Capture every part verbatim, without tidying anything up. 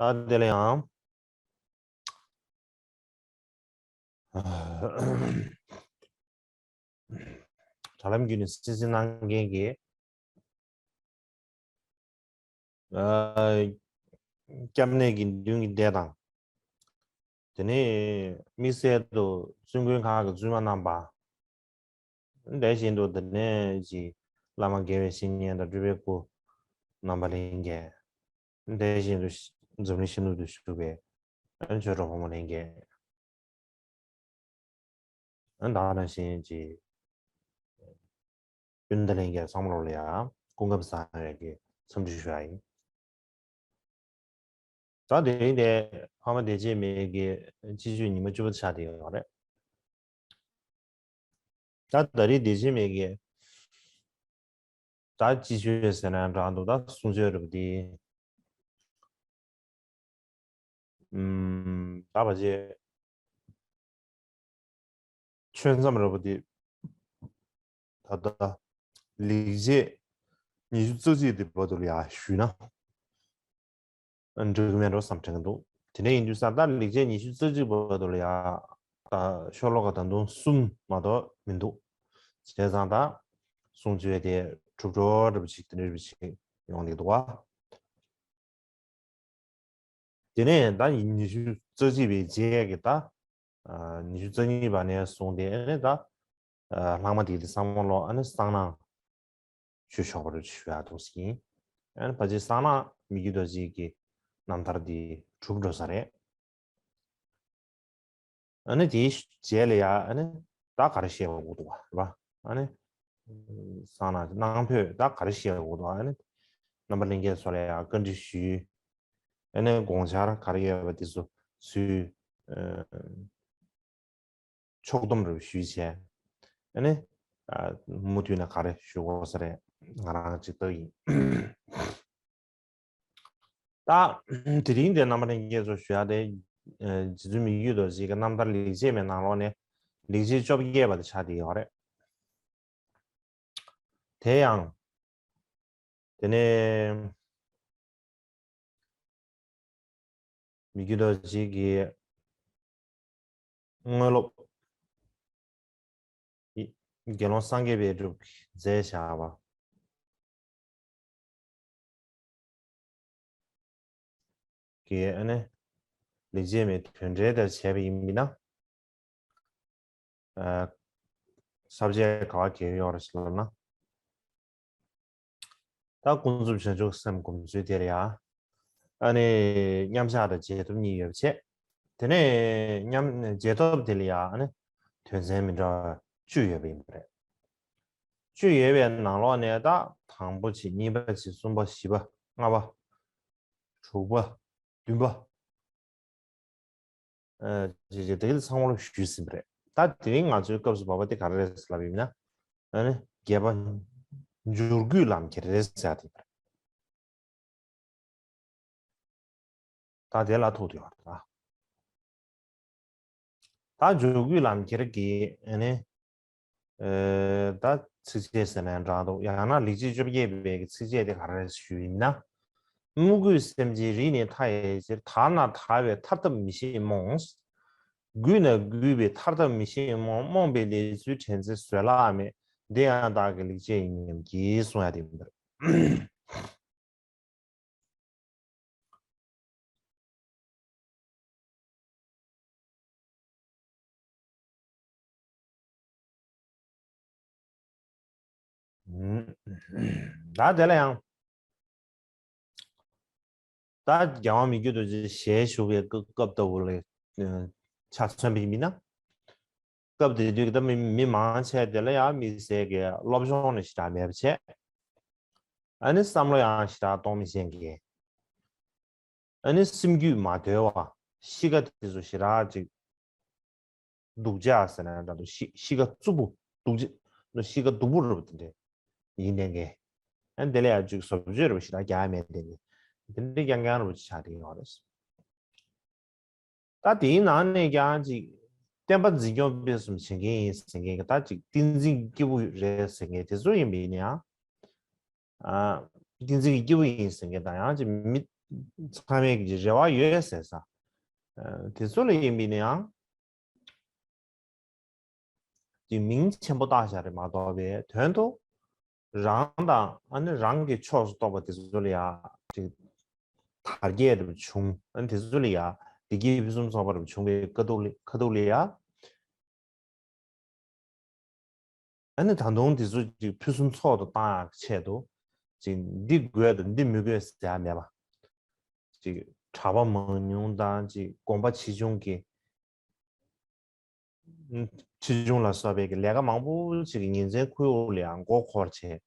ད་དེ་ལ་ཡང་། དྲ་ལམ་བརྒྱུད་ནས་གསན་གཟིགས་གནང་མཁན་གྱི། ཨ། སྐྱབས་གནས་དགེ་འདུན་གྱི་སྡེ་དང་། དེ་ནས་དམིགས་བསལ་དུ་བཙུན་དགོན་ཁག་གི་བཙུན་མ་རྣམ་པ། དེ་བཞིན་དུ་དེ་ནས་ཀྱི་བླ་མ་དགེ་བའི་བཤེས་གཉེན་དང་སྤྲུལ་པའི་སྐུ་རྣམ་པ་ལྷན་རྒྱས། དེ་བཞིན་དུ་འཛམ་གླིང་ཕྱི་ནང་དུ་བཞུགས་པའི་ཆོས་གྲོགས་ཕོ་མོ་ལྷན་རྒྱས། ད་ག་ནང་བཞིན་གྱི་སྤུན་ཟླ་ལྷན་རྒྱས་ཚང་མ་ལོ་ལ་ཡང་སྐུ་ཁམས་བཟང་བའི་གི་འཚམས་འདྲི་ཞུ་ཡ་ཡིན། ད་དེ་རིང་དེ་ཕ་མ་བདེ་སྐྱིད་མའི་གི་སྤྱི་སྤྱོད་ཉི་མ་བཅུ་པ་ཆགས་བསྡད་ཡོད་རེད། ད་ད་རེས་བདེ་སྐྱིད་མའི་གི་ད་སྤྱི་སྤྱོད་ཟེར་ན་འདྲ་འདུག་ད་གསུང་ཆོས་རེད་པ་དེ། ཨུམ། ད་བ་ཅེ། ཆོས་མཚམས་རེད་པ་དེ། ད་ལྟ་ལེགས་བྱས་ཉི་ཤུ་རྩ་གཅིག་དེ་བར་དུ་ལ་ཡ་ཞུས་ན་འགྲིག་གི་མེད་འགྲོ་བསམ་དྲན་གྱི་འདུག་དེ་འདྲ་ཡིན་དུས་ཙང་ད་ལེགས་བྱས་ཉི་ཤུ་རྩ་གཅིག་བར་དུ་ལ་ཡ་ད་ཤོ་ལོ་ཀ་ད་དུང་གསུམ་མ་གཏོགས་མི་འདུག་བྱས་ཙང་ད་གསུང་ཆོས་དེ་གྲུབ་འགྲོ་འདྲ་པོ་ཅིག་དེ་འདྲ་པོ་ཅིག་ཡོང་བསྡད་འདུག་བ། དེ་ནས་ད་ཉི་ཤུ་རྩ་གཅིག་པའི་རྗེས་ཀྱི་ད། ཉི་ཤུ་རྩ་གཉིས་པ་ནས་བཟུང་སྟེ་ཨ་ནི་ད། ལྷག་མ་དེ་དེ་ཚང་མ་ལོ་ཨ་ནི་གསང་སྔགས་ཆོས་ཆོག་པར་ཞུ་ཡག་འདུག་ཟིན། ཨ་ནི་ཕལ་ཆེར་གསང་སྔགས་མི་བསྐྱོད་རྡོ་རྗེ་གི་རྣམ་ཐར་འདི་གྲུབ་འགྲོ་ས་རེད། ཨ་ནི་དེའི་རྗེས་ལ་ཡ་ཨ་ནི་ད་ག་རེ་བཤད་དགོས་འདུག་བ་རེད་པ། ཨ་ནི་གསང་སྔགས་ནང་ཕུད་ད་ག་རེ་བཤད་དགོས་འདུག་ཨ་ནི་རྣམ་པ་ལྷན་རྒྱས་ཚོ་ལ་ཡ་བཀའ་འདྲི་ཞུས། ཨ་ནི་དགོངས་འཆར་ག་རེ་ཡོད་པ་དེ་ཚོ་ཚུར་ཕྱོགས་བསྡོམས་རེ་ཞུས་བྱས། ཨ་ནི་མུ་མཐུད་ནས་ག་རེ་ཞུ་དགོས་ས་རེད་ང་རང་ཅིག་ལྟ་ཡིན། ད་དེ་རིང་འདིར་རྣམ་པ་ལྷན་རྒྱས་ཚོ་ཞུ་ཡག་དེ། རྗེ་བཙུན་མི་བསྐྱོད་རྡོ་རྗེ་གི་རྣམ་ཐར་ལེགས་བྱས་མའི་ནང་ལོགས་ནས་ལེགས་བྱས་བཅོ་བརྒྱད་པ་དེ་ཆགས་བསྡད་ཡོད་རེད། དེ་ཡང་། དེ་ནས་མི་བསྐྱོད་རྡོ་རྗེ་གི་དངོས་སློབ། དགེ་སློང་སངས་རྒྱས་པའི་སྒྲུབ་མཛད་བཞག་པ། གི་ཨ་ནི་ལེགས་བྱས་མའི་དོན་འགྲེལ་དེ་བྱས་པ་ཡིན་ན། ས་བཅད་ག་བ་གལ་ཡོད་རེད་ཟེར་ལབ་ན། ད་ཀུན་རྫོབ་བྱང་ཆུབ་སེམས་སྒོམ་ཚུལ་དེ་ལ་ཡ། ཨ་ནི་མཉམ་བཞག་དང་རྗེས་ཐོབ་གཉིས་ཡོད་པ་བྱས། དེ་ནས་མཉམ་རྗེས་ཐོབ་དེ་ལ་ཡ་ཨ་ནི་དོན་ཚན་མི་འདྲ་བ་བཅུ་ཡོད་པ་ཡིན་པ་རེད། བཅུ་ཡོད་པའི་ནང་ལོགས་ནས་ད་དང་པོ་བྱས་གཉིས་པ་བྱས་གསུམ་པ་བཞི་པ་ལྔ་པ། དྲུག་པ། བདུན་པ། ཨ། ཅེས་བྱས་དེ་ག་ཚང་མ་ལ་ཞུས་ཟིན་པ་རེད། ད་དེ་རིང་ང་ཚོའི་སྐབས་སུ་བབས་པ་དེ་ག་རེ་རེད་ལབ་ཡིན་ན། ཨ་ནི་བརྒྱད་པ། འབྱོར་རྒུད་ལམ་ཁྱེར་རེད་ཟེར་ཡ་དེ་རེད། ད་དེ་ལ་ཐུག་དུ་ཡོད་རེད་ད། ད་འབྱོར་རྒུད་ལམ་ཁྱེར་གྱི་ཨ་ནི། ཨེ། ད་ཚིགས་བཅད་ཟེར་ན་ཡང་འདྲ་འདུག་ཡང་ན་ལེགས་བྱས་བཅོ་བརྒྱད་པའི་གི་ཚིགས་བཅད་དེ་ག་རེ་ཞུས་ཡིན་ན། རྨུགས་རྒུད་སེམས་ཅན་རིག་ནས་ཐར་ཡས་ཕྱིར། དར་ན་དར་བའི་ཐར་ཐབས་མི་ཤེས་རྨོངས། རྒུད་ན་རྒུད་པའི་ཐར་ཐབས་མི་ཤེས་རྨོངས། རྨོངས་པའི་ལས་ཚུལ་དྲན་ཚེ་བཟོད་གླགས་མེད། འདི་ཡང་བདག་གི་ལེགས་བྱས་ཡིན་སྙམ་གྱིས་གསུང་ཡ་དེ་ཡིན་པ་རེད། ད་དེ་ལ་ཡང་། ད་རྒྱལ་དབང་མི་བསྐྱོད་རྡོ་རྗེ་ཞལ་བཞུགས་པའི་སྐབས་ལྟ་བུ་ལ་ཆ་མཚོན་པ་ཡིན་ན། སྐབས་དེ་དུས་ཀྱི་ད་མི་མི་མང་ཆེ་དེ་ལ་ཡང་དམིགས་བསལ་གྱི་སློབ་སྦྱོང་ནི་ཞེ་དྲག་མེད་པ་བྱས། ཨ་ནི་བསམ་བློ་ཡང་ཞེ་དྲག་གཏོང་མི་ཤེས་མཁན། ཨ་ནི་སེམས་རྒྱུད་མ་དོལ་བ། གཤིས་ཀ་དེ་ཚོ་ཞེ་དྲག་ཅིག་སྡུག་ཅག་ཟེར་ན་འདྲ་འདུག་གཤིས་གཤིས་ཀ་རྩུབ་པོ་སྡུག་ཅག་གཤིས་ཀ་སྡུག་པོ་རེད་པ་དེ་འདྲས་ཡིན་ནས་ཀྱི། ཨ་ནི་དེ་ལ་ཡང་ཅིག་བཟོ་བཅོས་རེད་པ་ཞེ་དྲག་རྒྱག་ཡ་མེད་དེ་ནི། དེ་འདྲས་རྐྱང་རྐྱང་རེད་པ་ཅིག་ཆགས་བསྡད་ཡོད་རེད། ད་དེའི་ནང་ནས་ཀྱང་ཅིག་བསྟན་པ་འཛིན་སྐྱོང་སྤེལ་གསུམ་བྱེད་མཁན་ཡིན་ཟེར་མཁན་གྱི་ད་ཅིག་བསྟན་འཛིན་སྐྱེས་བུ་རེད་ཟེར་མཁན་དེ་ཚོ་ཡིན་པ་ཡིན་ན་ཡང་། ཨ། བསྟན་འཛིན་གྱི་སྐྱེས་བུ་ཡིན་ཟེར་མཁན་དང་ཡང་ཅིག་མི་ ཚང་མས་ཀྱི་རེ་བ་ཡོད་ཟེར་ས། དེ་ཚོ་ལ་ཡིན་པས་ན་ཡང་། ཀྱི་མིང་ཆེན་པོ་བཏགས་བཞག་རེད་མ་གཏོགས་པའི་དོན་དུ་རང་དང་ཨ་ནི་རང་གི་ཕྱོགས་སུ་གཏོགས་པ་དེ་ཚོ་ལ་ཡ་ཅིག་དར་རྒྱས་རུ་བྱུང་། ཨ་ནི་དེ་ཚོ་ལ་ཡ་བདེ་སྐྱིད་ཕུན་སུམ་ཚོགས་པ་རུ་བྱུང་བའི་ཁ་ཐུག་ལ་ཁ་ཐུག་ལ་ཡ། ཨ་ནི་ད་དུང་དེ་ཚོ་ཅིག་ཕུན་སུམ་ཚོགས་སུ་བཏང་ཡག་ཆེད་དུ་ཅིག་འདི་དགོས་དང་འདི་མི་དགོས་ཟེར་ཡ་མེད་པ། ཅིག་གྲྭ་པ་མང་ཉུང་དང་ཅིག་དགོན་པ་ཆེ་ཆུང་གི་ཆེ་ཆུང་ལ་སོགས་པའི་གི་ལས་ཀ་མང་པོ་ཅིག་གི་ཉིན་མཚན་ཁོའི་འོག་ལ་ཡང་མགོ་འཁོར་བྱས།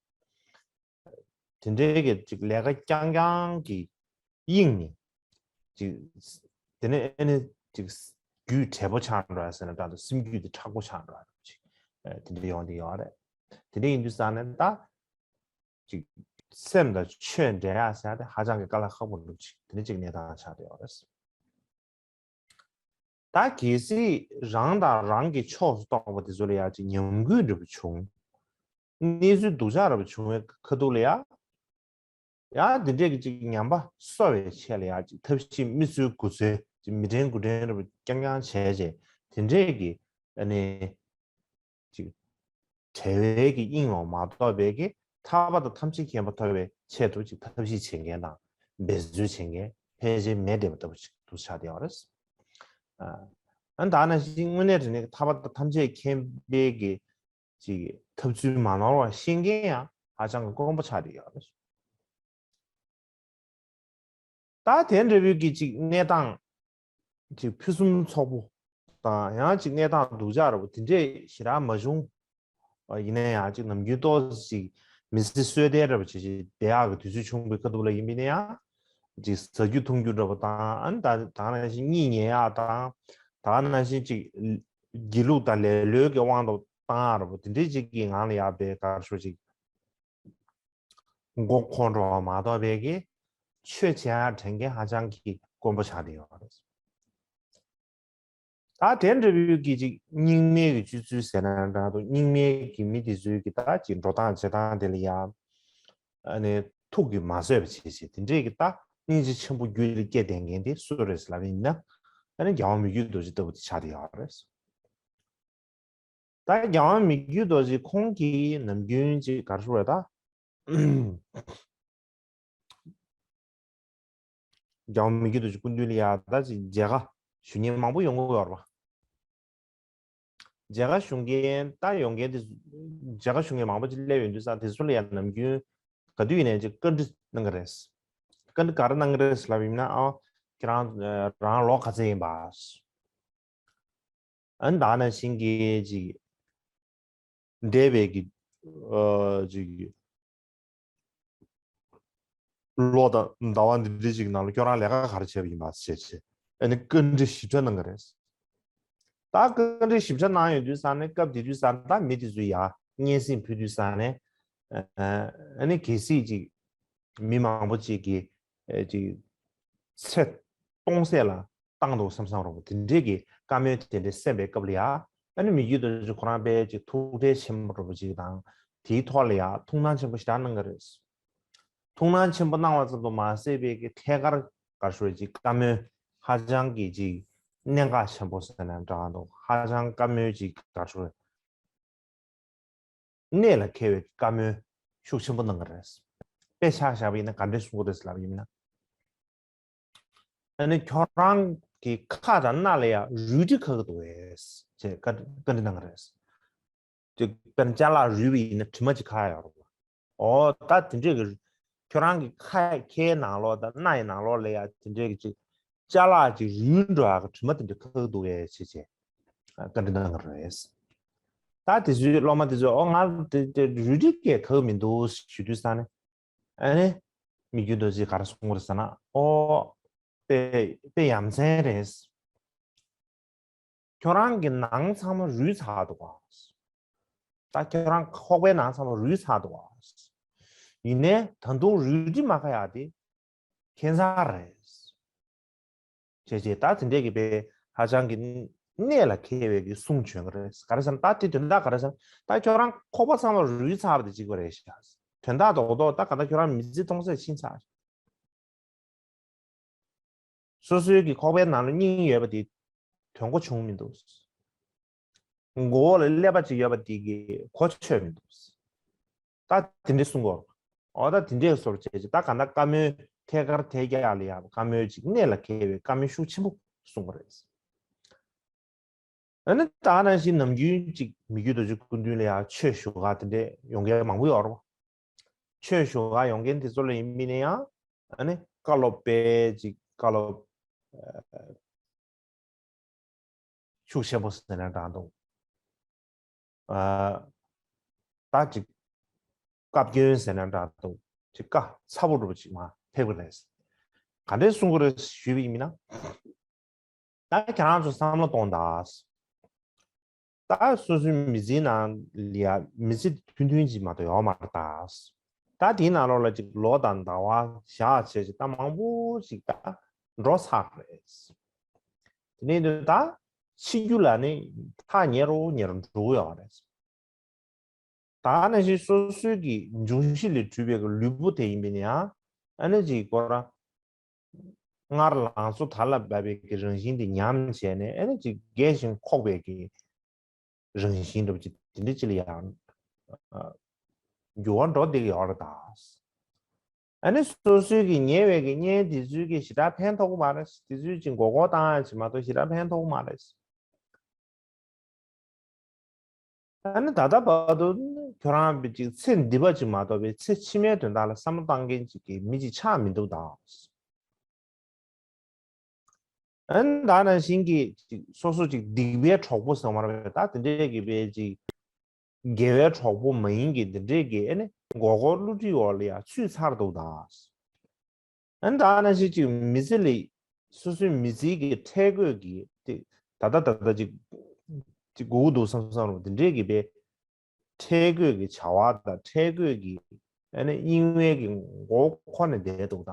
དེ་འདྲའི་གི་ཅིག་ལས་ཀ་རྐྱང་རྐྱང་གི་དབྱིངས་ནས་ཅིག་དེ་ནས་ཨ་ནི་ཅིག་རྒྱུད་བྲེལ་པོ་ཆགས་འགྲོ་ཡ་ཟེར་ན་འདྲ་འདུག་སེམས་རྒྱུད་དེ་མཁྲེགས་པོ་ཆགས་འགྲོ་ཡ་ཅིག་དེ་འདྲ་ཡོང་དེ་ཡོད་རེད། དེ་འདྲ་ཡིན་དུས་ཙང་ནས་ད། ཅིག་སེམས་དང་ཆོས་འབྲེལ་ཡག་ཟེར་ཡག་དེ་ཧ་ཅང་གི་དཀའ་ལས་ཁག་པོ་འདུག་ཅིག་དེ་འདྲ་ཅིག་གནས་སྟངས་ཆགས་བསྡད་ཡོད་རེད། ད་གལ་སྲིད་རང་དང་རང་གི་ཕྱོགས་སུ་གཏོགས་པ་དེ་ཚོ་ལ་ཡ་ཅིག་ཉམས་རྒུད་འདྲ་པོ་བྱུང་། གནས་ཚུལ་སྡུག་ཅག་འདྲ་པོ་བྱུང་བའི་ཁ་ཐུག་ལ་ཡ། ཡ་དེ་འདྲས་ཀྱི་ཅིག་ཉམས་པ་གསོ་བའི་ཆེད་ལ་ཡ་ཅིག་ཐབས་ཤེས་མི་གསོད་དགུ་གསོད་ཅིག་མི་དྲན་དགུ་དྲན་འདྲ་པོ་རྐྱང་རྐྱང་བྱས་རྗེས་དེ་འདྲས་ཀྱི་ཨ་ནི། ཅིག་བྲལ་བའི་གི་དབྱིངས་ལ་མ་གཏོགས་པའི་གི་ཐར་པ་དང་ཐམས་ཅད་མཁྱེན་པ་ཐོབ་པའི་ཆེད་དུ་ཅིག་ཐབས་ཤེས་བྱེད་མཁན་དང་འབད་རྩོལ་བྱེད་མཁན་ཕལ་ཆེར་མེད་བསྡད་པ་ལྟ་བུ་ཅིག་ཏུ་ཆགས་བསྡད་ཡོད་རེད། ཨ་ཨ་ད་ནང་བཞིན་དངོས་གནས་དྲང་གནས་ཐར་པ་དང་ཐམས་ཅད་མཁྱེན་པའི་གི་ཅིག་ཐབས་ཚུལ་མ་ནོར་བ་ཤེས་མཁན་ཡང་ཧ་ཅང་གི་དཀོན་པོ་ཆགས་བསྡད་ཡོད་རེད། ད་དེ་འདྲ་བོའི་གི་ཅིག་གནས་སྟངས་ཅིག་ཕུན་སུམ་ཚོགས་པོ་དང་ཡང་ཅིག་གནས་སྟངས་སྡུག་ཅག་འདྲ་པོ་དེ་འདྲས་ཞེ་དྲག་མ་བྱུང་། ཡིན་ན་ཡང་ཅིག་ནམ་རྒྱུན་ཏོག་ཙམ་ཅིག་མི་ཚེ་གསོལ་སྟེ་འདྲ་པོ་ཅིག་ཅིག་བསྡད་ཡག་གི་དུས་ཚོད་བྱུང་བའི་སྐབས་དུ་ལ་ཡིན་པ་ཡིན་ན་ཡང་ཅིག་ཟ་རྒྱུ་འཐུང་རྒྱུ་འདྲ་པོ་དང་ཨ་ནི་ད་ད་ནང་བཞིན་གཉིད་ཉལ་ཡག་དང་ད་ནང་བཞིན་ཅིག་སྒྱིད་ལུག་དང་ལེ་ལོའི་གི་དབང་དུ་བཏང་ཡག་འདྲ་པོ་དེ་འདྲས་ཅིག་གི་ངང་ལ་ཡག་པའི་གར་ཤོར་ཅིག་མགོ་འཁོར་འགྲོ་བ་མ་གཏོགས་པའི་གི་ཆོས་བྱེད་ཡག་དྲན་མཁན་ཧ་ཅང་གི་དཀོན་པོ་ཆགས་བསྡད་ཡོད་རེད། ད་དེ་འདྲ་བོའི་གི་ཅིག་རྙིང་མའི་གི་སྤྱོད་ཚུལ་ཟེར་ན་འདྲ་འདུག་རྙིང་མའི་གི་མི་དེ་ཚོའི་གི་ད་ཅིག་འགྲོ་སྟངས་བྱེད་སྟངས་དེ་ལ་ཡང་ཨ་ནི་ཐུགས་ཀྱིས་མ་བཟོད་པ་བྱེད་བྱེད་དེ་འདྲའི་གི་ད་སྙིང་རྗེ་ཆེན་པོ་རྒྱུད་ལ་སྐྱེས་བསྡད་མཁན་དེ་སུ་རེད་ལབ་ཡིན་ན་ཨ་ནི་རྒྱལ་དབང་མི་བསྐྱོད་རྡོ་རྗེ་ལྟ་བུ་དེ་ཆགས་བསྡད་ཡོད་རེད། ད་རྒྱལ་དབང་མི་བསྐྱོད་རྡོ་རྗེ་ཁོང་གིས་ནམ་རྒྱུན་ཅིག་ག་རེ་ཞུ་དགོས་རེད་ད། རྒྱལ་དབང་མི་བསྐྱོད་རྡོ་རྗེ་སྐུ་མདུན་ལ་ཡ་ད་ཅིག་མཇལ་ཁ་ཞུ་མཁན་མང་པོ་ཡོང་གི་ཡོད་རེད་པ། མཇལ་ཁ་ཞུ་མཁན་ད་ཡོང་མཁན་དེ་མཇལ་ཁ་ཞུ་མཁན་མང་པོ་ཅིག་སླེབས་ཡོང་དུས་ཙང་དེ་ཚོ་ལ་ཡ་ནམ་རྒྱུན་ག་དུས་ཡིན་ནའི་ཅིག་བཀའ་འདྲི་གནང་གི་རེད། བཀའ་འདྲི་ག་རེ་གནང་གི་རེད་ལབ་ཡིན་ན་ཨ་ཁྱེད་རང་རང་ལོ་ག་ཚོད་ཡིན་པ། ཨ་ནི་ད་ནང་བཞིན་གྱི་ཅིག་འདས་པའི་གི་ཨ་ཅིག་ལོ་དང་ཟླ་བ་འདི་འདྲའི་ཅིག་ནང་ལ་ཁྱོད་རང་ལས་ཀ་ག་རེ་བྱས་པ་ཡིན་པ་ཞེས་བྱས་ཨ་ནི་བཀའ་འདྲི་ཞིབ་ཕྲ་གནང་གི་རེད། ད་བཀའ་འདྲི་ཞིབ་ཕྲ་གནང་ཡོང་དུས་ཙང་ནས་སྐབས་དེ་དུས་ཙང་ད་མི་དེ་ཚོ་ཡ་སྙན་སེང་ཕུལ་དུས་ཙང་ནས་ཨ་ནི་གལ་སྲིད་ཅིག་མི་མང་པོ་ཅིག་གིས་ཅིག་ཚེ་སྟོང་ཟད་ལ་བཏང་འདུག་བསམ་བསམ་རོགས་པ་དེ་འདྲས་ཀྱི་བཀའ་མོལ་དེ་འདྲས་གསན་པའི་སྐབས་ལ་ཡ་ཨ་ནི་མི་རྒྱུད་དུ་ཁོ་རང་དཔེ་ཅིག་ཐུགས་ཁྲལ་ཆེན་པོ་འདྲ་པོ་ཅིག་དང་དེའི་ཐོག་ལ་ཡ་ཐུགས་སྣང་ཆེན་པོ་ཞེ་དྲག་གནང་གི་རེད། ཐུགས་སྣང་ཆེན་པོ་གནང་བ་ཙམ་དུ་མ་ཟད་པའི་གི་ཐད་ཀར་ག་རེ་ཞུ་ཅིག་བཀའ་མོལ་ཧ་ཅང་གི་ཅིག་གནད་འགག་ཆེན་པོ་ཟེར་ན་འདྲ་འདུག་ཧ་ཅང་བཀའ་མོལ་ཅིག་ག་རེ་ཞུ་གནད་ལ་འཁེལ་བའི་བཀའ་མོལ་ཤུགས་ཆེན་པོ་གནང་གི་རེད། དཔེ་ཆ་བཞག་པ་ཡིན་ན་ག་འདྲས་གསུང་གི་རེད་ལབ་ཡིན་ན། ཨ་ནི་ཁྱོད་རང་གི་ཁ་དང་སྣ་ལ་ཡང་རུལ་དྲི་ཁ་གི་འདུག་གས་ཅེས་བཀའ་བཀའ་འདྲི་གནང་གི་རེད། ཅིག་དཔེར་ན་ཅ་ལག་རུལ་བ་ཡིན་ན་དྲི་མ་ཅིག་ཁ་ཡོད་རེད་པ། ཨོ་ད་དེ་འདྲས་ཀྱི་ཁྱོད་རང་གི་ཁ་ཁའི་ནང་ལོགས་དང་སྣ་ཡི་ནང་ལོགས་ལ་ཡང་དེ་འདྲས་ཀྱི་ཅིག་ཅ་ལག་ཅིག་རུལ་འགྲོ་ཡག་གི་དྲི་མ་དེ་འདྲ་ཁ་གི་འདུག་གས་ཅེས་བྱས་བཀའ་འདྲི་གནང་གི་རེད། ད་དེ་ཚོའི་སློབ་མ་དེ་ཚོས་ཨོ་ང་དེ་དེ་རུལ་དྲི་སྐད་ཁ་གི་མི་འདུག་ཞུ་དུས་ཙང་ནས་ཨ་ནི་མི་རྒྱུད་རྡོ་རྗེས་ག་རེ་གསུངས་པ་རེད་ཟེར་ན་ཨོ་དཔེ་དཔེ་ཡ་མཚན་རེད། ཁྱོད་རང་གི་ནང་ཚང་མ་རུལ་ཚར་འདུག་ག་ད་ཁྱོད་རང་ཁོག་པའི་ནང་ཚང་མ་རུལ་ཚར་འདུག་ག་ཡིན་ནའི་ད་དུང་རུལ་དྲི་མ་ཁ་ཡག་དེ་ཁྱད་མཚར་རེད། བྱས་བྱས་ད་དེ་འདྲས་ཀྱི་དཔེ་ཧ་ཅང་གི་གནད་ལ་འཁེལ་བའི་གི་གསུང་བྱོན་གི་རེད། ག་རེ་ཟེར་ན་ད་དེ་དོན་དག་ག་རེ་ཟེར་ན་ད་ཁྱོད་རང་ཁོག་པ་ཚང་མ་རུལ་ཚར་བ་དེ་གཅིག་པ་རེད་ཤག་དོན་དག་རྡོག་རྡོག་ད་ག་ད་ཁྱོད་རང་མི་ཚེ་སྟོང་ཟད་ཕྱིན་ཚར། སོ་སོའི་གི་ཁོག་པའི་ནང་ལ་སྙིང་ཡོད་པ་དེ་དོན་གོ་བྱུང་མི་འདུག། མགོ་བོ་ལ་ཀླད་པ་ཅིག་ཡོད་པ་དེ་གི་གོ་ཆོད་མི་འདུག། ད་དེ་འདྲ་གསུང་གི་ཡོད་རེད། འོ་ད་དེ་འདྲའི་བཟོ་འདྲ་བྱས་ཅིག་ད་ག་ད་བཀའ་མོལ་ཐད་ཀར་ཐད་རྒྱག་ལ་ཡ་བཀའ་མོལ་ཅིག་གནད་ལ་འཁེལ་བའི་བཀའ་མོལ་ཤུགས་ཆེན་པོ་གསུང་གི་རེད། ཨ་ནི་ད་ནང་བཞིན་ནམ་རྒྱུན་ཅིག་མི་བསྐྱོད་རྡོ་རྗེ་སྐུ་མདུན་ལ་ཡ་ཆོས་ཞུ་ག་དེ་འདྲ་ཡོང་མཁན་མང་པོ་ཡོད་རེད་བ། ཆོས་ཞུ་ག་ཡོང་མཁན་དེ་ཚོ་ལ་ཡིན་མིན་ནས་ཡང་ཨ་ནི་བཀའ་སློབ་དཔེ་ཅིག་བཀའ་སློབ་ཤུགས་ཆེན་པོ་ཟེར་ན་འདྲ་འདུག། ཨ། ད་ཅིག་བཀའ་བཀྱོན་ཟེར་ན་འདྲ་འདུག། ཅིག་བཀའ་ཚ་པོ་འདྲ་པོ་ཅིག་མར་ཕེབས་ཀྱི་རེད། ག་འདྲས་གསུང་གི་རེད་ཞུས་པ་ཡིན་ན། ད་ཁྱེད་རང་ཚོ་བསམ་བློ་གཏོང་དང་། ད་སོ་སོའི་མི་ཚེའི་ནང་ལ་ཡ་མི་ཚེ་མཐུན་མཐུན་ཅིག་མ་གཏོགས་ཡོད་མ་རེད་ད། ད་དེའི་ནང་ལོགས་ལ་ཅིག་ལོ་དང་ཟླ་བ་ཞག་བྱས་ཅིག་ད་མང་པོ་ཅིག་ད་འགྲོ་ཚར་རེད། དེ་ནས་འདི་ད་ཕྱི་རྒྱུ་ལ་ནི་ཐག་ཉེ་རུ་ཉེ་རུ་འགྲོ་གི་ཡོད་རེད། ད་ནང་བཞིན་སོ་སོའི་གི་འབྱུང་བཞི་ལས་གྲུབ་པའི་གི་ལུས་པོ་དེ་ཡིན་པས་ན་ཡང་ཨ་ནི་ཅིག་ཁོ་རང་སྔར་ལང་ཚོ་དར་ལ་བབས་པའི་གི་རང་བཞིན་དེ་ཉམས་བྱས་ནས་ཨ་ནི་ཅིག་རྒས་ཤིང་འཁོགས་པའི་གི་རང་བཞིན་འདྲ་པོ་ཅིག་དེ་འདྲ་ཅིག་ལ་ཡང་འགྱུར་བ་འགྲོ་བསྡད་ཀྱི་ཡོད་རེད་ད། ཨ་ནི་སོ་སོའི་གི་ཉེ་བའི་གི་གཉེན་དེ་ཚོའི་གི་ཞེ་དྲག་ཕན་ཐོགས་ཀྱི་མ་རེད། དེ་ཚོའི་ཅིག་མགོ་སྐོར་བཏང་ཡ་ཅིག་མ་གཏོགས་ཞེ་དྲག་ཕན་ཐོགས་ཀྱི་མ་རེད། ཨ་ནི་ད་ལྟ་བར་དུ་ཁྱོད་རང་གི་ཅིག་ཚེ་འདི་པ་ཅིག་མ་གཏོགས་པའི་ཚེ་ཕྱི་མའི་དོན་དག་ལ་བསམ་བློ་བཏང་མཁན་ཅིག་གི་མི་ཅིག་ཆགས་མི་འདུག་ད། ཨ་ནི་ད་ནང་བཞིན་གྱི་ཅིག་སོ་སོ་ཅིག་སྡིག་པའི་གྲོགས་པོ་ཟེར་བ་རེད་ད། དེ་འདྲས་ཀྱི་པའི་ཅིག་དགེ་བའི་གྲོགས་པོ་མ་ཡིན་གྱི་འདི་འདྲས་ཀྱི་ཨ་ནི་མགོ་སྐོར་བསླུ་བྲིད་འོག་ལ་ཡ་ཚུད་ཚར་འདུག་ད། ཨ་ནི་ད་ནང་བཞིན་ཅིག་མི་ཚེ་ལ་སོ་སོའི་མི་ཚེའི་གི་འཕྲལ་རྒོད་ཀྱི་དེ་ད་ལྟ་ད་ལྟ་ཅིག་ཅིག་སྒུག་འདུག་བསམ་བསམ་རུང་དེ་འདྲས་ཀྱི་པའི་འཕྲལ་རྒོད་ཀྱི་བྱ་བ་དང་འཕྲལ་རྒོད་ཀྱི་ཨ་ནི་གཡེང་བའི་གི་མགོ་འཁོར་ནས་བསྡད་འདུག་ད།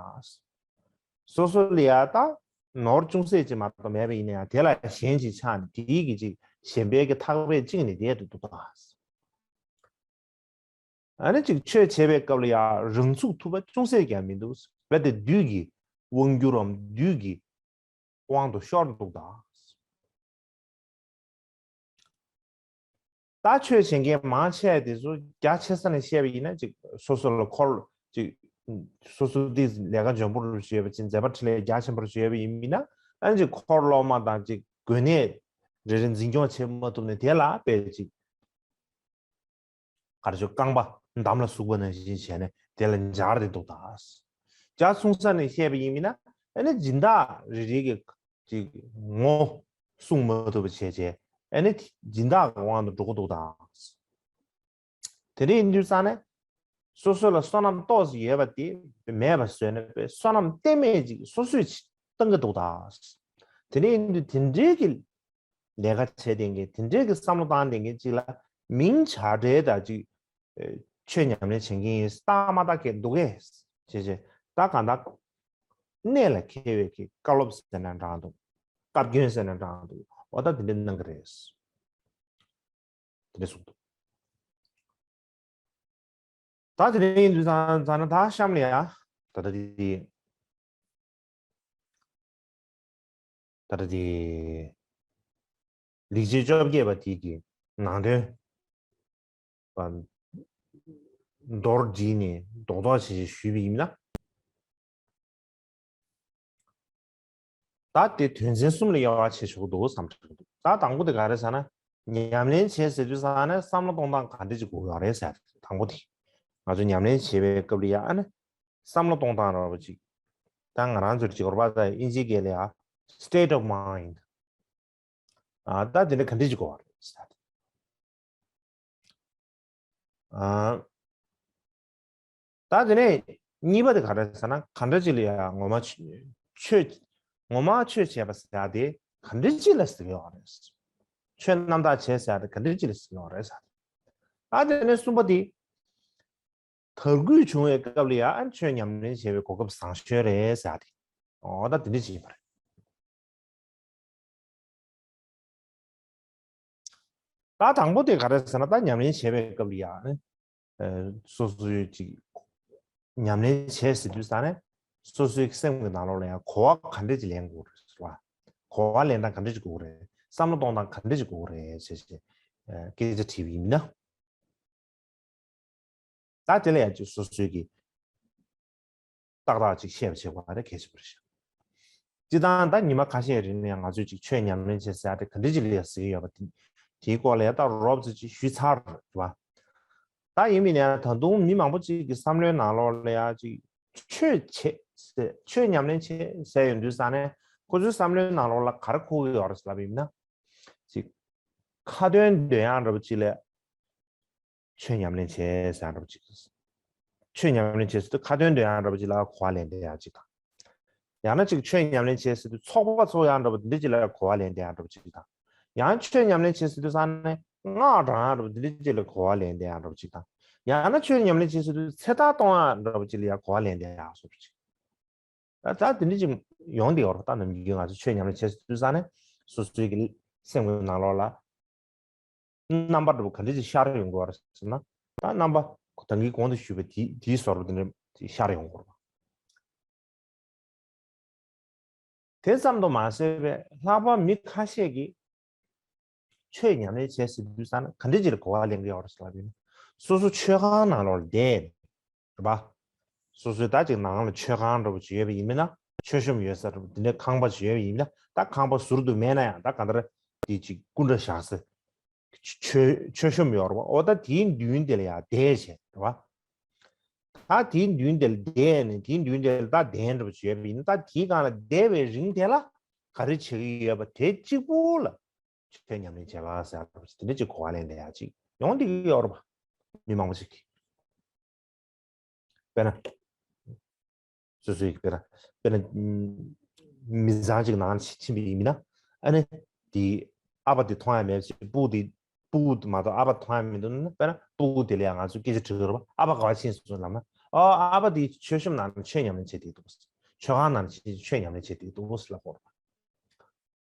སོ་སོ་ལ་ཡ་ད་ནོར་ཅུང་ཟད་ཅིག་མ་གཏོགས་མེད་པ་ཡིན་ན་ཡང་དེ་ལ་ཞེན་ཅིག་ཆགས་ནས་དེའི་གི་ཅིག་ཞེན་པའི་གི་ཐག་པས་བཅིངས་ནས་བསྡད་འདུག་འདུག་ད། ཨ་ནི་ཅིག་ཆོས་བྱེད་པའི་སྐབས་ལ་ཡང་རང་ཚུགས་ཐུབ་པ་ཅུང་ཟད་ཀྱང་མི་འདུག། རྦད་དེ་བདུད་ཀྱི་དབང་སྒྱུར་བའམ་བདུད་ཀྱི་དབང་དུ་ཤོར་འདུག་ད། ད་ཆོས་བྱེད་མཁན་མང་ཆེ་བ་དེ་ཚོ་རྒྱ་ཆེ་ས་ནས་བཤད་པ་ཡིན་ན་ཅིག་སོ་སོ་ལ་འཁོར་ཅིག་སོ་སོ་དེ་ལས་ཀ་འཇོན་པོ་རུ་བྱས་པ་ཅིག་མཛད་པ་འཕྲིན་ལས་རྒྱ་ཆེན་པོ་རུ་བྱས་པ་ཡིན་མིན་ན་ཨ་ནི་ཅིག་འཁོར་སློབ་མ་དང་ཅིག་དགོན་གནས་རེ་རེ་འཛིན་སྐྱོང་བྱེད་མ་ཐུབ་ནས་དེ་ལ་དཔེ་ཅིག་ག་རེ་ཞུ་རྐང་པ་འདམ་ལ་ཟུག་པ་ནང་བཞིན་བྱས་ནས་དེ་ལ་འབྱར་ཏེ་འདུག་ད། རྒྱ་ཆུང་ས་ནས་བཤད་པ་ཡིན་མིན་ན་ཨ་ནི་སྦྱིན་བདག་རེ་རེ་གི་ཅིག་ངོ་སྲུང་མ་ཐུབ་པ་བྱས་བྱས་ཨ་ནི་སྦྱིན་བདག་གི་དབང་དུ་འགྲོ་གི་འདུག་ད། དེ་འདྲ་ཡིན་དུས་ཙང་ནས་སོ་སོ་ལ་བསོད་ནམས་ཏོག་ཙམ་ཡོད་པ་དེ་མེད་པ་བཟོས་ནས་བསོད་ནམས་གཏན་མེད་ཅིག་སོ་སོས་ཅིག་བཏང་གི་འདུག་ད། དེ་འདྲ་ཡིན་དུས་དེ་འདྲའི་གི་ལས་ཀ་བྱས་བསྡད་མཁན་དེ་འདྲའི་གི་བསམ་བློ་བཏང་བསྡད་མཁན་ཅིག་ལ་མིང་བྱ་བྲལ་དང་ཅིག་ཆོས་ཉམས་ལེན་བྱེད་མཁན་ཡིན་སྟག་མ་སྟག་གས་འདུག་གས་བྱས་བྱས་ད་གང་ལྟར་གནད་ལ་འཁེལ་བའི་གི་བཀའ་སློབ་ཟེར་ན་འདྲ་འདུག། བཀའ་བཀྱོན་ཟེར་ན་འདྲ་འདུག། འོ་ད་དེ་འདྲ་གནང་གི་རེད། དེ་འདྲ་གསུངས་འདུག། ད་དེ་ནས་ཡིན་དུས་ཙང་ཙང་ན་ད་གཤམ་ལ་ཡ་ད་ལྟ་དེ་ད་ལྟ་དེ་ལེགས་བཤད་བཅོ་བརྒྱད་པ་དེ་གི་ནང་དོན་པ་མདོར་བསྡུས་ནས་རྡོག་རྡོག་བྱས་བྱས་ཞུས་པ་ཡིན་ན། ད་དེ་དོན་ཚན་གསུམ་ལ་དབྱེ་བ་ཕྱེ་ཆོག་འདུག་བསམ་གྱི་འདུག། ད་དང་པོ་དེ་ག་རེ་ཟེར་ན། ཉམས་ལེན་བྱེད་ཟེར་དུས་ཙང་ནས་བསམ་བློ་གཏོང་སྟངས་ག་འདྲ་ཅིག་དགོས་ཡོད་རེད་ཟེར། དང་པོ་དེ། ང་ཚོ་ཉམས་ལེན་བྱེད་པའི་སྐབས་ལ་ཡ་ཨ་ནི། བསམ་བློ་གཏོང་སྟངས་ར་བ་ཅིག། ད་ང་རང་ཚོར་ཅིག་ཡོར་པ་ད་ཨིན་ཇི་སྐད་ལ་ཡ། state of mind། ཨ་ད་དེ་འདྲ་ག་འདྲ་ཅིག་དགོས་པ་རེད་ཟེར། ཨ་ད་དེ་ནས་གཉིས་པ་དེ་ག་རེ་ཟེར་ན་ག་འདྲ་ཅིག་ལ་ཡ་ངོ་མ་ཆོས་ངོ་མ་ཆོས་བྱས་པ་ཟེར་ཡ་དེ་ག་འདྲ་ཅིག་ལ་ཟེར་གི་ཡོད་རེད། ཆོས་རྣམ་དག་བྱས་ཟེར་ཡ་དེ་ག་འདྲ་ཅིག་ལ་ཟེར་གི་ཡོད་རེད་ཟེར། ཨ་དེ་ནས་གསུམ་པ་དེ། དར་རྒུད་བྱུང་བའི་སྐབས་ལ་ཡང་ཆོས་ཉམས་ལེན་བྱེད་པའི་གོ་སྐབས་བཟང་ཤོས་རེད་ཟེར་ཏེ། འོ་ད་དེ་འདྲ་ཅིག་ཡིན་པ་རེད། ད་དང་པོ་དེ་ག་རེ་ཟེར་ན་ད་ཉམས་ལེན་བྱེད་པའི་སྐབས་ལ་ཡང་སོ་སོའི་ཅིག་ཉམས་ལེན་བྱེད་ཟེར་དུས་ས་ནས་ སོ་སོའི་སེམས་ཀྱི་ནང་ལོགས་ལ་ཡང་གོ་བ་ག་འདྲ་ཅིག་ལེན་དགོས་རེད་ཟེར་བ། གོ་བ་ལེན་སྟངས་ག་འདྲ་ཅིག་དགོས་རེད། བསམ་བློ་གཏོང་སྟངས་ག་འདྲ་ཅིག་དགོས་རེད་ཟེར་བྱས་སྐད་ཆ་དྲིས་པ་ཡིན་ན། ད་དེ་ལ་ཡང་ཅིག་སོ་སོའི་གི་ཏག་ཏག་ཅིག་བཤད་པ་བྱེད་དགོས་པ་རེད། གལ་ཆེན་པོ་རེད་ཤག་སྤྱིར་བཏང་ད་ཉི་མ་ཁ་ཤས་རིང་ནས་ང་ཚོས་ཅིག་ཆོས་ཉམས་ལེན་བྱེད་ཟེར་ཡ་དེ་ག་འདྲ་ཅིག་ལ་ཡ་ཟེར་གྱི་ཡོད་པ་དེ་དེའི་སྐོར་ལ་ཡ་ད་རོབ་ཙམ་ཅིག་ཞུས་ཚར་རེད་བ། ད་ཡིན་མིན་ནས་ད་དུང་མི་མང་པོ་ཅིག་གི་བསམ་བློའི་ནང་ལོགས་ལ་ཡ་ཅིག་ཆོས་བྱེད་ཟེར་ཆོས་ཉམས་ལེན་བྱེད་ཟེར་ཡོང་དུས་ཙང་ནས་ཁོ་ཚོའི་བསམ་བློའི་ནང་ལོགས་ལ་ག་རེ་འཁོར་གྱི་ཡོད་རེད་ཟེར་ལབ་ཡིན་ན། ཅིག་ཁ་ཏོན་འདོན་ཡག་འདྲ་པོ་ཅིག་ལ་ཆོས་ཉམས་ལེན་བྱེད་ཟེར་ཡག་འདྲ་པོ་ཅིག་ཆོས་ཉམས་ལེན་བྱེད་ཟེར་དུས་ཁ་ཏོན་འདོན་ཡག་འདྲ་པོ་ཅིག་ལ་གོ་བ་ལེན་བསྡད་ཡག་ཅིག་དང་། ཡང་ན་ཅིག་ཆོས་ཉམས་ལེན་བྱེད་ཟེར་དུས་ཚོགས་པ་ཚོགས་ཡག་འདྲ་པོ་འདི་འདྲ་ཅིག་ལ་གོ་བ་ལེན་བསྡད་ཡག་འདྲ་པོ་ཅིག་དང་། ཡང་ཆོས་ཉམས་ལེན་བྱེད་ཟེར་དུས་ས་ནས་སྔགས་བགྲང་ཡག་འདྲ་པོ་འདི་འདྲ་ཅིག་ལ་གོ་བ་ལེན་བསྡད་ཡག་འདྲ་པོ་ཅིག་དང་། ཡང་ན་ཆོས་ཉམས་ལེན་བྱེད་ཟེར་དུས་ཚེ་ཐར་གཏོང་ཡག་འདྲ་པོ་ཅིག་ལ་ཡང་གོ་བ་ལེན་བསྡད་ཡག་བཟོ་འདྲ་ཅིག་ད་ད་དེ་འདྲ་ཅིག་ཡོང་བསྡད་ཡོད་རེད། ད་ནམ་རྒྱུན་ང་ཚོ་ཆོས་ཉམས་ལེན་བྱེད་དུས་ཙང་ནས་སོ་སོའི་གི་སེམས་ཀྱི་ནང་ལོགས་ལ་རྣམ་པ་འདྲ་པོ་ག་འདྲ་ཅིག་ཤར་ཡོང་གི་ཡོད་རེད་ཟེར་ན། ད་རྣམ་པ་ད་གིན་གོང་དུ་ཞུས་པའི་དེ་དེའི་བཟོ་འདྲ་དེ་འདྲ་ཅིག་ཤར་ཡོང་གི་ཡོད་རེད། དེ་ཙམ་དུ་མ་ཟད་པའི་ལྷག་པར་མི་ཁ་ཤས་ཀྱིས་ཆོས་ཉམས་ལེན་བྱེད་ཟེར་དུས་ཙང་ན་ག་འདྲ་ཅིག་ལ་གོ་བ་ལེན་གྱི་ཡོད་རེད་ཟེར་ལབ་ཡིན་ན། སོ་སོ་མཆོད་ཁང་ནང་ལོགས་ལ་བསྡད་རེད་པ། སོ་སོའི་ད་ཅིག་ནང་ལ་མཆོད་ཁང་འདྲ་པོ་ཅིག་ཡོད་པ་ཡིན་མིན་ན། མཆོད་གཤོམ་ཡོད་ས་འདྲ་པོ་དེ་འདྲའི་ཁང་པ་ཅིག་ཡོད་པ་ཡིན་མིན་ན། ད་ཁང་པ་ཟུར་དུ་མེད་ན་ཡང་ད་གང་ལྟར་དེ་ཅིག་སྐུ་འདྲ་བཞག་ས། མཆོད་མཆོད་གཤོམ་ཡོད་རེད་པ། འོ་ད་དེའི་མདུན་དེ་ལ་ཡང་བསྡད་བྱས་རེད་པ། ད་དེའི་མདུན་དེ་ལ་བསྡད་ནས་དེའི་མདུན་དེ་ལ་ད་གདན་འདྲ་པོ་ཅིག་ཡོད་པ་ཡིན་ན། ད་དེའི་སྒང་ལ་བསྡད་པའི་རིང་དེ་ལ་ག་རེ་བྱེད་ཀྱི་ཡོད་པ་དེ་གཅིག་པུ་ལ་ཆོས་ཉམས་ལེན་བྱེད་པ་ཟེར་ཡག་འདྲ་པོ་ཅིག་དེ་འདྲ་ཅིག་གོ་བ་ལེན་བསྡད་ཡག་ཅིག་ཡོང་བསྡད་ཀྱི་ཡོད་རེད་པ། མི་མང་པོ་ཅིག་གིས། དཔེར་ན། སོ་སོའི་དཔེར་ན། དཔེར་ན། ཨམ། མི་ཚང་གཅིག་ནང་ཕྱིན་པ་ཡིན་ན། ཨ་ནི། དེའི་ཨ་ཕ་དེ་མཐོང་ཡག་མེད་ཅིག་སྤུ་གུ་དེ། སྤུ་གུ་དེ་མ་གཏོགས་ཨ་ཕ་མཐོང་ཡག་མི་འདུག་ན། དཔེར་ན་སྤུ་གུ་དེ་ལ་ཡང་ང་ཚོས་སྐད་ཆ་དྲི་གི་རེད་པ། ཨ་ཕ་ག་པར་ཕྱིན་སོང་ལབ་ན། ཨོ་ཨ་ཕ་དེ་མཆོད་གཤོམ་ནང་ནས་ཆོས་ཉམས་ལེན་བྱེད་བསྡད་འདུག་མཆོད་ཁང་ནང་ནས་ཆོས་ཉམས་ལེན་བྱེད་བསྡད་འདུག་ལབ་དགོས་རེད་པ།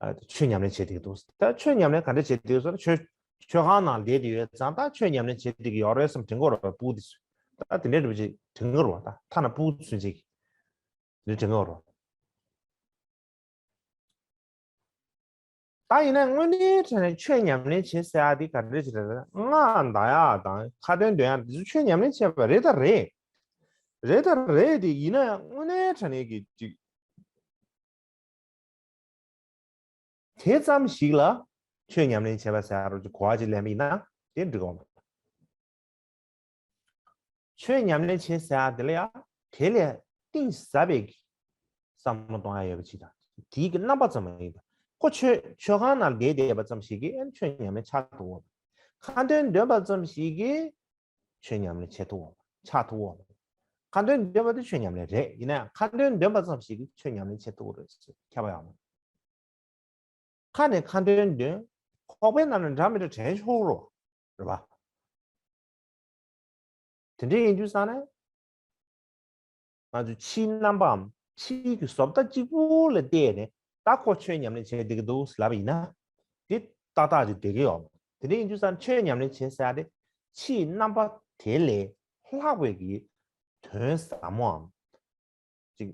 ཨ། ཆོས་ཉམས་ལེན་བྱེད་བསྡད་འདུག་ད་ཆོས་ཉམས་ལེན་ག་འདྲ་བྱེད་བསྡད་ཡོད་ཟེར་ན། ཆོས་མཆོད་ཁང་ནང་བསྡད་དེ་ཡོད་ཙང་ད་ཆོས་ཉམས་ལེན་བྱེད་བསྡད་ཀྱི་ཡོད་རེད་བསམ་དྲན་གྱི་ཡོད་རེད་པ། སྤུ་གུ་དེ་ཚོས་ད་དེ་འདྲ་འདྲ་པོ་ཅིག་དྲན་གྱི་ཡོད་རེད་པ། ད་ཐ་ན་སྤུ་གུ་ཚུན་ཆད་ཀྱིས་དེ་འདྲ་དྲན་གྱི་ཡོད་རེད་པ། ད་ཡིན་ན་དངོས་གནས་དྲང་གནས་ཆོས་ཉམས་ལེན་བྱེད་ཟེར་ཡག་དེ་ག་འདྲ་ཅིག་རེད་ཟེར་ན། སྔགས་བཟླ་ཡག་དང་ཁ་ཏོན་འདོན་ཡག་དེ་ཚོ་ཆོས་ཉམས་ལེན་བྱེད་པ་རེད་ད་རེད། རེད་ད་རེད་དེ། ཡིན་ན་ཡང་དངོས་གནས་དྲང་གནས་ཀྱི་ཅིག་དེ་ཙམ་ཞིག་ལ་ཆོས་ཉམས་ལེན་བྱེད་པ་ཟེར་ཡག་གི་གོ་བ་ཅིག་ལེན་པ་ཡིན་ན་དེ་འགྲིག་གོ། ཆོས་ཉམས་ལེན་བྱེད་ཟེར་ཡག་དེ་ལ་ཡང་དེ་ལས་གཏིང་ཟབ་པའི་བསམ་བློ་གཏོང་ཡག་ཡོད་པ་ཅིག་དང་། དེའི་གི་རྣམ་པ་ཙམ་མ་ཡིན་པ། ཁོ་ཆོས་མཆོད་ཁང་ནང་བསྡད་བསྡད་པ་ཙམ་ཞིག་གིས་ཨ་ནི་ཆོས་ཉམས་ལེན་ཆགས་ཐུབ་ཀྱི་ཡོད་མ་རེད། ཁ་ཏོན་འདོན་པ་ཙམ་ཞིག་གིས་ཆོས་ཉམས་ལེན་བྱེད་ཐུབ་ཀྱི་ཡོད་མ་རེད། ཆགས་ཐུབ་ཀྱི་ཡོད་མ་རེད། ཁ་ཏོན་འདོན་པ་དེ་ཆོས་ཉམས་ལེན་རེད། ཡིན་ན་ཡང་ཁ་ཏོན་འདོན་པ་ཙམ་ཞིག་གིས་ཆོས་ཉམས་ལེན་བྱེད་ཐུབ་ཀྱི་རེད་ཟེར་ཁྱབ་པ་ཡོད་མ་རེད། ཁ་ནས་ཁ་འདོན་འདོན། ཁོག་པའི་ནང་ནས་འདྲ་མི་འདྲ་དྲན་ཆོག་རོ། རེད་པ། དེ་འདྲ་ཡིན་དུས་ཙང་ནས། ང་ཚོས་ཕྱིའི་རྣམ་པའམ་ཕྱིའི་གི་བཟོ་ལྟ་གཅིག་པུ་ལ་བལྟས་ནས་ད་ཁོ་ཆོས་ཉམས་ལེན་བྱེད་བསྡད་ཀྱི་འདུག་ལབ་པ་ཡིན་ན། དེ་ཏག་ཏག་ཅིག་བསྡད་ཀྱི་ཡོད་མ་རེད། དེ་འདྲ་ཡིན་དུས་ཙང་ཆོས་ཉམས་ལེན་བྱེད་ཟེར་ཡག་དེ་ཕྱིའི་རྣམ་པ་དེ་ལས་ལྷག་པའི་གི་དོན་ཟབ་མོའམ། ཅིག་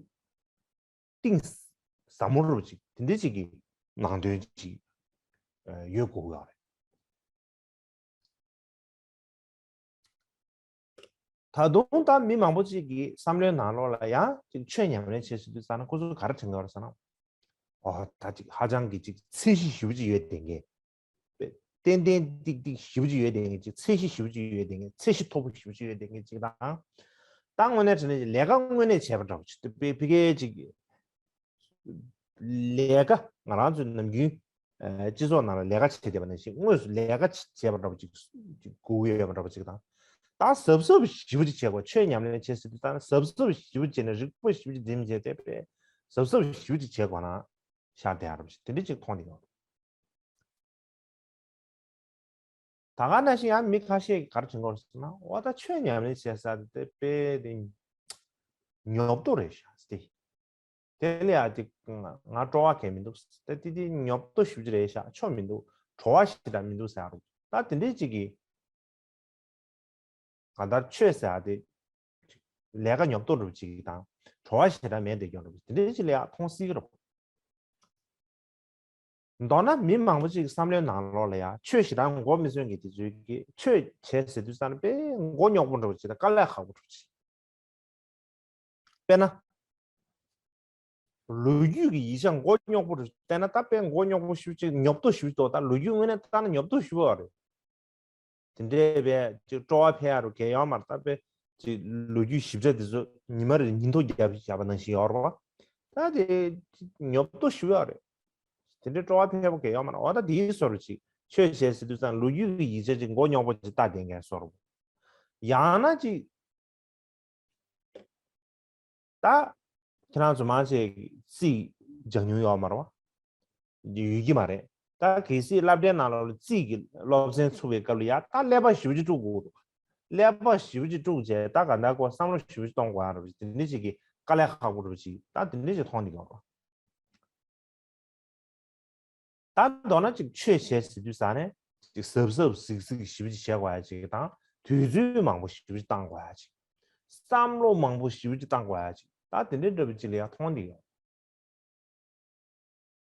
གཏིང་ཟབ་མོ་རུ་ཅིག་དེ་འདྲ་ཅིག་གི་ནང་དོན་ཅིག་ཡོད་དགོས་ཀྱི་ཡོད་རེད། ད་དུང་ད་མི་མང་པོ་ཅིག་གི་བསམ་བློའི་ནང་ལོགས་ལ་ཡང་ཅིག་ཆོས་ཉམས་ལེན་བྱེད་ཟེར་དུས་ཙང་ན་ཁོ་ཚོ་ག་རེ་དྲན་གྱི་ཡོད་རེད་ཟེར་ན། ཨོ་ད་ཅིག་ཧ་ཅང་གི་ཅིག་ཚད་གཞི་ཞེ་པོ་ཅིག་ཡོད་བསྡད་མཁན། ཏན་ཏན་ཏིག་ཏིག་ཞེ་པོ་ཅིག་ཡོད་བསྡད་མཁན་ཅིག་ཚད་གཞི་ཞེ་པོ་ཅིག་ཡོད་བསྡད་མཁན་ཚད་གཞི་མཐོ་པོ་ཞེ་པོ་ཅིག་ཡོད་བསྡད་མཁན་ཅིག་དང་། ད་དངོས་གནས་དྲང་གནས་ལས་ཀ་དངོས་གནས་བྱས་པ་འདྲ་པོ་ཅིག་ཏུ་དཔེ་ཕ་གིའི་ཅིག་ལས་ཀ་ང་རང་ཚོའི་ནམ་རྒྱུན་སྤྱི་ཚོགས་ནང་ལ་ལས་ཀ་བྱེད་བསྡད་པ་ནང་བཞིན་དངོས་སུ་ལས་ཀ་བྱས་པ་འདྲ་པོ་ཅིག་ཅིག་དགོས་ཀྱི་ཡོད་པ་འདྲ་པོ་ཅིག་དང་། ད་གཟབ་གཟབ་ཞེ་པོ་ཅིག་བྱེད་དགོས། ཆོས་ཉམས་ལེན་བྱེད་ཟེར་དུས་ད་གཟབ་གཟབ་ཞེ་པོ་བྱས་ནས་རིག་པ་ཞེ་པོ་ཅིག་འཛིན་བྱས་ཏེ་དཔེ་གཟབ་གཟབ་ཞེ་པོ་ཅིག་བྱེད་དགོས་ན་ཤར་བསྡད་ཡག་འདྲ་པོ་ཅིག་དེ་འདྲ་ཅིག་མཐོང་བསྡད་ཡོད། ད་ག་ནང་བཞིན་ཡང་མི་ཁ་ཤས་ཀྱིས་ག་རེ་དྲན་གྱི་ཡོད་རེད་ཟེར་ན། འོ་ད་ཆོས་ཉམས་ལེན་བྱེད་ས་དེ་དཔེ་དེ་ཉོབ་ཏོ་རེད་ཤག་ཟེར་ཏེ། དེ་ལ་ཡ་ཅིག་ང་སྤྲོ་བ་གང་ཡང་མི་འདུག་ཟེར་ཏེ། དེ་དེ་ཉོབ་ཏོ་ཞེ་པོ་ཅིག་རེད་ཤག་ཆོ་མི་འདུག་བྲོ་བ་ཞེ་དྲག་མི་འདུག་ཟེར་ཡ་རུ། ད་དེ་འདྲའི་ཅིག་གིས་གང་ལྟར་ཆོས་ཟེར་ཡ་དེ་ ལས་ཀ་ཉོབ་ཏོ་འདྲ་པོ་ཅིག་དང་བྲོ་བ་ཞེ་དྲག་མེད་དེ་ཀྱང་འདྲ་པོ་དེ་འདྲའི་ཅིག་ལ་ཡང་མཐོང་སྲིད་ཀྱི་རེད། མདོར་ན་མི་མང་པོ་ཅིག་བསམ་བློའི་ནང་ལོགས་ལ་ཡང་ཆོས་ཞེ་དྲག་མགོ་མི་ཚོས་མཁན་དེ་ཚོས་ཀྱི་ཆོས་བྱེད་ཟེར་དུས་ཙམ་ན་དཔེ་མགོ་རྙོག་པོ་འདྲ་པོ་ཅིག་དང་དཀའ་ལས་ཁག་པོ་འདྲ་པོ་ཅིག་དཔེར་ན། ལོ་རྒྱུས་ཀྱི་ཡིག་ཆ་མགོ་རྙོག་པོ་རེ་བལྟས་ན་ད་དཔེ་མགོ་རྙོག་པོ་ཞེ་པོ་ཅིག་ཉོབ་ཏོ་ཞེ་པོ་ཅིག་འདུག་ད་ལོ་རྒྱུས་དངོས་གནས་ལྟ་ན་ཉོབ་ཏོ་ཞེ་པོ་རེད། དེ་འདྲའི་བས་ཅིག་སྤྲོ་བ་འཕེལ་ཡ་རུ་གལ་ཡོད་མ་རེད། ད་དཔེ་ཅིག་ལོ་རྒྱུས་ཞིབ་ཕྲ་དེ་ཚོ་ཉི་མ་རེར་ཉིན་ཐོ་བརྒྱབ་བཞག་པ་ནང་བཞིན་ཡོད་རེད་བ། ད་དེ་ཉོབ་ཏོ་ཞེ་པོ་རེད། དེ་འདྲའི་སྤྲོ་བ་འཕེལ་པོ་གལ་ཡོད་མ་རེད། འོ་ད་དེའི་བཟོ་འདྲ་ཅིག་ཆོས་བྱེད་ཟེར་དུས་ཙམ་ལོ་རྒྱུས་ཀྱི་ཡིག་ཆ་ཅིག་མགོ་རྙོག་པོ་ཅིག་ལྟ་བསྡད་མཁན་བཟོ་འདྲ། ཡང་ན་ཅིག་ད་ཁྱེད་རང་ཚོ་མང་ཆེ་རྩིས་སྦྱང་མྱོང་ཡོད་མ་རེད་བ། ཡོད་ཀྱི་མ་རེད། ད་གལ་སྲིད་སློབ་གྲྭའི་ནང་ལོགས་ལ་རྩིས་ཀྱི་སློབ་ཚན་ཚུགས་པའི་སྐབས་ལ་ཡ་ད་ཀླད་པ་ཞེ་པོ་ཅིག་དཀྲུག་དགོས་འདུག་ཀླད་པ་ཞེ་པོ་ཅིག་དཀྲུག་བྱས་ད་ག་འདྲ་གོ་བསམ་བློ་ཞེ་པོ་ཅིག་གཏོང་དགོས་ཡ་རེད་བ། དེ་འདྲ་ཅིག་གི་དཀའ་ལས་ཁག་པོ་རེད་བ་ཅིག་ད་དེ་འདྲ་ཅིག་མཐོང་བསྡད་ཀྱི་ཡོད་རེད་བ། ད་མདོར་ན་ཅིག་ཆོས་བྱེད་ཟེར་དུས་ཙང་ནས་ཅིག་གཟབ་གཟབ་གཟིགས་གཟིགས་ཞེ་པོ་ཅིག་བྱེད་དགོས་ཡ་ཅིག་དང་དུས་ཚོད་མང་པོ་ཞེ་པོ་ཅིག་བཏང་དགོས་ཡ་ཅིག་བསམ་བློ་མང་པོ་ཞེ་པོ་ཅིག་བཏང་དགོས་ཡ་ཅིག་ད་དེ་འདྲའི་འདྲ་པོ་ཅིག་ལ་ཡང་མཐོང་བསྡད་ཡོད།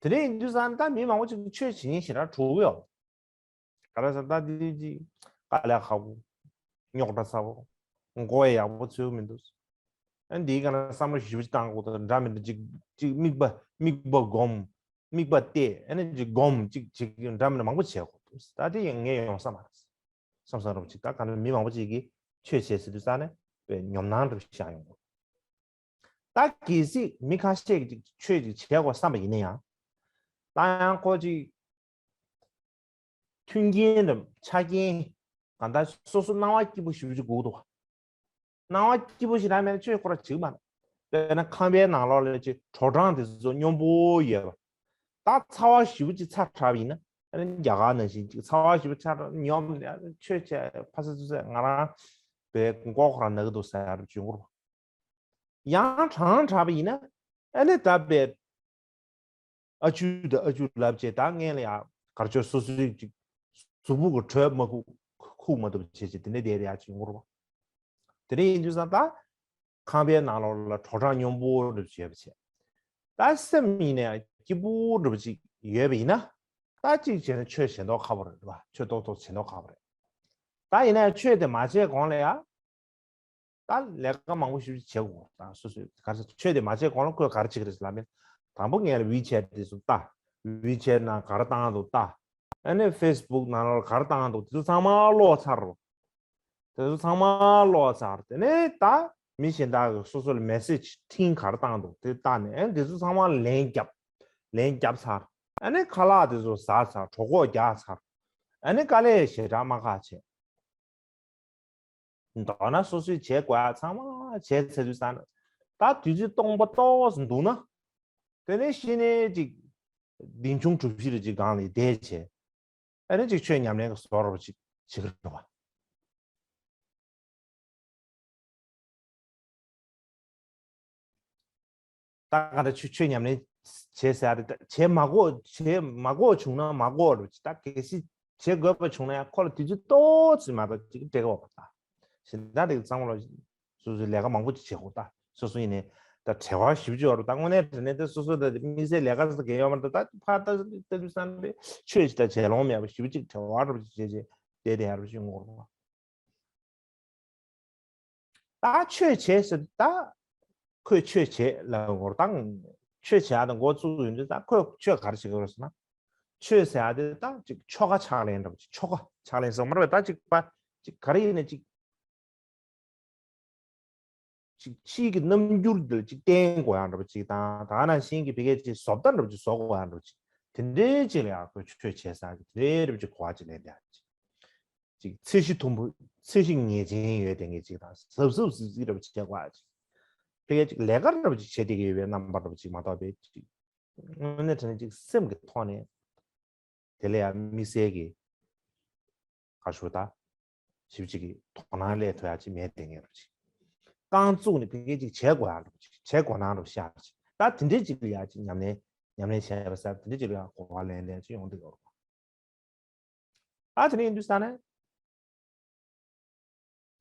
དེ་འདྲ་ཡིན་དུས་ཙང་ད་མི་མང་པོ་ཅིག་ཆོས་བྱེད་མཁན་ཞེ་དྲག་འགྲོ་གི་ཡོད། ག་རེ་ཟེར་ད་འདི་ཅིག་དཀའ་ལས་ཁག་པོ། རྙོག་དྲ་ཚ་པོ། མགོ་ཡག་པོ་ཚོས་མི་འདུག་ཨ་འདིའི་སྒང་ལ་བསམ་བློ་ཞིབ་ཅིག་བཏང་དགོས་འདུག་འདྲ་མི་འདྲ་ཅིག་ཅིག་དམིགས་པ་དམིགས་པ་སྒོམ། དམིགས་པ་གཏད་ཨ་ནི་ཅིག་སྒོམ་ཅིག་ཅིག་འདྲ་མི་འདྲ་མང་པོ་བྱེད་དགོས་འདུག་ད་དེ་ཡང་ངས་ཡོང་ས་མ་རེད། བསམ་བསམ་རོབ་ཅིག་ད་ག་ནས་མི་མང་པོ་ཅིག་གིས་ཆོས་བྱེད་ཟེར་དུས་ཙང་ནས་དཔེ་ཉོབ་སྣང་འདྲ་ཤར་ཡོང་གི། ད་གལ་སྲིད་མི་ཁ་ཤས་ཀྱིས་ཅིག་ཆོས་ཅིག་བྱེད་དགོས་བསམ་པ་ཡིན་ན་ཡང་། ད་ཡང་ཁོ་ཅིག་མཐུན་རྐྱེན་དང་ཆ་རྐྱེན་གང་ལྟར་སོ་སོ་སྣང་བ་སྐྱིད་པོ་ཞེ་པོ་ཅིག་དགོས་འདུག་སྣང་བ་སྐྱིད་པོ་ཞེ་དྲག་མེད་ན་ཆོས་ཁོ་རང་བྱེད་ཀྱི་མ་རེད། དཔེར་ན་ཁང་པའི་ནང་ལོགས་ལ་ཅིག་དྲོ་གྲང་དེ་ཚོ་སྙོམས་པོ་ཡོད་པ། ད་ཚ་བ་ཞེ་པོ་ཅིག་ཚ་དྲགས་པ་ཡིན་ན་ཨ་ནི་རྒྱ་གར་ནང་བཞིན་ཅིག་ཚ་བ་ཞེ་པོ་ཚ་དྲགས་སྙོམས་ནས་ཆོས་བྱས་ཕ་ས་ཚུ་ཚ་ང་རང་བའི་མགོ་ཁོ་རང་ན་གི་འདུག་ཟེར་ཡ་རུ་བྱུང་གི་རེད། ཡང་གྲང་དྲགས་པ་ཡིན་ན་ཨ་ནི་ད་དཔེ་ཨ་ཅུ་དང་ཨ་ཅུ་ལབ་བྱས་ད་སྔན་ལ་ཡང་གར་ཆོས་སོ་སོའི་ཅིག་གཟུགས་པོ་གི་དྲོད་མ་ཁུག་ཁུག་མ་ཐུབ་བྱས་བྱས་དེ་འདྲ་བསྡད་ཡ་ཅིག་ཡོང་གི་རེད་བ། དེ་འདྲ་ཡིན་དུས་ཙང་ད་ཁང་པའི་ནང་ལོགས་ལ་དྲོ་གྲང་སྙོམས་པོ་འདྲ་བྱས་པ་བྱས། ད་སེམས་ཡིན་ནའི་སྐྱིད་པོ་འདྲ་བ་ཅིག་ཡོད་པ་ཡིན་ན་ད་ཅིག་བྱས་ན་ཆོས་བྱེད་མདོག་ཁ་པོ་རེད་བ། ཆོས་ཏོག་ཏོག་བྱེད་མདོག་ཁ་པོ་རེད། ད་ཡིན་ནའི་ཆོས་དེ་མ་བྱས་གོང་ལ་ཡ། ད་ལས་ཀ་མང་པོ་ཞིག་བྱེད་དགོས་ད་སོ་སོས་ག་རེ་ཟེར་ཆོས་དེ་མ་བྱས་གོང་ལ་ཁོས་ག་རེ་བྱེད་ཀྱི་རེད་ཟེར་ལབ་མིན། དང་པོ་ངས་ལ་ཝི་ཆེ་ཊི་དེ་ཚོ་ལྟ། ཝི་ཆེ་ཊི་ནང་ག་རེ་བཏང་འདུག་ལྟ། ཨ་ནི་ཕེ་སི་བུག་ནང་ལ་ག་རེ་བཏང་འདུག་དེ་ཚོ་ཚང་མ་ཀློག་ཚར་རོ། དེ་ཚོ་ཚང་མ་ཀློག་ཚར། དེ་ནས་ད་མི་གཞན་དག་གིས་སོ་སོ་ལ་མེ་སེ་ཇི་འཕྲིན་ག་རེ་བཏང་འདུག་དེ་ལྟ་ནས་ཨ་ནི་དེ་ཚོ་ཚང་མ་ལན་བརྒྱབ། ལན་བརྒྱབ་ཚར། ཨ་ནི་ཁ་ལག་དེ་ཚོ་ཟ་ཚར། གྲོད་ཁོག་རྒྱགས་ཚར། ཨ་ནི་དཀའ་ལས་ཞེ་དྲག་མ་ཁག་བྱས། མདོར་ན་སོ་སོས་བྱེད་དགོས་ཡ་ཚང་མ་བྱས་ཚར་དུས་ཙང་ན། ད་དུས་ཚོད་སྟོང་པ་ཏོག་ཙམ་འདུག་ན། དེ་ནས་གཞི་ནས་ཅིག་བདེན་ཆུང་གྲུ་བཞི་རེ་ཅིག་སྒང་ལ་བསྡད་བྱས། ཨ་ནི་ཅིག་ཆོས་ཉམས་ལེན་གྱི་བཟོ་འདྲ་པོ་ཅིག་བྱེད་ཀྱི་རེད་བ། ད་ག་འདྲ་ཆོས་ཆོས་ཉམས་ལེན་བྱེད་ཟེར་ཡ་རེད། ད་བྱེད་མ་དགོས་བྱེད་མ་དགོས་བྱུང་ན་མ་དགོས་རེད། ད་གལ་སྲིད་བྱེད་དགོས་པ་བྱུང་ན་ཡང་ཁོ་ལ་དུས་ཚོད་ཏོག་ཙམ་མ་གཏོགས་ཅིག་སྤྲད་ཀྱི་ཡོད་པ། ད་གཞན་དག་རིགས་ཚང་མ་ལ་སོ་སོའི་ལས་ཀ་མང་པོ་ཅིག་བྱེད་དགོས། ད་སོ་སོ་ཡིན་ནའི་ད་བྲེལ་བ་ཞེ་པོ་ཅིག་ཡོད་རེད། ད་དངོས་གནས་དྲང་གནས་ད་སོ་སོ་ད་དམིགས་བསལ་ལས་ཀ་ཟེར་གྱི་ཡོད་མ་རེད། ད་ད་ཕར་ད་ལྟ་དུས་བསམ་པའི་ཆོས་ཅིག་ད་བྱེད་ལོང་མེད་པ་ཞེ་པོ་ཅིག་བྲེལ་བ་འདྲ་པོ་ཅིག་བྱས་བྱས་བསྡད་བསྡད་ཡ་རེད་ཅིག་ངོ་རེད། ད་ཆོས་བྱེད་ཟེར་ད་ཁོས་ཆོས་བྱེད་ལབ་ངོ་རེད། ད་ཆོས་བྱེད་ཡ་ད་འགོ་བཙུགས་ཡོང་དུས་ད་ཁོས་ཆོས་ག་རེ་བྱེད་ཀྱི་རེད་ཟེར་ན། ཆོས་ཟེར་ཡ་དེ་ད་ཅིག་ཆོ་ག་ཕྱག་ལེན་འདྲ་པོ་ཅིག་ཆོ་ག་ཕྱག་ལེན་ཟེར་མ་རེད་པས། ད་ཅིག་པ་ཅིག་ག་རེ་ཡིན་ན་ཅིག་ཅིག་ཕྱིའི་གི་རྣམ་འགྱུར་འདི་ལ་ཅིག་བརྟེན་དགོས་ཡ་འདྲ་པོ་ཅིག་དང་། ད་ནང་བཞིན་གྱི་ཕ་གིའི་ཅིག་བཟོ་ལྟ་འདྲ་པོ་ཅིག་བཟོ་དགོས་ཡ་འདྲ་པོ་ཅིག་དེ་འདྲའི་ཅིག་ལ་ཡ་ཁོས་ཆོས་བྱེད་ས་གི་དེ་འདྲའི་འདྲ་པོ་ཅིག་གོ་བ་ཅིག་ལེན་བསྡད་ཡ་ཅིག་ཅིག་ཚད་གཞི་མཐོན་པོ་ཚད་གཞི་ངེས་ཅན་ཡོད་བསྡད་མཁན་ཅིག་དང་གཟབ་གཟབ་གཟིགས་གཟིགས་འདྲ་པོ་ཅིག་བྱེད་དགོས་ཡ་ཅིག་ཕ་གིའི་ཅིག་ལས་ཀ་འདྲ་པོ་ཅིག་བྱེད་བསྡད་ཀྱི་ཡོད་པའི་རྣམ་པ་འདྲ་པོ་ཅིག་མ་གཏོགས་པའི་ཅིག་དངོས་གནས་དྲང་གནས་ཅིག་སེམས་ཀྱི་ཐོག་ནས་དེ་ལ་ཡང་དམིགས་བསལ་གྱི་ག་ཞུ་ད་ཞིབ་ཅིག་གི་དོ་སྣང་སླེབས་ཐུབ་ཡ་ཅིག་མེད་བསྡད་མཁན་འདྲ་པོ་ཅིག་རྐང་བཙུགས་ནས་ཕ་གིའི་ཅིག་བྱེད་དགོས་ཡ་འདྲ་པོ་ཅིག་བྱེད་དགོས་ན་འདྲ་པོ་ཤར་ཅིག་ད་དེ་འདྲའི་ཅིག་ལ་ཡ་ཅིག་ཉམས་ལེན་ཉམས་ལེན་བྱས་པ་ཟེར་དེ་འདྲའི་ཅིག་ལ་ཡ་གོ་བ་ལེན་ལེན་ཅིག་ཡོང་བསྡད་ཡོད་རེད། ད་དེ་འདྲ་ཡིན་དུས་ས་ནས།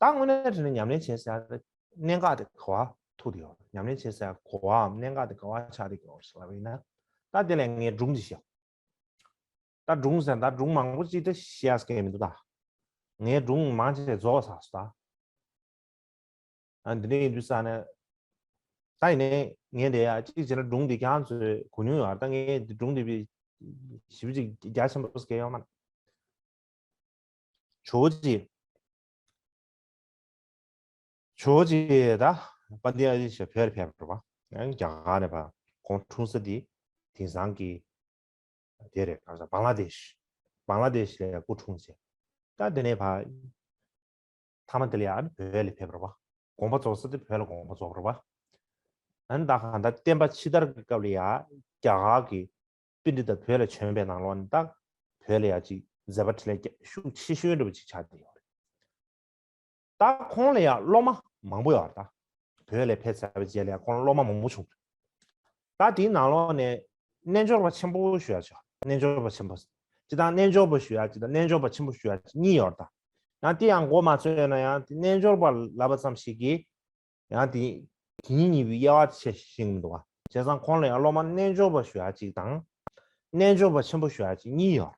ད་དངོས་གནས་དྲང་གནས་ཉམས་ལེན་བྱེད་ཟེར་ཡ་དེ་ གནད་འགག་དེ་ག་བ་ཐུག་དེ་ཡོད། ཉམས་ལེན་བྱེད་ས་ག་བའམ་གནད་འགག་དེ་ག་བ་ཆགས་དེ་ཡོད་ཟེར་བ་ཡིན་ན། ད་དེ་ལས་ངས་སྒྲུང་ཅིག་བཤད། ད་སྒྲུང་ཟེར་ད་སྒྲུང་མང་པོ་ཅིག་ད་བཤད་ཡ་སྐད་མི་འདུག་ད། ངས་སྒྲུང་མང་ཆེ་རྫོགས་ཚར་སོང་ད། ཨ་འདི་འདྲ་ཡིན་དུས་ས་ནས། ད་ཡིན་ནའི་ངས་འདི་ཡ་གཅིག་བྱས་ན་སྒྲུང་འདི་ཁྱེད་རང་ཚོས་གོ་མྱོང་ཡོད་རེད། ད་ངས་འདི་སྒྲུང་འདི་བི་ཞིབ་ཅིག་རྒྱ་ཆེན་པོ་སྐད་ཡོད་མ་རེད། ཇོ་བོ་རྗེ། ཇོ་བོ་རྗེ་ད་པཱན་ཌི་ཡ་ཞེས་བོད་ལ་ཕེབས་པ་རེད་པ། ཡང་རྒྱ་གར་ནས་ཕར་ཁོང་འཁྲུངས་ས་དེ་དེང་སང་གི་དེ་རེད། གང་ཟག་བང་ལ་དེཤ། བང་ལ་དེཤ་ལ་སྐུ་འཁྲུངས་བྱས། ད་དེ་ནས་ཕར་མཐའ་མ་དེ་ལ་ཡང་བོད་ལ་ཕེབས་པ་རེད་པ། དགོངས་པ་རྫོགས་ས་དེ་བོད་ལ་དགོངས་པ་རྫོགས་པ་རེད་པ། ཨ་ནི་ད་གང་ལྟར་བསྟན་པ་ཕྱི་དར་གྱི་སྐབས་ལ་ཡང་རྒྱ་གར་གྱི་པཎྜི་ཏ་བོད་ལ་བྱོན་པའི་ནང་ལོགས་ནས་ད་བོད་ལ་ཡང་ཅིག་མཛད་པ་འཕྲིན་ལས་ཤུགས་ཆེ་ཤོས་འདྲ་པོ་ཅིག་ཆགས་བསྡད་ཡོད་རེད། ད་ཁོང་ལ་ཡང་སློབ་མ་མང་པོ་ཡོད་རེད་ད། བོད་ལ་ཕེབས་ཚར་བའི་རྗེས་ལ་ཡང་ཁོང་ལ་སློབ་མ་མང་པོ་བྱུང་། ད་དེའི་ནང་ལོགས་ནས་རྣལ་འབྱོར་པ་ཆེན་པོ་ཞུ་ཡ་ཆོག་རྣལ་འབྱོར་པ་ཆེན་པོ། སྤྱིར་བཏང་རྣལ་འབྱོར་པ་ཞུ་ཡ་སྤྱིར་བཏང་རྣལ་འབྱོར་པ་ཆེན་པོ་ཞུ་ཡ་གཉིས་ཡོད་རེད་ད། ཡང་དེ་ཡང་མགོ་མ་ཚོས་ན་ཡང་དེ་རྣལ་འབྱོར་པ་ལབ་པ་ཙམ་ཞིག་གིས། ཡང་དེ་དེ་གཉིས་གཉིས་པོའི་དབྱེ་བ་ཕྱེ་ཤེས་ཀྱི་མི་འདུག་བ། བྱས་ཙང་ཁོང་ལ་ཡང་སློབ་མ་རྣལ་འབྱོར་པ་ཞུ་ཡ་གཅིག་དང་། རྣལ་འབྱོར་པ་ཆེན་པོ་ཞུ་ཡ་གཅིག་གཉིས་ཡོད།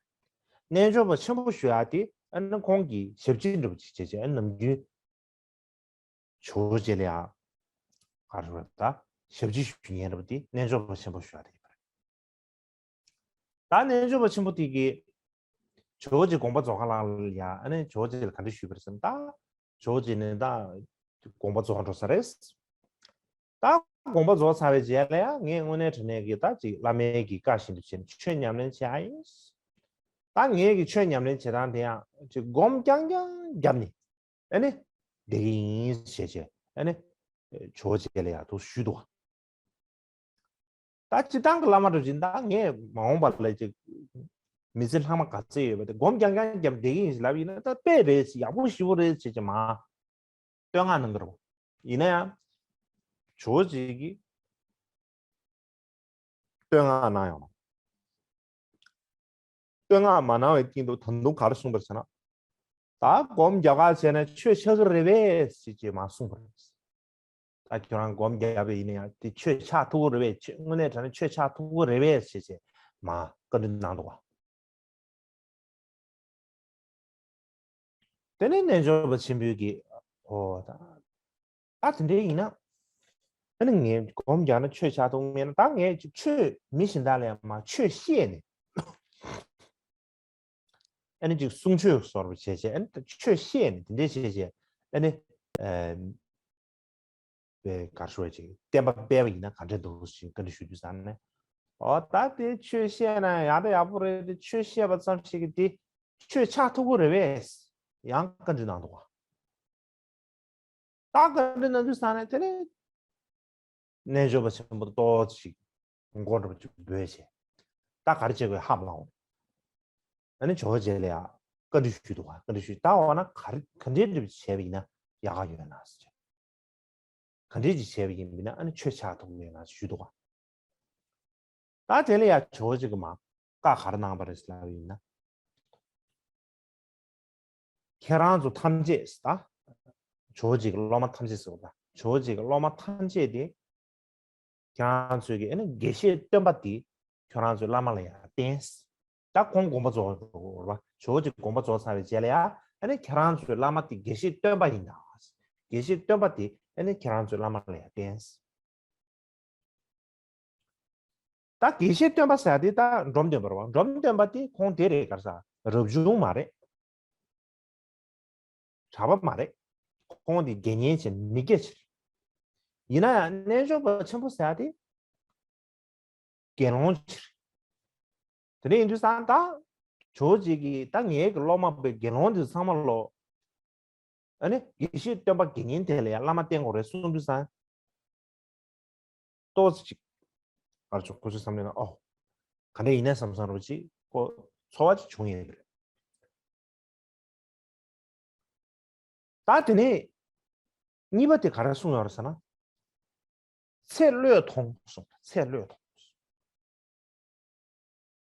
རྣལ་འབྱོར་པ་ཆེན་པོ་ཞུ་ཡ་དེ་ཨ་ནི་ཁོང་གིས་ཞབས་ཕྱི་འདྲ་པོ་ཅིག་བྱས་བྱས་ཨ་ནི་ནམ་རྒྱུན་ཇོ་བོ་རྗེ་ལ་ཡང་ག་རེ་ཟེར་ད་ཞབས་ཕྱི་ཞུ་མཁན་འདྲ་པོ་དེ་རྣལ་འབྱོར་པ་ཆེན་པོ་ཞུ་ཡ་དེ་ཡིན་པ་རེད། ད་རྣལ་འབྱོར་པ་ཆེན་པོ་དེ་གིས་ཇོ་བོ་རྗེ་དགོངས་པ་རྫོགས་ཁ་ལ་ཡ་ཨ་ནི་ཇོ་བོ་རྗེ་ལ་ག་འདྲ་ཞུས་པ་རེད་ཟེར་ན། ད་ཇོ་བོ་རྗེ་ནི་ད་དགོངས་པ་རྫོགས་འགྲོ་ས་རེད། ད་དགོངས་པ་རྫོགས་ཚར་བའི་རྗེས་ལ་ཡ་ངས་དངོས་གནས་དྲང་གནས་ཀྱི་ད་ཅིག་བླ་མའི་གི་བཀའ་བཞིན་དུ་བྱས་ནས་ཆོས་ཉམས་ལེན་བྱེད་ཨ་ཡིན། ད་ངས་ཀྱི་ཆོས་ཉམས་ལེན་བྱེད་སྟངས་དེ་ཡང་ཅིག་སྒོམ་རྐྱང་རྐྱང་བརྒྱབ་ནས། ཨ་ནི། བསྡད་ཀྱི་ཡིན་ཞེས་བྱས་ཨ་ནི། ཇོ་བོ་རྗེ་ལ་ཡང་དུ་ཞུས་འདུག་ད་སྤྱིར་བཏང་གི་བླ་མ་འདྲ་ཅིག་ད་ངས་མ་འོངས་པ་ལ་ཅིག་མི་ཚེ་ལྷག་མ་ག་ཚོད་ཡོད་པ་དེ་སྒོམ་རྐྱང་རྐྱང་བརྒྱབ་བསྡད་ཀྱི་ཡིན་ཞེས་ལབ་ཡིན་ན་ད་དཔེ་རེད་ཞེས་ཡག་པོ་ཞེ་པོ་རེད་ཞེས་ཀྱི་མ་བསྟོད་བསྔགས་གནང་གི་རེད། ཡིན་ན་ཡང་ཇོ་བོ་རྗེ་གིས་བསྟོད་བསྔགས་གནང་ཡོང་། བསྟོད་བསྔགས་མ་གནང་བའི་སྟེང་དུ་ད་དུང་ག་རེ་གསུངས་པ་རེད་ཟེར་ན། ད་སྒོམ་རྒྱག་ག་བྱས་ན་ཆོས་ཆགས་ཀྱི་རེད་པས་ཞེས་ཀྱི་མ་གསུངས་པ་རེད། ད་ཁྱོད་རང་སྒོམ་རྒྱག་པ་ཡིན་ན་ཡང་དེ་ཆོས་ཆགས་ཐུབ་ཀྱི་རེད་པས། ཆོས་དངོས་གནས་དྲང་གནས་ཆོས་ཆགས་ཐུབ་ཀྱི་རེད་པས་ཞེས་བྱས་མ་བཀའ་འདྲི་གནང་འདུག་བ། དེ་ནས་རྣལ་འབྱོར་པ་ཆེན་པོས་ཀྱིས་ཨོ་ད་ད་དེ་འདྲའི་ཡིན་ན་ཨ་ནི་ངས་སྒོམ་རྒྱག་ན་ཆོས་ཆགས་ཐུབ་མེད་ན་ད་ངས་ཅིག་ཆོས་མི་གཞན་དག་ལ་ཡང་མ་ཆོས་བཤད་ནས། ཨ་ནི་ཅིག་གསུང་ཆོས་སོར་བ་བྱས་བྱས་ཨ་ནི་ཆོས་བཤད་ནས་དེ་འདྲས་བྱས་བྱས་ཨ་ནི་ཨ་པའི་གར་ཤོར་བའི་ཅིག་བསྟན་པ་སྤེལ་བ་ཡིན་ན་ག་འདྲས་འདུག་ཞེས་བཀའ་འདྲི་ཞུ་དུས་ཙང་ནས། ཨོ་ད་དེ་ཆོས་བཤད་ན་ཡག་ད་ཡག་པོ་རེད་དེ་ཆོས་བཤད་པ་ཙམ་ཞིག་གིས་དེ་ཆོས་ཆགས་ཐུབ་ཀྱི་རེད་པས་ཡང་བཀའ་འདྲི་གནང་འདུག་བ། ད་བཀའ་འདྲི་གནང་དུས་ཙང་ནས་དེ་ནས་རྣལ་འབྱོར་པ་ཆེན་པོ་ཏོག་ཙམ་ཞིག་མགོ་འདྲ་པོ་ཅིག་སྦོས་བྱས། ད་ག་རེ་བྱེད་དགོས་ཧ་མ་ལང་། ཨ་ནི་ཇོ་བོ་རྗེ་ལ་ཡང་བཀའ་འདྲི་ཞུས་འདུག་བ། བཀའ་འདྲི་ཞུས་ད་འོ་ན་ག་རེ་ག་འདྲའི་འདྲ་པོ་བྱས་པ་ཡིན་ན་ཡག་ག་ཡོད་ན་ཟེར། ག་འདྲའི་ཅིག་བྱས་པ་ཡིན་ན་ཨ་ནི་ཆོས་ཆགས་ཐུབ་ཀྱི་ཡོད་ན་ཞུས་འདུག་བ། ད་དེ་ལ་ཡང་ཇོ་བོ་རྗེ་གིས་མ་བཀའ་ག་རེ་གནང་བ་རེད་ལབ་ཡིན་ན། ཁྱེད་རང་ཚོ་ཐམས་ཅད་ད། ཇོ་བོ་རྗེ་གི་སློབ་མ་ཐམས་ཅད་ཟེར་བ་ད། ཇོ་བོ་རྗེ་གི་སློབ་མ་ཐམས་ཅད་དེ། ཁྱེད་རང་ཚོས་ཀྱི་ཨ་ནི་དགེ་བཤེས་སྟོན་པ་དེ་ཁྱེད་རང་ཚོའི་བླ་མ་ལ་ཡང་བསྟེན། ད་ཁོང་དགོངས་པ་རྫོགས་འགྲོ་བ། ཇོ་བོ་རྗེ་དགོངས་པ་རྫོགས་ཚར་བའི་རྗེས་ལ་ཡང་ཨ་ནི་ཁྱེད་རང་ཚོའི་བླ་མ་དེ་དགེ་བཤེས་སྟོན་པ་ཡིན་ད། དགེ་བཤེས་སྟོན་པ་དེ་ཨ་ནི་ཁྱེད་རང་ཚོའི་བླ་མ་ལ་ཡང་བསྟེན། ད་དགེ་བཤེས་སྟོན་པ་ཟེར་དེ་ད་འབྲོམ་སྟོན་པ་རེད་བ། འབྲོམ་སྟོན་པ་དེ་ཁོང་དེ་རེད་ག་རེ་ཟེར། རབ་བྱུང་མ་རེད། གྲྭ་པ་མ་རེད། ཁོང་དེ་དགེ་བསྙེན་བྱས་མི་སྐྱ་ཅིག་རེད། ཡིན་ན་ཡང་རྣལ་འབྱོར་པ་ཆེན་པོ་ཟེར་དེ་དགེ་སློང་ཅིག་རེད། དེ་འདྲ་ཡིན་དུས་ཙང་ད་ཇོ་བོ་རྗེ་གིས་ད་ངའི་གི་སློབ་མ་པའི་དགེ་སློང་དེ་ཚང་མ་ལོ། ཨ་ནི་དགེ་བཤེས་སྟོན་པ་དགེ་བསྙེན་དེ་ལ་ཡང་བླ་མ་བསྟེན་དགོས་རེད་གསུངས་དུས་ཙང་། ཏོག་ཙམ་ཅིག་ཨར་ཅོ་ཁོ་ཚོའི་བསམ་བློ་ན་ཨོ། ག་འདྲ་ཡིན་ན་བསམ་བསམ་རོ་ཅིག་ཁོ་ཚོར་བ་ཅིག་བྱུང་ཡོད་རེད། ད་དེ་ནས་གཉིས་པ་དེ་ག་རེ་གསུངས་ཡོད་རེད་ཟེར་ན། ཚེ་བློས་ཐོངས་གསུངས། ཚེ་བློས་ཐོངས།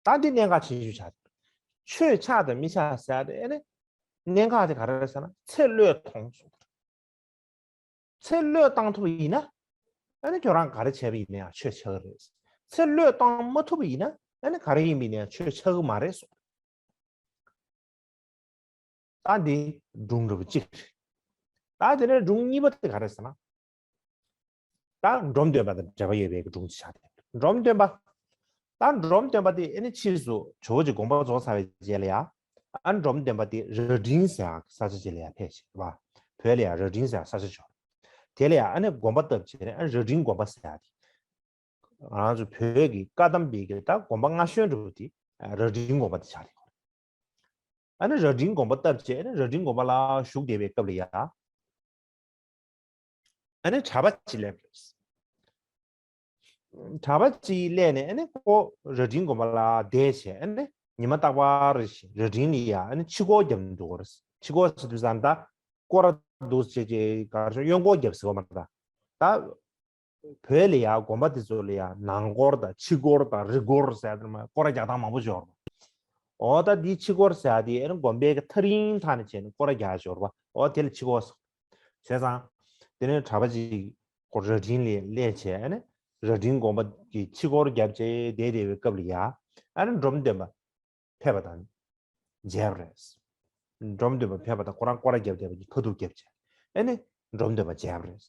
ད་འདི་གནད་འགག་ཆེ་ཤོས་ཆགས། ཆོས་ཆགས་དང་མི་ཆགས་ཟེར་ཏེ་ཨེ་ནི། གནད་འགག་དེ་ག་རེ་རེད་ཟེར་ན་ཚེ་བློས་ཐོངས་གསུངས། ཚེ་བློས་བཏང་ཐུབ་པ་ཡིན་ན། ཨ་ནི་ཁྱོད་རང་ག་རེ་བྱས་པ་ཡིན་ན་ཡང་ཆོས་ཆགས་ཀྱི་རེད། ཚེ་བློས་བཏང་མ་ཐུབ་པ་ཡིན་ན། ཨ་ནི་ག་རེ་ཡིན་པ་ཡིན་ན་ཡང་ཆོས་ཆགས་ཀྱི་མ་རེད་གསུངས། ད་འདི་སྒྲུང་འདྲ་པོ་གཅིག་རེད། ད་དེ་ནས་སྒྲུང་གཉིས་པ་དེ་ག་རེ་ཟེར་ན། ད་འབྲོམ་སྟོན་པ་དང་འབྲེལ་བ་ཡོད་པའི་སྒྲུང་ཅིག་ཆགས་ཏེ། འབྲོམ་སྟོན་པ། ད་འབྲོམ་སྟོན་པ་དེ་ཨ་ནི་ཕྱིས་སུ་ཇོ་བོ་རྗེ་དགོངས་པ་རྫོགས་ཚར་བའི་རྗེས་ལ་ཡ། ཨ་ནི་འབྲོམ་སྟོན་པ་དེ་རྭ་སྒྲེང་ཟེར་ཡག་ས་ཆ་ཅིག་ལ་ཡ་ཕེབས་ཤིག་རེད་པ། བོད་ལ་ཡ་རྭ་སྒྲེང་ཟེར་ཡག་ས་ཆ་ཅིག་ཡོད་རེད། དེ་ལ་ཡ་ཨ་ནི་དགོན་པ་བཏབ་བྱས་ནས། ཨ་ནི་རྭ་སྒྲེང་དགོན་པ་ཟེར་ཡག་དེ། ང་རང་ཚོ་བོད་ཀྱི་བཀའ་གདམས་པའི་གི་ད་དགོན་པ་སྔ་ཤོས་འདྲ་པོ་དེ་རྭ་སྒྲེང་དགོན་པ་དེ་ཆགས་རེད། ཨ་ནི་རྭ་སྒྲེང་དགོན་པ་བཏབ་བྱས། ཨ་ནི་རྭ་སྒྲེང་དགོན་པ་ལ་བཞུགས་བསྡད་པའི་སྐབས་ལ་ཡ། ཨ་ནི་གྲྭ་པ་ཅིག་སླེབས་རེད། གྲྭ་པ་ཅིག་སླེབས་ནས། ཨ་ནི་ཁོ་རྭ་སྒྲེང་དགོན་པ་ལ་བསྡད་བྱས། ཨ་ནི་ཉི་མ་རྟག་པར་རྭ་སྒྲེང་ལ་ཡ་ཨ་ནི་ཕྱི་སྐོར་རྒྱབ་འདུག་གོ། རྭ་ཕྱི་སྐོར་ཟེར་དུས་ཙང་ད་སྐོར་ར་འདུག་བྱས་བྱས་གར་སོང་གཡོན་སྐོར་རྒྱབ་ཟེར་བ་མ་རེད་ད། ད་བོད་ལ་ཡ་དགོན་པ་དེ་ཚོ་ལ་ཡ་ནང་སྐོར་དང་ཕྱི་སྐོར་དང་རི་སྐོར་ཟེར་དེ་མ་སྐོར་ར་རྒྱག་སྟངས་མང་པོ་ཅིག་ཡོད་རེད། འོ་ད་འདི་ཕྱི་སྐོར་ཟེར་ཡ་དེ་ཨ་ནི་དགོན་པའི་གི་ཐག་རིང་ཐག་ནས་བྱས་ནས་སྐོར་ར་རྒྱག་ཡ་ཅིག་ཡོད་རེད་པ། འོ་དེ་ལ་ཕྱི་སྐོར་ཟེར། བྱས་ཙང་དེ་ནས་གྲྭ་པ་ཅིག་ཁོ་རྭ་སྒྲེང་ལ་སླེབས་བྱས། ཨ་ནི་རྭ་སྒྲེང་དགོན་པ་གི་ཕྱི་སྐོར་རྒྱབ་བྱས་བསྡད་བསྡད་པའི་སྐབས་ལ་ཡ། ཨ་ནི་འབྲོམ་སྟོན་པ་ཕེབས་པ་དང་མཇལ་བ་རེད། འབྲོམ་སྟོན་པ་ཕེབས་པ་དང་ཁོ་རང་སྐོར་ར་རྒྱབ་བསྡད་པ་གི་ཁ་ཐུག་རྒྱབ་བྱས། ཨ་ནི་འབྲོམ་སྟོན་པ་མཇལ་བ་རེད།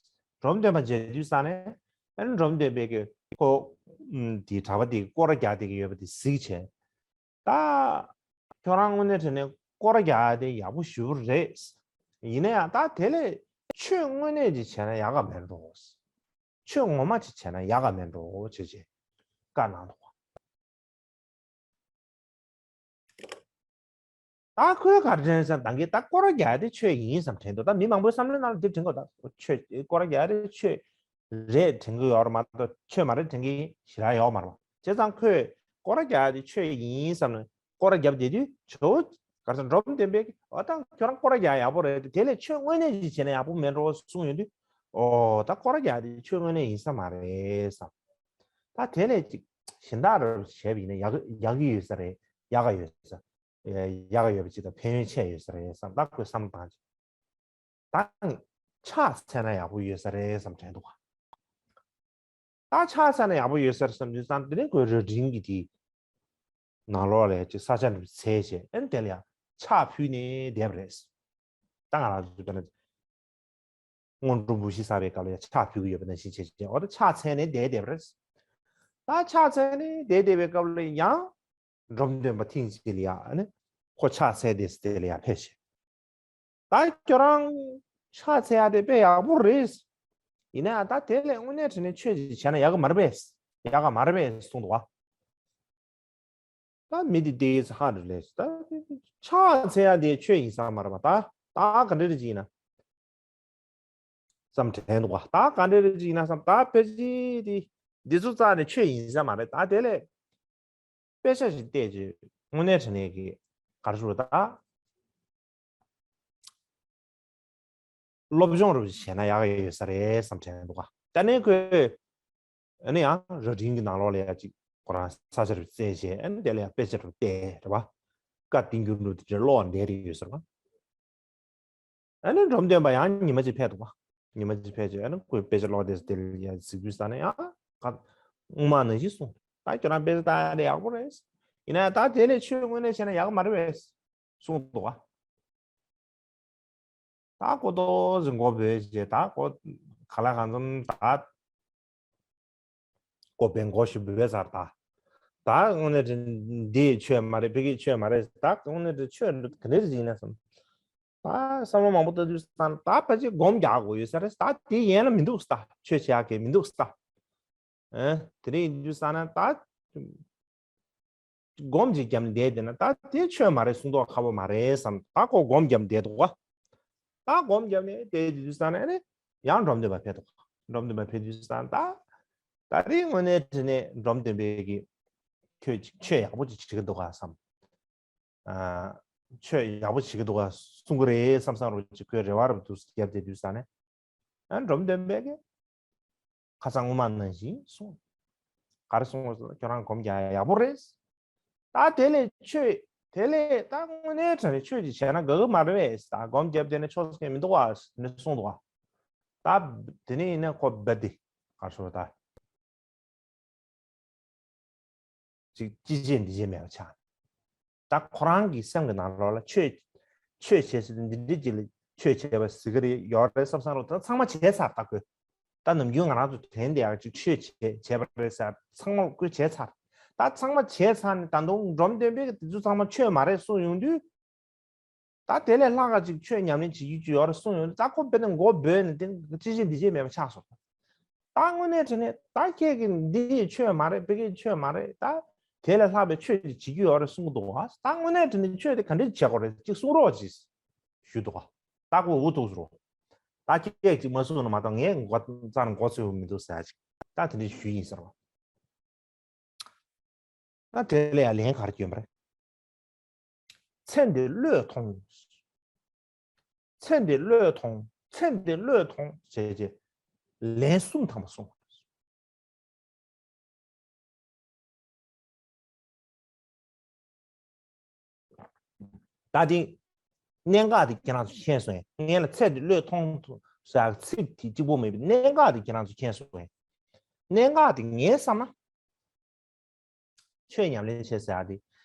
འབྲོམ་སྟོན་པ་མཇལ་དུས་ཙང་ནས། ཨ་ནི་འབྲོམ་སྟོན་པས་ཀྱི་ཁོ་ཨམ་དེ་གྲྭ་པ་དེ་སྐོར་ར་རྒྱག་བསྡད་ཀྱི་ཡོད་པ་དེ་གཟིགས་བྱས། ད་ཁྱོད་རང་དངོས་གནས་དྲང་གནས་སྐོར་ར་རྒྱག་ཡ་དེ་ཡག་པོ་ཞེ་པོ་རེད། ཡིན་ན་ཡང་ད་དེ་ལས་ཆོས་དངོས་གནས་ཅིག་བྱས་ན་ཡག་ག་མེད་འགྲོ། ཆོས་ངོ་མ་ཅིག་བྱས་ན་ཡག་ག་མེད་འགྲོ་བྱས་བྱས་བཀའ་གནང་འདུག་ག། ད་ཁོས་ག་རེ་དྲན་ཟེར་ན། ད་གིན་ད་སྐོར་ར་རྒྱག་ཡ་དེ་ཆོས་ཡིན་བསམ་དྲན་འདུག། ད་མི་མང་པོའི་བསམ་བློའི་ནང་ལ་དེ་དྲན་གོ། ད་ཆོས་སྐོར་ར་རྒྱག་ཡ་དེ་ཆོས་རེད་དྲན་གི་ཡོད་རེད་མ་གཏོགས་ཆོས་མ་རེད་དྲན་གི་ཞེ་དྲག་ཡོད་མ་རེད་པ། བྱས་ཙང་ཁོས་སྐོར་ར་རྒྱག་ཡ་དེ་ཆོས་ཡིན་བསམ་ནས་སྐོར་ར་རྒྱབ་བསྡད་དུས། ཇོ་བོ་ག་རེ་ཟེར། འབྲོམ་སྟོན་པས་ཨོ་ད་ཁྱོད་རང་སྐོར་ར་རྒྱག་ཡག་པོ་རེད། དེ་ལས་ཆོས་དངོས་གནས་ཅིག་བྱས་ན་ཡག་པོ་མེད་འགྲོ་གསུངས་ཡོང་དུས། ཨོ་ད་སྐོར་ར་རྒྱག་དེ་ཆོས་དངོས་གནས་ཡིན་ས་མ་རེད་བསམ། ད་དེ་ལས་ཅིག་གཞན་དག་ར་བྱས་པ་ཡིན་ན་ཡག་ཡག་གི་ཡོད་ས་རེད། ཡག་ག་ཡོད་ས། ཡག་ག་ཡོད་པ་ཅིག་དང་ཕན་ཡོན་ཆེ་ཡོད་ས་རེད་བསམ། ད་ཁོས་བསམ་བློ་བཏང་ཅིག། ད་ཕྱག་འཚལ་ན་ཡག་པོ་ཡོད་ས་རེད་བསམ་དྲན་འདུག་ག། ད་ཕྱག་འཚལ་ན་ཡག་པོ་ཡོད་ས་རེད་བསམ་དུས་ཙང་དེ་ནས་ཁོས་རྭ་སྒྲེང་གི་དེ་ནང་ལོགས་ལ་ཅིག་ས་ཆ་འདྲ་པོ་བཙལ་བྱས། ཨ་ནི་དེ་ལ་ཡ་ཕྱག་ཕུལ་ནས་བསྡད་པ་རེད། ད་ང་རང་ཚོ་དཔེར་ན་སྔོན་འགྲོ་འབུལ་ཞིང་བསགས་པའི་སྐབས་ལ་ཡ་ཕྱག་ཕུལ་གྱི་ཡོད་པ་ནང་བཞིན་བྱས་བྱས། འོ་ད་ཕྱག་འཚལ་ནས་བསྡད་བསྡད་པ་རེད། ད་ཕྱག་འཚལ་ནས་བསྡད་བསྡད་པའི་སྐབས་ལ་ཡང་འབྲོམ་སྟོན་པ་ཐེངས་གཅིག་ལ་ཡ་ཨ་ནི་ཁོ་ཕྱག་འཚལ་དེ་དེ་ལ་ཡ་ཕེབས་བྱས། ད་ཁྱོད་རང་ཕྱག་འཚལ་ཡ་དེ་དཔེ་ཡག་པོ་རེད། ཡིན་ན་ཡང་ད་དེ་ལས་དངོས་གནས་དྲང་གནས་ཆོས་ཅིག་བྱས་ན་ཡག་ག་མ་རེད་པས། ཡག་ག་མ་རེད་པས་གསུངས་འདུག་ག། ད་མི་དེ་བལྟས་ཚེ་ཧ་རེ་ལས། ད་ཕྱག་འཚལ་ཡ་དེ་ཆོས་ཡིན་ས་མ་རེད་པ། ད་ད་ག་འདྲ་རེ་ཅིག་ཡིན་ན་བསམ་དྲན་འདུག་ག། ད་ག་འདྲ་རེ་ཅིག་ཡིན་ན་བསམ། ད་ཕལ་ཆེར་དེ་འདི་ཚོ་རྩ་ནས་ཆོས་ཡིན་ས་མ་རེད། ད་དེ་ལས་དཔེ་ཆ་ཞིག་བལྟས་རྗེས་དངོས་གནས་དྲང་གནས་ཀྱི་ག་རེ་ཞུ་དགོས། ད་སློབ་སྦྱོང་རུ་བྱས་ན་ཡག་ཡོད་ས་རེད་བསམ་དྲན་འདུག་ག། ད་ནས་ཁོས་ཨ་ནི་ཡང་རྭ་སྒྲེང་གི་ནང་ལོགས་ལ་ཡ་ཅིག་ཁོ་རང་ས་ཆ་རུ་བཙལ་བྱས། ཨ་ནི་དེ་ལ་ཡ་དཔེ་ཆ་རུ་བལྟས་རེད་པ། བཀའ་བསྟན་འགྱུར་རུ་དེ་འདྲ་ཀློག་བསྡད་རེད་ཡོད་ཟེར་བ། ཨ་ནི་འབྲོམ་སྟོན་པ་ཡང་ཉི་མ་གཅིག་ཕེབས་འདུག་ག། ཉི་མ་གཅིག་ཕེབས་རྗེས་ཨ་ནི་ཁོས་དཔེ་ཆ་ཀློག་དེ་དེ་ལ་ཡ་གཟིགས་དུས་ཙ་ན་ཡང་ག་སྔོན་མ་ནང་བཞིན་གསུངས། ད་ཁྱོད་རང་དཔེ་ཆ་ལྟ་ཡ་དེ་ཡག་པོ་རེད། ཡིན་ན་ད་དེ་ལས་ཆོས་དངོས་གནས་བྱས་ན་ཡག་ག་མ་རེད་པས་གསུངས་འདུག་ག། ད་ཁོ་ཏོག་ཙམ་མགོ་སྦོས་རྗེས། ད་ཁོ་ག་ལ་གང་འཚམ་ད་མགོ་སྦོས་མགོ་ཞིག་སྦོས་ཚར། ད་ད་དངོས་གནས་དྲང་འདི་ཆོས་མ་རེད། ཕ་གི་ཆོས་མ་རེད། ད་དངོས་གནས་དྲང་ཆོས་འདི་ག་འདྲ་ཞིག་ཡིན་ན་བསམ། ད་བསམ་བློ་མང་པོ་བཏང་དུས་ཙ་ན་ད་ཕལ་ཆེར་སྒོམ་རྒྱག་དགོས་ཡོད་ས་རེད། ད་དེ་ཡན་ལ་མི་འདུག་ད། ཆོས་བྱེད་ཡག་གི་མི་འདུག་ད། ཨ་དེ་རིང་ཡིན་དུས་ཙ་ན་ད་སྒོམ་ཅིག་བརྒྱབ་ནས་བསྡད་བསྡད་ན་ད་དེ་ཆོས་མ་རེད། གསུང་མདོག་ཁ་པོ་མ་རེད་བསམ། ད་ཁོ་སྒོམ་བརྒྱབ་བསྡད་འདུག་ག། ད་སྒོམ་བརྒྱབ་ནས་བསྡད་དུས་ཙ་ན་ཨ་ནི་ཡང་འབྲོམ་སྟོན་པ་ཕེབས་འདུག་ག། འབྲོམ་སྟོན་པ་ཕེབས་དུས་ཙ་ན་ད་ད་རིང་དངོས་གནས་དྲང་གནས་འབྲོམ་སྟོན་པས་ཀྱི་ཁྱོད་ཅིག་ཆོས་ཡག་པོ་ཅིག་བྱེད་ཀྱི་འདུག་ག་བསམ། ཨ་ཆོས་ཡག་པོ་བྱེད་ཀྱི་འདུག་ག་གསུང་གི་རེད་བསམ་བསམ་རུ་ཅིག་ཁོས་རེ་བ་རུ་འདུག་བརྒྱབ་བསྡད་དུས་ཙ་ན། ཨ་འབྲོམ་སྟོན་པས་ཀྱི་ཁ་སང་སྔོན་མ་ནང་བཞིན་གསུངས། ག་རེ་གསུངས་སོང་། ཁྱོད་རང་སྒོམ་རྒྱག་ཡག་པོ་རེད། ད་དེ་ལས་ཆོས་དེ་ལས་ད་དངོས་གནས་དྲང་གནས་ཆོས་ཅིག་བྱས་ན་དགའ་གི་མ་རེད་པས། ད་སྒོམ་བརྒྱབ་བསྡད་ན་ཆོག་ས་མི་འདུག་ག་ནས་གསུངས་འདུག་ག། ད་དེ་ནས་ཡིན་ན་ཁོ་བེད་དེ་ག་རེ་ཟེར་བ་ད། ཅིག་ཅི་བྱེད་འདི་བྱེད་མེད་པ་ཆགས། ད་ཁོ་རང་གི་སེམས་ཀྱི་ནང་ལོགས་ལ་ཆོས་ཆོས་བྱེད་ཟེར་དུས་འདི་འདྲ་ཅིག་ལ་ཆོས་བྱེད་པ་ཟེར་གི་རེད་ཡོད་རེད་བསམ་བསམ་རོགས་ད་ཚང་མ་བྱས་ཚར་ད་ཁོས། ད་ནམ་རྒྱུན་ང་རང་ཚོ་དྲན་བསྡད་ཡག་ཅིག་ཆོས་བྱེད་བྱས་པ་རེད་ཟེར་ཚང་མ་ཁོས་བྱས་ཚར། ད་ཚང་མ་བྱས་ཚར་ནས་ད་དུང་འབྲོམ་སྟོན་པས་དེ་ཚོ་ཚང་མ་ཆོས་མ་རེད་གསུངས་ཡོང་དུས། ད་དེ་ལས་ལྷག་ག་ཅིག་ཆོས་ཉམས་ལེན་བྱེད་རྒྱུ་ཅིག་ཡོད་རེད་གསུངས་ཡོང་དུས་ད་ཁོ་དཔེར་ན་མགོ་སྦོས་ནས་དེ་ཅི་བྱེད་འདི་བྱེད་མེད་པ་ཆགས་སོང་། ད་དངོས་གནས་དྲང་གནས་ད་ཁྱེད་ཀྱིས་འདི་ཡི་ཆོས་མ་རེད་ཕ་གིའི་ཆོས་མ་རེད་ད། དེ་ལས་ལྷག་པའི་ཆོས་ཅིག་བྱེད་རྒྱུ་ཡོད་རེད་གསུང་གི་འདུག་ག་ད་དངོས་གནས་དྲང་གནས་ཆོས་དེ་ག་འདྲས་བྱེད་དགོས་རེད་ཅིག་གསུང་རོགས་ཅིག་ཞུས་འདུག་ག་ད་ཁོ་འུ་ཐུག་ཟེར་རོ། ད་ཁྱེད་ཀྱིས་ཅིག་མ་གསུང་ན་མ་གཏོགས་ངས་མགོ་རྩ་ནས་མགོ་ཚོས་མི་འདུག་ཟེར་ཅིག་ད་དེ་འདྲས་ཞུས་ཡིན་ཟེར་བ། ད་དེ་ལ་ཡང་ལན་ག་རེ་བསྐྱོན་པ་རེད། ཚེ་འདི་བློས་ཐོངས། ཚེ་འདི་བློས་ཐོངས། ཚེ་འདི་བློས་ཐོངས་ཞེས་བྱས་ལན་གསུམ་ཐམ་པ་གསུངས། ད་དེ་གནད་འགག་དེ་ཁྱེད་རང་ཚོ་མཁྱེན་སོང་ངས། ངས་ལ་ཚེ་འདི་བློས་ཐོངས་ཟེར་ཚིག་དེ་གཅིག་པོ་མེད་པའི་གནད་འགག་དེ་ཁྱེད་རང་ཚོ་མཁྱེན་སོང་ངས། གནད་འགག་དེ་ངས་བསམ་ན། ཆོས་ཉམས་ལེན་བྱེད་ཟེར་ཡ་དེ།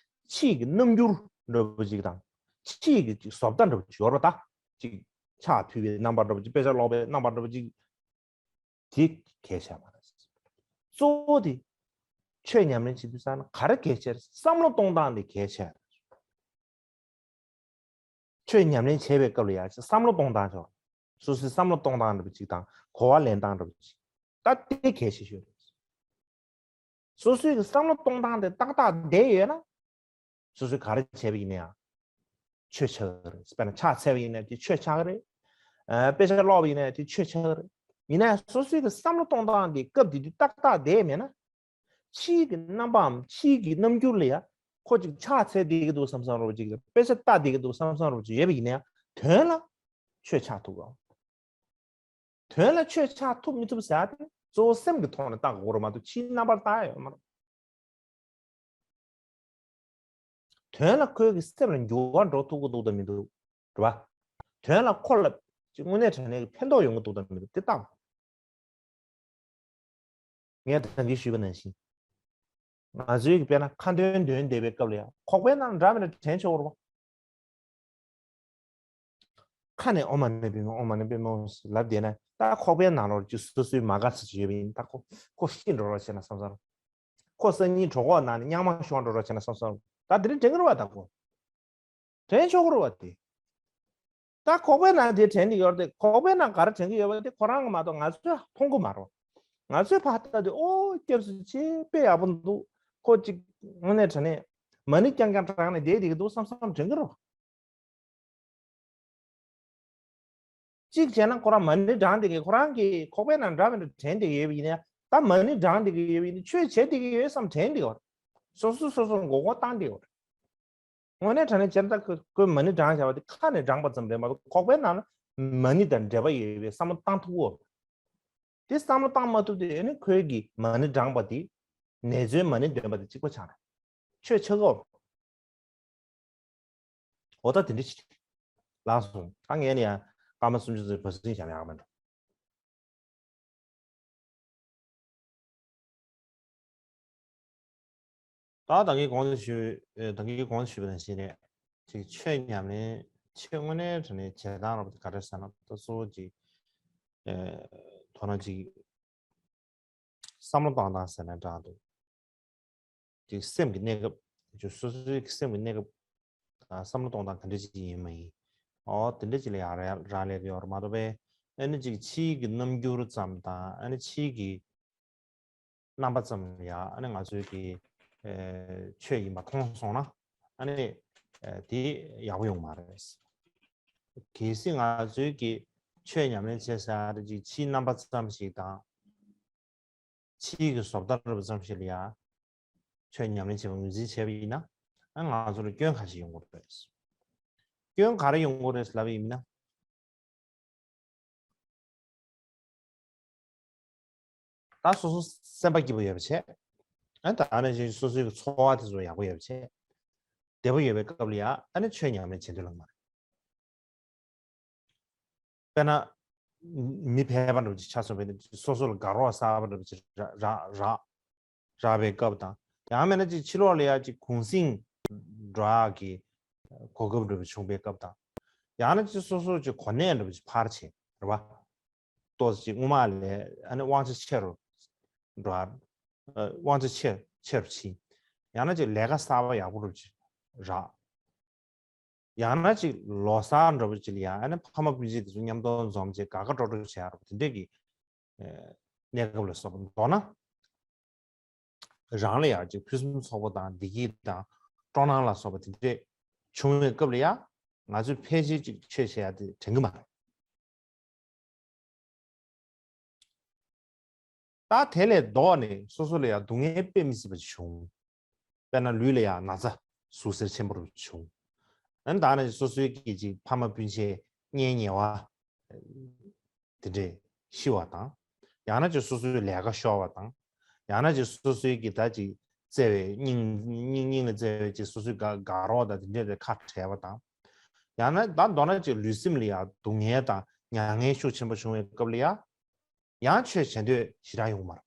ཕྱིའི་གི་རྣམ་འགྱུར་འདྲ་པོ་ཅིག་དང་། ཕྱིའི་གི་ཅིག་བཟོ་ལྟ་འདྲ་པོ་ཅིག་ཡོད་རེད་པ་ད། ཅིག་ཕྱག་ཕུལ་བའི་རྣམ་པ་འདྲ་པོ་ཅིག་དཔེ་ཆ་ཀློག་པའི་རྣམ་པ་འདྲ་པོ་ཅིག་དེ་གལ་ཆེ་བ་རེད། གཙོ་བོ་དེ། ཆོས་ཉམས་ལེན་བྱེད་དུས་ཙང་ན་ག་རེ་གལ་ཆེ་རེད། བསམ་བློ་གཏོང་སྟངས་དེ་གལ་ཆེ་རེད། ཆོས་ཉམས་ལེན་བྱེད་པའི་སྐབས་ལ་ཡང་བསམ་བློ་གཏོང་སྟངས་ཆོག་སོ་སོའི་བསམ་བློ་གཏོང་སྟངས་འདྲ་པོ་ཅིག་དང་གོ་བ་ལེན་སྟངས་འདྲ་པོ་ཅིག་ད་དེ་གལ་ཆེ་ཤོས་རེད། སོ་སོའི་གི་བསམ་བློ་གཏོང་སྟངས་དེ་ཏག་ཏག་བསྡད་ཡོད་ན། སོ་སོས་ག་རེ་བྱས་པ་ཡིན་ན་ཡང་། ཆོས་ཆགས་ཀྱི་རེད། དཔེར་ན་ཕྱག་འཚལ་བ་ཡིན་ན་དེ་ཆོས་ཆགས་ཀྱི་རེད། ཨ་དཔེ་ཆ་ཀློག་པ་ཡིན་ན་དེ་ཆོས་ཆགས་ཀྱི་རེད། ཡིན་ན་ཡང་སོ་སོའི་གི་བསམ་བློ་གཏོང་སྟངས་དེ་སྐབས་དེ་དུས་ཏག་ཏག་བསྡད་མེད་ན། ཕྱིའི་གི་རྣམ་པའམ་ཕྱིའི་གི་རྣམ་འགྱུར་ལ་ཡང་ཁོ་ཅིག་ཕྱག་འཚལ་བསྡད་ཀྱི་འདུག་བསམ་བསམ་རོ་ཅིག་དཔེ་ཆ་ལྟ་བསྡད་ཀྱི་འདུག་བསམ་བསམ་རོ་ཅིག་ཡོད་པ་ཡིན་ན་ཡང་དོན་ལ་ཆོས་ཆགས་ཐུབ་གམ། དོན་ལ་ཆོས་ཆགས་ཐུབ་མི་ཐུབ་ཟེར་ཡ་དེ་གཙོ་བོ་སེམས་ཀྱི་ཐོག་ནས་བལྟ་དགོས་རེད་མ་གཏོགས་ཕྱིའི་རྣམ་པར་བལྟ་ཡ་ཡོད་མ་རེད། དོན་ལ་ཁོའི་གི་སེམས་ལ་འགྱུར་བ་འགྲོ་ཐུབ་ཀྱི་འདུག་དང་མི་འདུག་རེད་པ། དོན་ལ་ཁོ་ལ་ཅིག་དངོས་གནས་དྲང་གནས་ཀྱི་ཕན་ཐོགས་ཡོང་གི་འདུག་དང་མི་འདུག་དེ་བལྟ་དགོས། ངས་ད་གིན་ཞུས་པ་ནང་བཞིན། ང་ཚོའི་གི་དཔེར་ན་ཁ་འདོན་འདོན་བསྡད་པའི་སྐབས་ལ་ཡང་ཁོག་པའི་ནང་འདྲ་མི་འདྲ་དྲན་ཆོག་གི་རེད་པ། ཁ་ནས་ཨོཾ་མ་ཎི་པདྨེ་ཧཱུྃ་ཨོཾ་མ་ཎི་པདྨེ་ཧཱུྃ་ལབ་བསྡད་ན་ད་ཁོག་པའི་ནང་ལོགས་ཀྱི་སོ་སོའི་མ་དགའ་ཚོད་ཅིག་ཡོད་པ་ཡིན་ད་ཁོ་ཁོ་ཤི་འགྲོ་རོགས་བྱས་ན་བསམ་བསམ། ཁོ་སང་ཉིན་གྲོད་ཁོག་ནང་ནས་གཉང་མ་ཤོར་འགྲོ་རོགས་བྱས་ན་བསམ་བསམ། ད་དེ་རིང་དྲན་གྱི་རེད་པ་ད་ཁོ། དྲན་ཆོག་གི་རེད་པ་དེ། ད་ཁོག་པའི་ནང་དེ་དྲན་གྱི་ཡོད་རེད་དེ་ཁོག་པའི་ནང་ག་རེ་དྲན་གྱི་ཡོད་པ་དེ་ཁོ་རང་གི་མ་གཏོགས་ང་ཚོས་མཐོང་གི་མ་རེད། ང་ཚོས་ཕར་ལྟ་དུས་ཨོ་སྐྱབས་སུ་མཆི་དཔེ་ཡག་པོ་འདུག་ཁོ་ཅིག་དངོས་གནས་དྲང་གནས་མ་ཎི་རྐྱང་རྐྱང་བགྲངས་ནས་བསྡད་བསྡད་ཀྱི་འདུག་བསམ་བསམ་དྲན་གྱི་རེད། གཅིག་བྱས་ན་ཁོ་རང་མ་ཎི་བགྲངས་བསྡད་ཀྱི་ཁོ་རང་གི་ཁོག་པའི་ནང་འདྲ་མི་འདྲ་དྲན་བསྡད་ཀྱི་ཡོད་པ་ཡིན་ན་ད་མ་ཎི་བགྲངས་བསྡད་ཀྱི་ཡོད་པ་ཡིན་ན་ཆོས་བྱེད་བསྡད་ཀྱི་ཡོད་བསམ་དྲན་བསྡད་ཡོད་རེད། སོ་སོ་སོ་སོ་མགོ་སྐོར་བཏང་བསྡད་ཡོད་རེད། དངོས་གནས་དྲང་གནས་བྱས་ན་ད་ཁོས་མ་ཎི་བགྲངས་བཞག་པ་དེ་ཁ་ནས་བགྲངས་པ་ཙམ་རེད་མ་གཏོགས་ཁོག་པའི་ནང་ལ་མ་ཎི་དང་འབྲེལ་བ་ཡོད་པའི་བསམ་བློ་བཏང་ཐུབ་ཀྱི་ཡོད་རེད། དེ་བསམ་བློ་བཏང་མ་ཐུབ་དུས་ཨ་ནི་ཁོའི་གི་མ་ཎི་བགྲངས་པ་དེ་ནེ་ཙོའི་མ་ཎི་འདོན་པ་དེ་གཅིག་པ་ཆགས་རེད། ཆོས་ཆགས་ཀྱི་ཡོད་རེད། འོ་ད་དེ་འདྲ་ཞིག་ལགས་སོ། ད་ངས་ནི་ཡང་སྐར་མ་སུམ་ཅུ་ཙམ་བ་སྲིང་བྱ་མི་ཡག་མེད་འགྲོ། ད་ད་གིན་གོང་དུ་ཞུས་ད་གིན་གོང་དུ་ཞུས་པ་ནང་བཞིན་རེད། ཅིག་ཆོས་ཉམས་ལེན་ཆོས་དངོས་གནས་དྲང་གནས་བྱེད་སྟངས་རོབ་ཀྱི་ག་རེ་ཟེར་ན་ད་གཙོ་བོ་ཅིག་དོ་སྣང་ཅིག་བསམ་བློ་གཏོང་སྟངས་ཟེར་ན་འདྲ་འདུག་ཅིག་སེམས་ཀྱི་གནས་སྐབས་ཅིག་སོ་སོའི་སེམས་ཀྱི་གནས་སྐབས་བསམ་བློ་གཏོང་སྟངས་ག་འདྲ་ཅིག་ཡིན་མ་ཡིན། ཨོ་དེ་འདྲ་ཅིག་ལ་ཡང་རག་ལས་ཀྱི་ཡོད་རེད་མ་གཏོགས་པས་ཨ་ནི་ཅིག་ཕྱིའི་གི་རྣམ་འགྱུར་ཙམ་དང་ཨ་ནི་ཕྱིའི་གི་རྣམ་པ་ཙམ་ལ་ཡང་ཨ་ནི་ང་ཚོའི་གི་ཆོས་ཡིན་པ་མཐོང་སོང་ན་ཨ་ནི་དེ་ཡག་པོ་ཡོང་མ་རེད། གལ་སྲིད་ང་ཚོའི་གི་ཆོས་ཉམས་ལེན་བྱེད་ས་རེ་ཅིག་ཕྱིའི་རྣམ་པ་ཙམ་ཞིག་དང་། ཕྱིའི་གི་བཟོ་ལྟ་རུ་ཙམ་ཞིག་ལ་ཡང་ཆོས་ཉམས་ལེན་བྱེད་པ་ངོས་འཛིན་བྱས་པ་ཡིན་ན་ང་ཚོ་ལ་སྐྱོན་ཁ་ཤས་ཡོང་གི་རེད། སྐྱོན་ག་རེ་ཡོང་གི་རེད་ལབ་པ་ཡིན་ན། ད་སོ་སོ་སེམས་པ་སྐྱིད་པོ་ཡོད་པ་བྱས། ཨ་ད་ནས་སོ་སོའི་གི་འཚོ་བ་དེ་ཚོ་ཡག་པོ་ཡོད་པ་བྱས། བདེ་པོ་ཡོད་པའི་སྐབས་ལ་ཡང་ཨ་ནི་ཆོས་ཉམས་ལེན་བྱེད་འདོད་ལ་མ་རེད། དཔེར་ན། མི་ཕལ་པ་འདྲ་པོ་ཅིག་ཆགས་སོང་བས་ནས་སོ་སོ་ལ་དགའ་རོགས་གསར་པ་འདྲ་པོ་ཅིག་རག་རག་རག་རག་པའི་སྐབས་དང་། ཡང་མིན་ན་ཅིག་ཕྱི་ལོགས་ལ་ཡ་ཅིག་གུང་གསེང་འགྲོ་ཡག་གི་གོ་སྐབས་འདྲ་པོ་བྱུང་བའི་སྐབས་དང་། ཡང་ན་ཅིག་སོ་སོ་ཅིག་གོ་གནས་འདྲ་པོ་ཅིག་འཕར་བྱས་རེད་བ། ཏོག་ཙམ་ཅིག་སྔོན་མ་ལས་ཨ་ནི་དབང་ཆ་ཆེ་རུ་འགྲོ་ཡག་དབང་ཆ་ཆེ་ཆེ་རུ་ཕྱིན། ཡང་ན་ཅིག་ལས་ཀ་གསར་པ་ཡག་པོ་འདྲ་པོ་ཅིག་རག་ཡང་ན་ཅིག་ལོ་གསར་འདྲ་པོ་ཅིག་ལ་ཡ་ཨ་ནི་ཕ་མ་སྤུན་མཆེད་དེ་ཚོ་མཉམ་དུ་འཛོམས་བྱས་དགའ་དགའ་སྤྲོ་སྤྲོ་བྱེད་ཡག་རེད་པ། དེ་འདྲས་ཀྱི་ཨ་གནས་སྐབས་ལ་སོགས་པ། མདོར་ན་རང་ལ་ཡ་ཅིག་ཕུན་སུམ་ཚོགས་པ་དང་བདེ་སྐྱིད་དང་སྤྲོ་སྣང་ལ་སོགས་པ་དེ་འདྲས་བྱུང་བའི་སྐབས་ལ་ཡ་ང་ཚོས་ཕལ་ཆེར་ཅིག་ཆོས་བྱེད་ཡག་དེ་དྲན་གྱི་མ་རེད། ད་དེ་ལས་ལྡོག་ནས་སོ་སོ་ལ་ཡང་སྡུག་བསྔལ་དཔེ་མི་སྲིད་པ་བྱུང་། དཔེར་ན་ལུས་ལ་ཡང་ན་ཚ་ཟུག་གཟེར་ཆེན་པོ་རུ་བྱུང་། ཨ་ནི་ད་ནི་སོ་སོའི་གི་ཅིག་ཕ་མ་སྤུན་མཆེད་གཉེན་ཉེ་བ་དེ་འདྲས་ཤི་བ་དང་། ཡང་ན་ཅིག་སོ་སོའི་ལས་ཀ་ཤོར་བ་དང་། ཡང་ན་ཅིག་སོ་སོའི་གི་ད་ཅིག་བརྩེ་བའི་སྙིང་སྙིང་སྙིང་ལ་བརྩེ་བའི་ཅིག་སོ་སོའི་དགའ་དགའ་རོགས་དང་དེ་འདྲས་དེ་ཁ་བྲལ་བ་དང་། ཡང་ན་ད་མདོར་ན་ཅིག་ལུས་སེམས་ལ་ཡང་སྡུག་བསྔལ་དང་མྱ་ངན་ཤུགས་ཆེན་པོ་བྱུང་བའི་སྐབས་ལ་ཡང་ཡང་ཆོས་བྱེད་འདོད་ཞེ་དྲག་ཡོང་མ་རེད།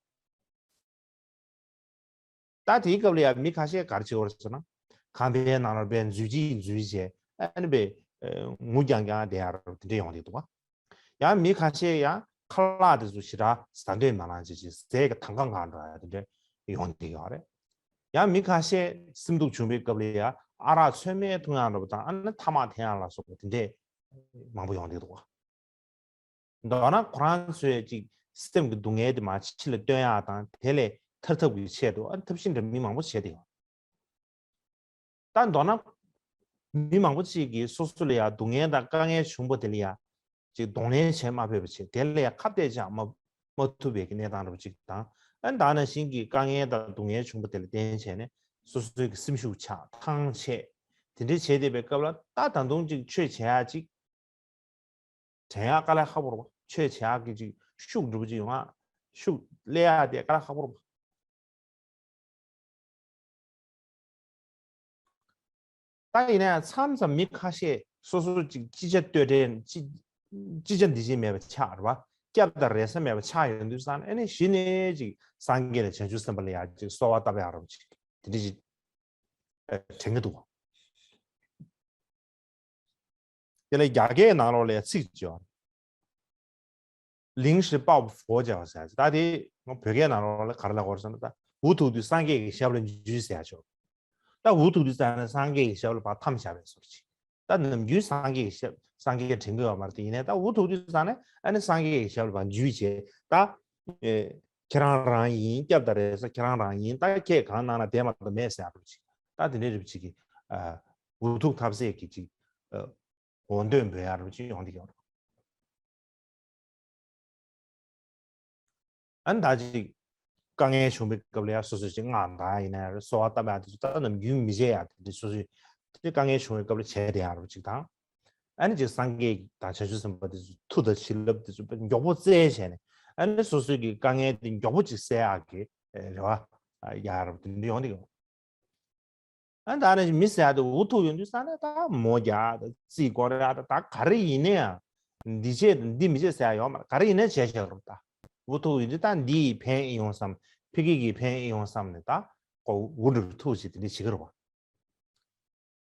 ད་དེའི་སྐབས་ལ་ཡང་མི་ཁ་ཤས་ག་རེ་བྱེད་ཀྱི་ཡོད་རེད་ཟེར་ན། ཁང་པའི་ནང་ལ་དཔེ་འཛུལ་གཅིག་འཛུལ་བྱས་ཨ་ནི་དཔེ་ངུ་རྐྱང་རྐྱང་བསྡད་ཡག་དེ་འདྲ་ཡོང་གི་འདུག་ག་ཡང་མི་ཁ་ཤས་ཡང་ཁ་ལག་དེ་ཚོ་ཞེ་དྲག་ཟ་འདོད་མ་ལངས་བྱས་བྱས་ཟས་ཀྱི་དང་ག་འགག་འགྲོ་ཡག་དེ་འདྲ་ཡོང་གི་ཡོད་རེད། ཡང་མི་ཁ་ཤས་སེམས་སྡུག་བྱུང་བའི་སྐབས་ལ་ཡང་ཨ་རག་ཚོད་མེད་འཐུང་ཡག་འདྲ་པོ་དང་ཨ་ནི་ཐ་མག་འཐེན་ཡག་ལ་སོགས་པ་དེ་འདྲས་མང་པོ་ཡོང་གི་འདུག་ག་མདོར་ན་ཁོ་རང་ཚོའི་ཅིག་སེམས་ཀྱི་སྡུག་བསྔལ་དེ་མར་ཕྱི་ལ་བཏོན་ཡག་དང་དེ་ལས་ཐར་ཐབས་ཀྱི་ཆེད་དུ་ཨ་ཐབས་ཤེས་འདྲ་མི་མང་པོ་བྱས་ཏེ་ཡོད། ད་མདོར་ན་མི་མང་པོ་ཅིག་གིས་སོ་སོ་ལ་ཡང་སྡུག་བསྔལ་དང་དཀའ་ངལ་བྱུང་བ་དེ་ལ་ཡང་ཅིག་གདོང་ལེན་བྱེད་མ་ཕོད་པ་བྱས། དེ་ལ་ཡང་ཁ་གཏད་བཅག་མ་མ་ཐུབ་པའི་གི་གནས་སྟངས་འདྲ་པོ་ཅིག་དང་། ཨ་ནི་ད་ནང་བཞིན་གྱི་དཀའ་ངལ་དང་སྡུག་བསྔལ་བྱུང་བ་དེ་ལ་བརྟེན་བྱས་ནས་སོ་སོའི་གི་སེམས་ཤུགས་ཆག་ཐང་ཆད། དེ་འདྲའི་བྱས་བསྡད་པའི་སྐབས་ལ་ད་ད་དུང་ཅིག་ཆོས་བྱེད་ཡག་ཅིག་དྲན་ཡག་དཀའ་ལས་ཁག་པོ་རེད་པ། ཆོས་བྱེད་ཡག་གི་ཅིག་ཤུགས་འདྲ་པོ་ཅིག་ཡོང་ཡག་ཤུགས་སླེབས་ཡག་དེ་དཀའ་ལས་ཁག་པོ་རེད་པ། ད་ཡིན་ན་ཡང་མཚམས་མཚམས་མི་ཁ་ཤས་སོ་སོ་ཅིག་ཅི་བྱ་གཏོལ་འདྲེན་ཅི་ཅི་བྱ་འདི་བྱེད་མེད་པ་ཆགས་རེད་པ། སྐྱབས་དང་རེ་ས་མེད་པ་ཆགས་ཡོང་དུས་ཙང་ཨ་ནི་གཞི་ནས་ཅིག་སངས་རྒྱས་དང་བྱང་ཆུབ་སེམས་དཔའ་ལ་ཡང་ཅིག་གསོལ་བ་བཏབ་ཡག་འདྲ་པོ་ཅིག་དེ་འདྲ་ཅིག་ཨ་དྲན་གྱི་འདུག་དེ་ལས་རྒྱ་སྐད་ནང་ལོགས་ལ་ཚིག་ཅིག་ཡོད། 临时抱佛脚 ཟེར་ཡག་ཅིག་ད་དེ་བོད་སྐད་ནང་ལོགས་ལ་ག་རེ་ལབ་དགོས་རེད་ཟེར་ན། ད་འུ་ཐུག་དུས་སངས་རྒྱས་ཀྱི་ཞབས་ལ་འཇུས་ཟེར་ཡག་ཅིག་ད་འུ་ཐུག་དུས་ཙང་ནས་སངས་རྒྱས་ཀྱི་ཞབས་ལ་ཕར་འཐམ་བཞག་པའི་བཟོ་འདྲ་ཅིག་ད་ནམ་རྒྱུན་སངས་རྒྱས་ཀྱི་ཞབས་སངས་རྒྱས་དྲན་གྱི་ཡོད་མ་རེད། དེ་ཡིན་ནའི་ད་འུ་ཐུག་དུས་ཙང་ནས་ཨ་ནི་སངས་རྒྱས་ཀྱི་ཞབས་ལ་ཕར་འཇུས་བྱས། ད་ཨེ་ཁྱེད་རང་རང་ཡིན། སྐྱབས་དང་རེ་ས་ཁྱེད་རང་རང་ཡིན། ད་ཁྱེད་གང་གནང་ན་དེ་མ་གཏོགས་མེད་ཟེར་ཡག་འདྲ་པོ་ཅིག་ད་དེ་འདྲའི་འདྲ་པོ་ཅིག་གི་ཨ་འུ་ཐུག་ཐབས་ཟད་ཀྱི་ཅིག་ཨ་འོ་འདོད་འབོད་ཡག་འདྲ་པོ་ཅིག་ཡོང་གི་ཡོད་རེད། ཨ་ནི་ད་ཅིག་དཀའ་ངལ་བྱུང་བའི་སྐབས་ལ་ཡང་སོ་སོས་ཅིག་སྔགས་བཟླ་ཡིན་ན་ཡང་རེད། གསོལ་བ་བཏབ་ཡག་དེ་ཚོ་ད་ནམ་རྒྱུན་མི་བྱེད་ཡག་དེ་འདྲ་སོ་སོས་དེ་དཀའ་ངལ་བྱུང་བའི་སྐབས་ལ་བྱས་བསྡད་ཡག་འདྲ་པོ་ཅིག་དང་། ཨ་ནི་ཅིག་སངས་རྒྱས་དང་བྱང་ཆུབ་སེམས་དཔའ་དེ་ཚོ་མཐུ་དང་བྱིན་རླབས་དེ་ཚོ་མགྱོགས་པོ་བསྩལ་བྱས་ནས་ཨ་ནི་སོ་སོའི་གི་དཀའ་ངལ་དེ་མགྱོགས་པོ་ཅིག་སེལ་ཡག་གི་རེ་བ་ཡག་འདྲ་པོ་དེ་འདྲ་ཡོང་གི་ཡོད། ཨ་ནི་ད་ནི་མི་ཟེར་ཡག་དེ་འུ་ཐུག་ཡོང་དུས་ཙང་ནས་ད་མོ་རྒྱག་དང་རྩིས་སྐོར་ཡག་དང་ད་ག་རེ་ཡིན་ན་ཡང་འདི་བྱེད་དང་འདི་མི་བྱེད་ཟེར་ཡག་ཡོད་མ་རེད། ག་རེ་ཡིན་ན་བྱས་བཞག་རོགས། ད་འུ་ཐུག་ཡོང་དུས་ད་འདི་ཡིས་ཕན་ཨེ་ཡོང་བསམ། ཕ་གི་གིས་ཕན་ཨེ་ཡོང་བསམ་ནས་ད་ཁོ་འུ་འདྲ་ཐུག་བྱས་དེ་འདྲ་བྱེད་ཀྱི་རེད་པ།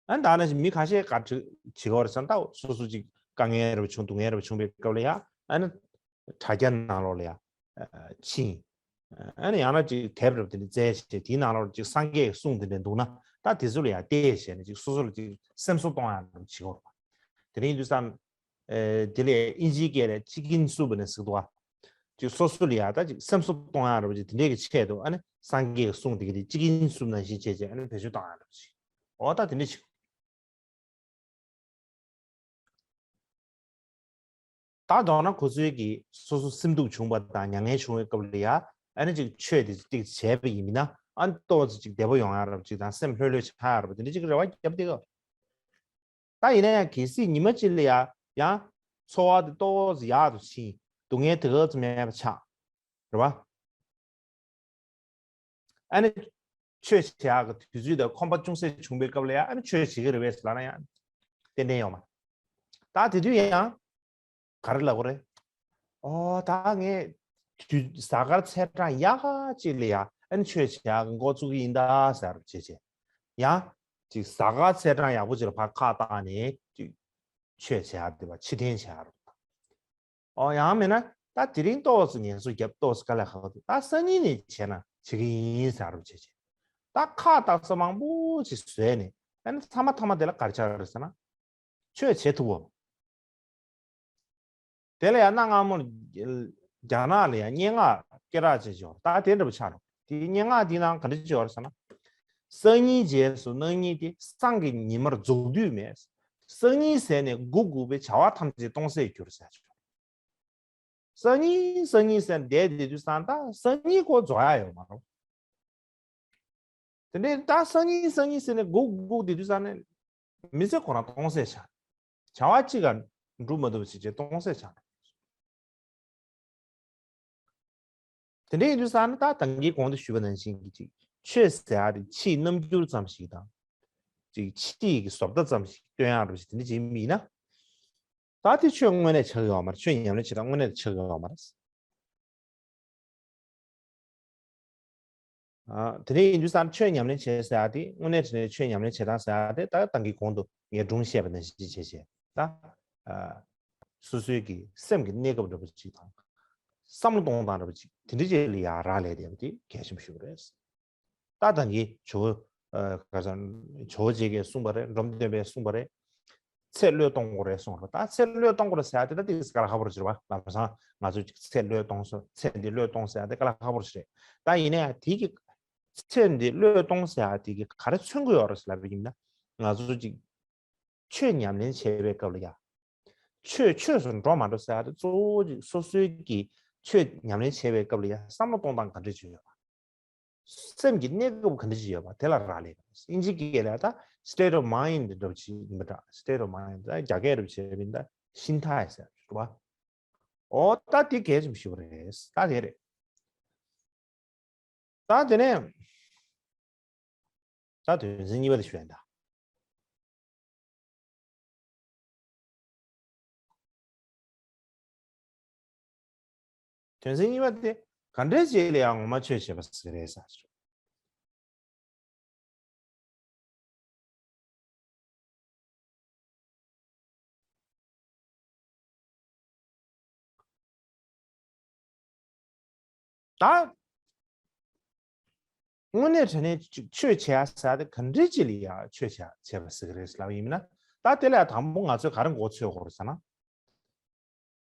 ཨ་ནི་ད་ནི་མི་ཁ་ཤས་ག་རེ་བྱེད་ཀྱི་ཡོད་རེད་ཟེར་ན། ད་སོ་སོ་ཅིག་དཀའ་ངལ་རེ་བྱུང་སྡུག་བསྔལ་རེ་བྱུང་བའི་སྐབས་ལ་ཡ་ཨ་ནི་དྲ་རྒྱ་ནང་ལོགས་ལ་ཡ་ཕྱིན། ཨ་ནི་ཡང་ན་ཅིག་དེབ་རབ་དེ་འདྲ་བཙལ་བྱས་དེའི་ནང་ལོགས་ཅིག་སངས་རྒྱས་ཀྱི་གསུང་དེ་འདྲ་འདུག་ན་ད་དེ་ཚོ་ལ་ཡང་བལྟས་བྱས་ནས་ཅིག་སོ་སོ་ལ་ཅིག་སེམས་གསོ་གཏོང་ཡག་འདྲ་བྱེད་ཀྱི་ཡོད་རེད་པ། དེ་འདྲ་ཡིན་དུས་ཙང་དེ་ལས་ཨིན་ཇིའི་སྐད་ལ་ཅི་ཀིན་སུབ་ནས་ཟེར་གྱི་འདུག་པ། ཅིག་སོ་སོ་ལ་ཡ་ད་ཅིག་སེམས་གསོ་གཏོང་ཡག་འདྲ་པོ་ཅིག་དེ་འདྲའི་གི་ཆེད་དུ་ཨ་ནི་སངས་རྒྱས་ཀྱི་གསུང་དེ་གི་དེ་ཅི་ཀིན་སུབ་ནང་བཞིན་བྱས་བྱས་ཨ་ནི་བེད་སྤྱོད་གཏོང་ཡག་འདྲ་པོ་ཅིག་འོ་ད་དེ་འདྲ་ཅིག་ད་མདོར་ན་ཁོ་ཚོའི་གི་སོ་སོ་སེམས་སྡུག་བྱུང་བ་དང་མྱ་ངན་བྱུང་བའི་སྐབས་ལ་ཡ་ཨ་ནི་ཅིག་ཆོས་དེ་ཅིག་བྱས་པ་ཡིན་ན་ཨ་ནི་ཏོག་ཙམ་ཅིག་བདེ་པོ་ཡོང་ཡག་རབ་ཅིག་དང་སེམས་ལྷོད་ལྷོད་ཆགས་ཡག་རབ་དེ་འདྲ་ཅིག་རེ་བ་བརྒྱབ་བསྡད་ཀྱི་ཡོད། ད་ཡིན་ན་ཡང་གལ་སྲིད་ཉི་མ་གཅིག་ལ་ཡ་ཡང་ཚོར་བ་དེ་ཏོག་ཙམ་ཡག་ཏུ་ཕྱིན། སྡུག་བསྔལ་དེ་ག་ཙམ་མེད་པ་ཆགས། རེད་བ། ཨ་ནི་ཆོས་བྱེད་ཡག་གི་དུས་ཚོད་དང་ཁོམ་པ་ཅུང་ཟད་བྱུང་བའི་སྐབས་ལ་ཡང་ཨ་ནི་ཆོས་བྱེད་ཀྱི་རེད་པས་ལབ་ན་ཡང་ཏན་ཏན་ཡོད་མ་རེད། ད་དེ་དུས་ཡང་ག་རེ་ལབ་དགོས་རེད། ཨོ་ད་ངས་དུས་གཟའ་སྐར་ཚེས་གྲངས་ཡག་ག་ཅིག་ལ་ཡ་ཨ་ནི་ཆོས་བྱེད་ཡག་འགོ་བཙུགས་ཀྱི་ཡིན་ད་ཟེར་བྱས་བྱས། ཡང་ཅིག་གཟའ་སྐར་ཚེས་གྲངས་ཡག་པོ་ཅིག་ལ་ཕར་ཁ་བཏང་ནས་ཅིག་ཆོས་བྱེད་ཡག་དེ་བ་ཕྱི་འཐེན་བྱེད་ཡག་རུ། ཨོ་ཡང་མིན་ན་ད་དེ་རིང་ཏོག་ཙམ་ངལ་གསོ་རྒྱབ་ཏོག་ཙམ་དཀའ་ལས་ཁག་འདུག་ད་སང་ཉིན་ནས་བྱས་ན་བྱེད་ཀྱི་ཡིན་ཟེར་རོ་བྱེད་བྱེད། ད་ཁག་བཏགས་ས་མང་པོ་ཅིག་བཟོས་ནས་ཨ་ནི་ཚང་མ་ཐ་མ་དེ་ལ་ག་རེ་ཆགས་རེད་ཟེར་ན་ཆོས་བྱེད་ཐུབ་བམ། དེ་ལ་ཡང་གནའ་སྔ་མོར་རྒྱ་ནག་ལ་ཡང་སྙན་ངག་སྐད་གྲགས་ཅན་ཅིག་ཡོད་རེད། ད་དེ་འདྲ་པོ་ཆགས་འགྲོ། དེའི་སྙན་ངག་འདིའི་ནང་ག་འདྲ་ཅིག་ཡོད་རེད་ཟེར་ན། སང་ཉིན་རྗེས་སུ་གནངས་ཉིན་ཏེ། སང་གི་ཉི་མར་རྫོགས་དུས་མེད། སང་ཉིན་ཟེར་ནས་སྒུག་སྒུག་པའི་བྱ་བ་ཐམས་ཅད་སྟོང་ཟད་གྱུར་ཟེར་ཆོག་སང་ཉིན་སང་ཉིན་ཟེར་བསྡད་བསྡད་དུས་ཙང་ད་སང་ཉིན་ཁོ་རྫོགས་ཡ་ཡོད་མ་རེད། དེ་ནས་ད་སང་ཉིན་སང་ཉིན་ཟེར་ནས་སྒུག་སྒུག་བསྡད་དུས་ཙང་ནས་མི་ཚེ་ཁོ་རང་སྟོང་ཟད་ཆགས། བྱ་བ་གཅིག་ག་འགྲུབ་མ་ཐུབ་པ་བྱས་བྱས་སྟོང་ཟད་ཆགས། དེ་འདྲ་ཡིན་དུས་ཙང་ནས་ད་ད་གིན་གོང་དུ་ཞུས་པ་ནང་བཞིན་གྱི་ཅིག་ཆོས་ཟེར་ཡ་དེ་ཕྱིའི་རྣམ་འགྱུར་ཙམ་ཞིག་དང་། ཅིག་ཕྱིའི་གི་བཟོ་ལྟ་ཙམ་ཞིག་སྟོན་ཡག་འདྲ་བོ་ཞིག་དེ་འདྲ་ཅིག་ཡིན་ན། ད་དེ་ཆོས་དངོས་གནས་ཆགས་ཀྱི་ཡོད་མ་རེད། ཆོས་ཉམས་ལེན་བྱེད་སྟངས་དངོས་གནས་ཆགས་ཀྱི་ཡོད་མ་རེད། ཨ། དེ་འདྲ་ཡིན་དུས་ཙང་ཆོས་ཉམས་ལེན་བྱེད་ཟེར་ཡ་དེ་དངོས་གནས་དྲང་གནས་ཆོས་ཉམས་ལེན་བྱེད་སྟངས་ཟེར་ཡ་དེ་ད་ད་གིན་གོང་དུ་ངས་སྒྲུང་བཤད་པ་ནང་བཞིན་བྱས་བྱས་ད། ཨ། སོ་སོའི་གི་སེམས་ཀྱི་གནས་སྐབས་འདྲ་པོ་ཅིག་དང་། བསམ་བློ་གཏོང་སྟངས་འདྲ་པོ་ཅིག་དེ་འདྲ་ཅིག་ལ་ཡ་རག་ལས་བསྡད་པ་དེ་གལ་ཆེན་པོ་ཞིག་རེད། ད་ད་གིན་ཇོ་བོ། ཨ། ག་ས། ཇོ་བོ་རྗེ་གིས་གསུངས་པ་རེད། འབྲོམ་སྟོན་པས་གསུངས་པ་རེད། ཚེ་བློས་གཏོང་དགོས་རེད་གསུངས་རེད། ད་ཚེ་བློས་གཏོང་དགོས་རེད་ཟེར་ཡ་དེ་ད་དེ་དཀའ་ལས་ཁག་པོ་རེད་ཟེར་བ། ལམ་སང་ང་ཚོ་ཅིག་ཚེ་བློས་གཏོང་སོ་ཚེ་འདི་བློས་གཏོང་ཟེར་ཡ་དེ་དཀའ་ལས་ཁག་པོ་རེད། ད་ཡིན་ནའི་དེ་གི་ཚེ་འདི་བློས་གཏོང་ཟེར་ཡ་དེ་གི་ག་རེ་མཚོན་གྱི་ཡོད་རེད་ཟེར་ལབ་པ་ཡིན་ན། ང་ཚོ་ཅིག་ཆོས་ཉམས་ལེན་བྱེད་པའི་སྐབས་ལ་ཡ། ཆོས་ཆོས་སུ་འགྲོ་མ་འགྲོ་ཟེར་ཡ་དེ་གཙོ་བོ་ཅིག་སོ་སོའི་གི་ཆོས་ཉམས་ལེན་བྱེད་པའི་སྐབས་ལ་ཡ་བསམ་བློ་གཏོང་སྟངས་ག་འདྲ་ཅིག་ཡོད་པ། སེམས་ཀྱི་གནས་སྐབས་ག་འདྲ་ཅིག་ཡོད་པ་དེ་ལ་རག་ལས། ཨིན་ཇི་སྐད་ལ་ད་state of mind འདྲ་པོ་ཅིག་ཡིན་པ་འདྲ། state of mind ད་རྒྱ་སྐད་རུ་བྱས་པ་ཡིན་ད་心态ཟེར་བ། ཨོ་ད་དེ་གལ་ཆེན་པོ་ཞིག་རེད། ད་དེ་རེད། ད་དེ་ནས་ད་དོན་ཚན་གཉིས་པ་དེ་ཞུ་ཡ་ཡིན་ད། དོན་ཚན་གཉིས་པ་དེ་ག་འདྲའི་རྗེས་ལ་ཡང་ངོ་མ་ཆོས་བྱེད་པ་ཟེར་གི་རེད་ཟེར། ད། དངོས་གནས་དྲང་གནས་ཅིག་ཆོས་བྱེད་ཡ་ཟེར་ཡ་དེ་ག་འདྲའི་ཅིག་ལ་ཡ་ཆོས་བྱེད་བྱེད་པ་ཟེར་གི་རེད་ལབ་ཡིན་ན། ད་དེ་ལ་ཡ་དང་པོ་ང་ཚོས་ག་རེ་མགོ་ཚོས་དགོས་རེད་ཟེར་ན།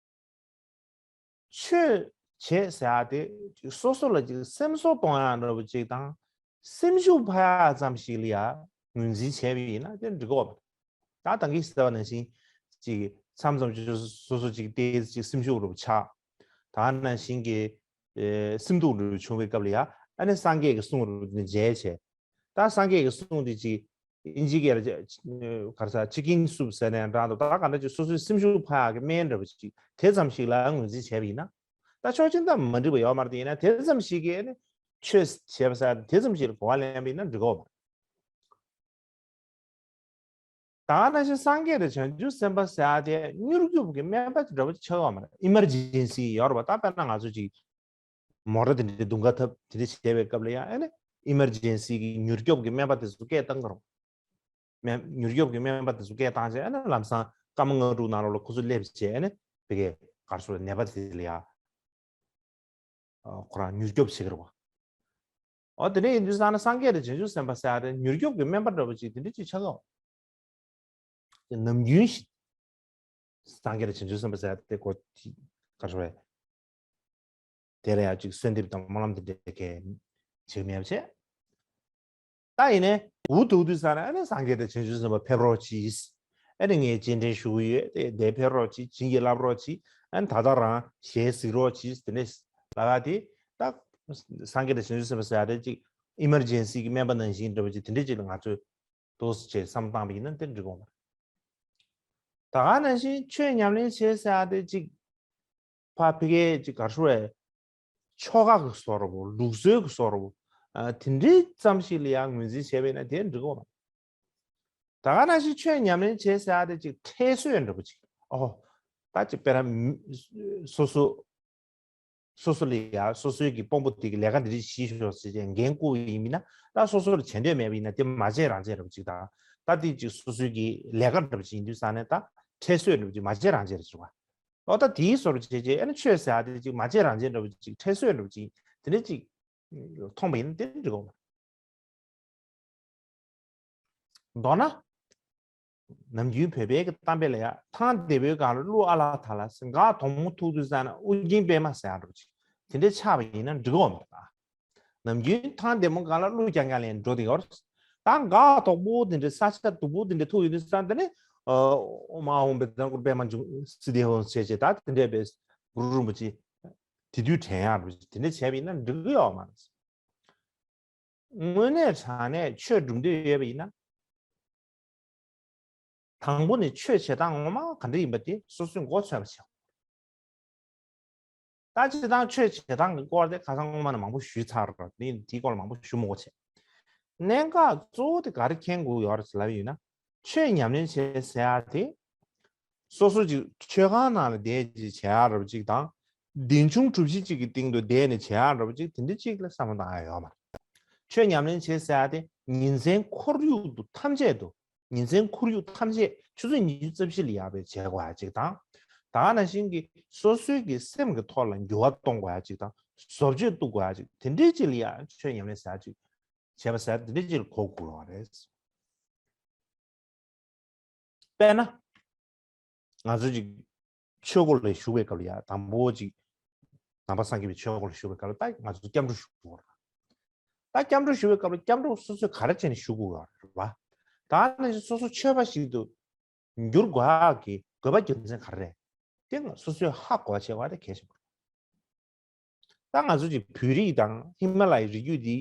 ཆོས་བྱེད་ཟེར་ཡ་དེ་སོ་སོ་ལ་ཅིག་སེམས་གསོ་གཏོང་ཡ་འདྲ་པོ་ཅིག་དང་། སེམས་ཤུགས་འཕར་ཡ་ཙམ་ཞིག་ལ་ཡ་ངོས་འཛིན་བྱས་པ་ཡིན་ན་དེ་འགྲིག་གི་ཡོད་མ་རེད། ད་ད་གིན་ཟེར་བ་ནང་བཞིན་ཅིག་མཚམས་མཚམས་ཅིག་སོ་སོ་ཅིག་ཏོག་ཙམ་ཅིག་སེམས་ཤུགས་རུ་ཆག་ད་ནང་བཞིན་གྱི་ཨེ་སེམས་སྡུག་རུ་བྱུང་བའི་སྐབས་ལ་ཡ་ཨ་ནི་སངས་རྒྱས་ཀྱི་གསུང་རུ་མཇལ་བྱས། ད་སངས་རྒྱས་ཀྱི་གསུང་དེ་ཅིག་ཨིན་ཇི་སྐད་ལ་ཅི་ག་རེ་ཟེར་chicken soup ཟེར་ནས་འདྲ་འདུག་ད་ག་འདྲ་ཅིག་སོ་སོའི་སེམས་ཤུགས་འཕར་ཡག་གི་སྨན་འདྲ་པོ་ཅིག་དེ་ཙམ་ཞིག་ལ་ངོས་འཛིན་བྱས་པ་ཡིན་ན། ད་ཕྱོགས་གཅིག་ད་མ་འགྲིག་པ་ཡོད་མ་རེད། ཡིན་ན་དེ་ཙམ་ཞིག་གིས་ནི་ཆོས་བྱས་པ་ཟེར་དེ་ཙམ་ཞིག་ལ་གོ་བ་ལེན་པ་ཡིན་ན་འགྲིག་གི་ཡོད་མ་རེད། ད་ག་ནང་བཞིན་སངས་རྒྱས་དང་བྱང་ཆུབ་སེམས་དཔའ་ཟེར་ཡ་དེ་མྱུར་སྐྱོབ་ཀྱི་སྨན་པ་དེ་འདྲ་པོ་ཆགས་ཡོད་མ་རེད། emergency ཡོད་རེད་པ། ད་དཔེར་ན་ང་ཚོ་ཅིག་མོ་ཊ་དེ་འདྲའི་རྡུང་ཁ་འཐབ་དེ་འདྲ་བྱས་པའི་སྐབས་ལ་ཡང་ཨ་ནི་emergency གི་མྱུར་སྐྱོབ་ཀྱི་སྨན་པ་དེ་ཚོ་སྐད་བཏང་གི་རེད། སྨན་མྱུར་སྐྱོབ་ཀྱི་སྨན་པ་དེ་ཚོ་སྐད་བཏང་བྱས་ཨ་ནི་ལམ་སང་སྐར་མ་ལྔ་དྲུག་ནང་ལོགས་ལ་ཁོ་ཚོ་སླེབས་བྱས་ཨ་ནི་ཕ་གིའི་ག་རེ་ཟེར་ནད་པ་དེ་ལ་ཡ། ཨ། ཁོ་རང་མྱུར་སྐྱོབ་བྱེད་ཀྱི་རེད་པ། ཨོ་དེ་འདྲ་ཡིན་དུས་ཙང་ན་སངས་རྒྱས་དང་བྱང་ཆུབ་སེམས་དཔའ་ཟེར་ཡ་དེ་མྱུར་སྐྱོབ་ཀྱི་སྨན་པ་འདྲ་པོ་ཅིག་དེ་འདྲ་ཅིག་ཆགས་ཀྱི་ཡོད། ནམ་རྒྱུན་ཞིག་སངས་རྒྱས་དང་བྱང་ཆུབ་སེམས་དཔའ་ཟེར་ཡ་དེ་ཁོ་ཅིག་ག་རེ་ཟེར་བས། དེ་ལ་ཡང་ཅིག་གསོལ་འདེབས་དང་སྨོན་ལམ་དེ་འདྲ་གས་བྱེད་མེད་པ་བྱས། ད་ཡིན་ནའི་འུ་ཐུག་དུས་ཙ་ན་ཨ་ནི་སངས་རྒྱས་དང་བྱང་ཆུབ་སེམས་དཔའ་ཕེབས་རོགས་གྱིས། ཨ་ནི་ངས་རྗེས་དྲན་ཞུ་གི་ཡོད་དེ་དེ་ཕེབས་རོགས་གྱིས། བྱིན་གྱིས་བརླབ་རོགས་གྱིས། ཨ་ནི་ད་ལྟ་རང་ཞལ་གཟིགས་རོགས་གྱིས། དེ་ནས་ལབ་ཡ་དེ་ད་སངས་རྒྱས་དང་བྱང་ཆུབ་སེམས་དཔའ་ཟེར་ཡ་དེ་ཅིག་emergency གི་སྨན་པ་ནང་བཞིན་འདྲ་པོ་ཅིག་དེ་འདྲ་ཅིག་ལ་ང་ཚོས་ཏོག་ཙམ་བྱས་བསམ་བཏང་བ་ཡིན་ན་དེ་འགྲིག་གོ་མ་རེད། ད་ག་ནང་བཞིན་ཆོས་ཉམས་ལེན་བྱེད་ཟེར་ཡ་དེ་ཅིག་ཕ་ཕ་གིའི་ཅིག་ག་རེ་ཟེར་བས། ཆོ་ག་གི་བཟོ་འདྲ་པོ། ལུགས་སྲོལ་གྱི་བཟོ་འདྲ་པོ། ཨ། དེ་འདྲའི་ཙམ་ཞིག་ལ་ཡང་ངོས་འཛིན་བྱས་པ་ཡིན་ན་དེ་འགྲིག་གོ་མ་རེད། ད་ག་ནང་བཞིན་ཆོས་ཉམས་ལེན་བྱེད་ཟེར་ཡ་དེ་ཅིག་ཁྲལ་གསོལ་འདྲ་པོ་ཅིག་ཨོ། ད་ཅིག་དཔེར་ན་སོ་སོ་ སོ་སོ་ལ་ཡ་སོ་སོའི་གི་དཔོན་པོ་དེ་གི་ལས་ཀ་འདི་འདྲ་ཞིག་ཤོག་ཟེར་བྱས་འགན་བསྐུར་བ་ཡིན་མིན་ན། ད་སོ་སོ་ལ་བྱེད་འདོད་མེད་པ་ཡིན་ན་དེ་མ་བྱས་རང་བྱས་འདྲ་པོ་ཅིག་དང་། ད་དེ་ཅིག་སོ་སོའི་གི་ལས་ཀ་འདྲ་པོ་ཅིག་ཡིན་དུས་ཙང་ནས་ད་ཁྲལ་གསོད་འདྲ་པོ་ཅིག་མ་བྱས་རང་བྱས་རེད་ཟེར་བ། ཨོ་ད་དེའི་བཟོ་འདྲ་བྱས་བྱས་ཨ་ནི་ཆོས་ཟེར་ཡ་དེ་ཅིག་མ་བྱས་རང་བྱས་འདྲ་པོ་ཅིག་ཁྲལ་གསོད་འདྲ་པོ་ཅིག་དེ་འདྲ་ཅིག་མཐོང་པ་ཡིན་ན་དེ་འགྲིག་གོ། མདོར་ན། ནམ་རྒྱུན་བོད་པའི་གི་གཏམ་དཔེ་ལ་ཡ་ཐང་རྡེ་མོའི་སྒང་ལ་ཀླུ་ཨ་ལ་ཐ་ལ་ཟེར། འགག་དོག་མོ་ཐུག་དུས་ཙང་ན་ཨུ་རྒྱན་པད་མ་ཟེར་ཡ་འདྲ་པོ་ཅིག་དེ་འདྲའི་ཆགས་པ་ཡིན་ན་འགྲིག་གོ་མི་འདུག་ཨ། ནམ་རྒྱུན་ཐང་རྡེ་མོ་སྒང་ལ་ཀླུ་རྐྱང་རྐྱང་ལེན་འགྲོ་དེ་ཡོད། ད་འགག་དོག་པོ་དེ་འདྲའི་ས་ཆ་སྡུག་པོ་དེ་འདྲའི་ཐུག་ཡོང་དུས་ཙང་དེ་ནས་ཨོཾ་ཨཱཿཧཱུྃ་བེ་ཏ་ཀུ་རུ་པདྨ་འབྱུང་སིདྡྷི་ཧཱུྃ་ཟེར་བྱས་ད་དེ་འདྲའི་བས་གུ་རུ་རིན་པོ་ཆེ་དེ་དུས་དྲན་ཡག་འདྲ་པོ་ཅིག་དེ་འདྲ་བྱས་པ་ཡིན་ན་འགྲིག་གི་ཡོད་མ་རེད། དངོས་གནས་དྲང་གནས་ཆོས་སྒྲུབ་འདོད་ཡོད་པ་ཡིན་ན། དང་པོ་ནས་ཆོས་བྱེད་སྟངས་ངོ་མ་ག་འདྲ་ཡིན་པ་དེ་སོ་སོས་མགོ་ཚོད་པ་བྱེད། ད་སྤྱིར་བཏང་ཆོས་བྱེད་སྟངས་ཀྱི་སྐོར་དེ་ཁ་སང་སྔོན་མ་ནས་མང་པོ་ཞུས་ཚར་རེད། དེ་དེའི་སྐོར་ལ་མང་པོ་ཞུ་མི་དགོས་བྱས། གནད་འགག་གཙོ་བོ་དེ་ག་རེ་མཁྱེན་དགོས་ཡོད་རེད་ཟེར་ལབ་ཡོད་ན། ཆོས་ཉམས་ལེན་བྱེད་ཟེར་ཡ་དེ། སོ་སོ་ཅིག་མཆོད་ཁང་ནང་ལ་བསྡད་ཅིག་བྱེད་ཡག་འདྲ་པོ་ཅིག་དང་། བདེན་ཆུང་གྲུ་བཞི་ཅིག་གི་སྟེང་དུ་བསྡད་ནས་བྱེད་ཡག་འདྲ་པོ་ཅིག་དེ་འདྲ་ཅིག་ལ་བསམ་བློ་བཏང་ཡ་ཡོད་མ་རེད། ཆོས་ཉམས་ལེན་བྱེད་ཟེར་ཡ་དེ་ཉིན་མཚན་ཁོར་ཡུག་ཏུ་ཐམས་ཅད་དུ། ཉིན་མཚན་ཁོར་ཡུག་ཐམས་ཅད་ཆུ་ཚོད་ཉི་ཤུ་རྩ་བཞི་ལ་ཡར་བའི་བྱེད་དགོས་ཡ་ཅིག་དང་། ད་ག་ནང་བཞིན་གྱི་སོ་སོའི་གི་སེམས་ཀྱི་ཐོག་ལ་འགྱུར་བ་གཏོང་དགོས་ཡ་ཅིག་དང་། བཟོ་བཅོས་གཏོང་དགོས་ཡ་ཅིག་དེ་འདྲའི་ཅིག་ལ་ཡ་ཆོས་ཉམས་ལེན་ཟེར་ཡ་ཅིག་བྱེད་པ་ཟེར་ཡ་དེ་འདྲའི་ཅིག་ལ་གོ་དགོས་པ་རེད། དཔེར་ན། ང་ཚོ་ཅིག་ཆོས་སྒོ་ལ་ཞུགས་པའི་སྐབས་ལ་ཡ་དང་པོ་ཅིག་ནང་པ་སངས་རྒྱས་པའི་ཆོས་སྒོ་ལ་ཞུགས་པའི་སྐབས་ལ་ད་ང་ཚོ་སྐྱབས་འགྲོ་ཞུ་དགོས་རེད། ད་སྐྱབས་འགྲོ་ཞུ་བའི་སྐབས་ལ་སྐྱབས་འགྲོ་སོ་སོས་ག་རེ་བྱས་ནས་ཞུ་དགོས་ཡོད་རེད་པ། ད་ནི་སོ་སོ་ཆོས་པ་ཞིག་ཏུ་འགྱུར་དགོས་ཡག་གི་དགོས་པ་རྒྱུ་མཚན་ག་རེ་རེད། དེ་སོ་སོས་ཧ་གོ་བ་བྱེད་དགོས་པ་དེ་གལ་ཆེན་པོ་རེད། ད་ང་ཚོ་ཅིག་བོད་རིགས་དང་ཧི་མ་ལ་ཡའི་རི་རྒྱུད་འདི།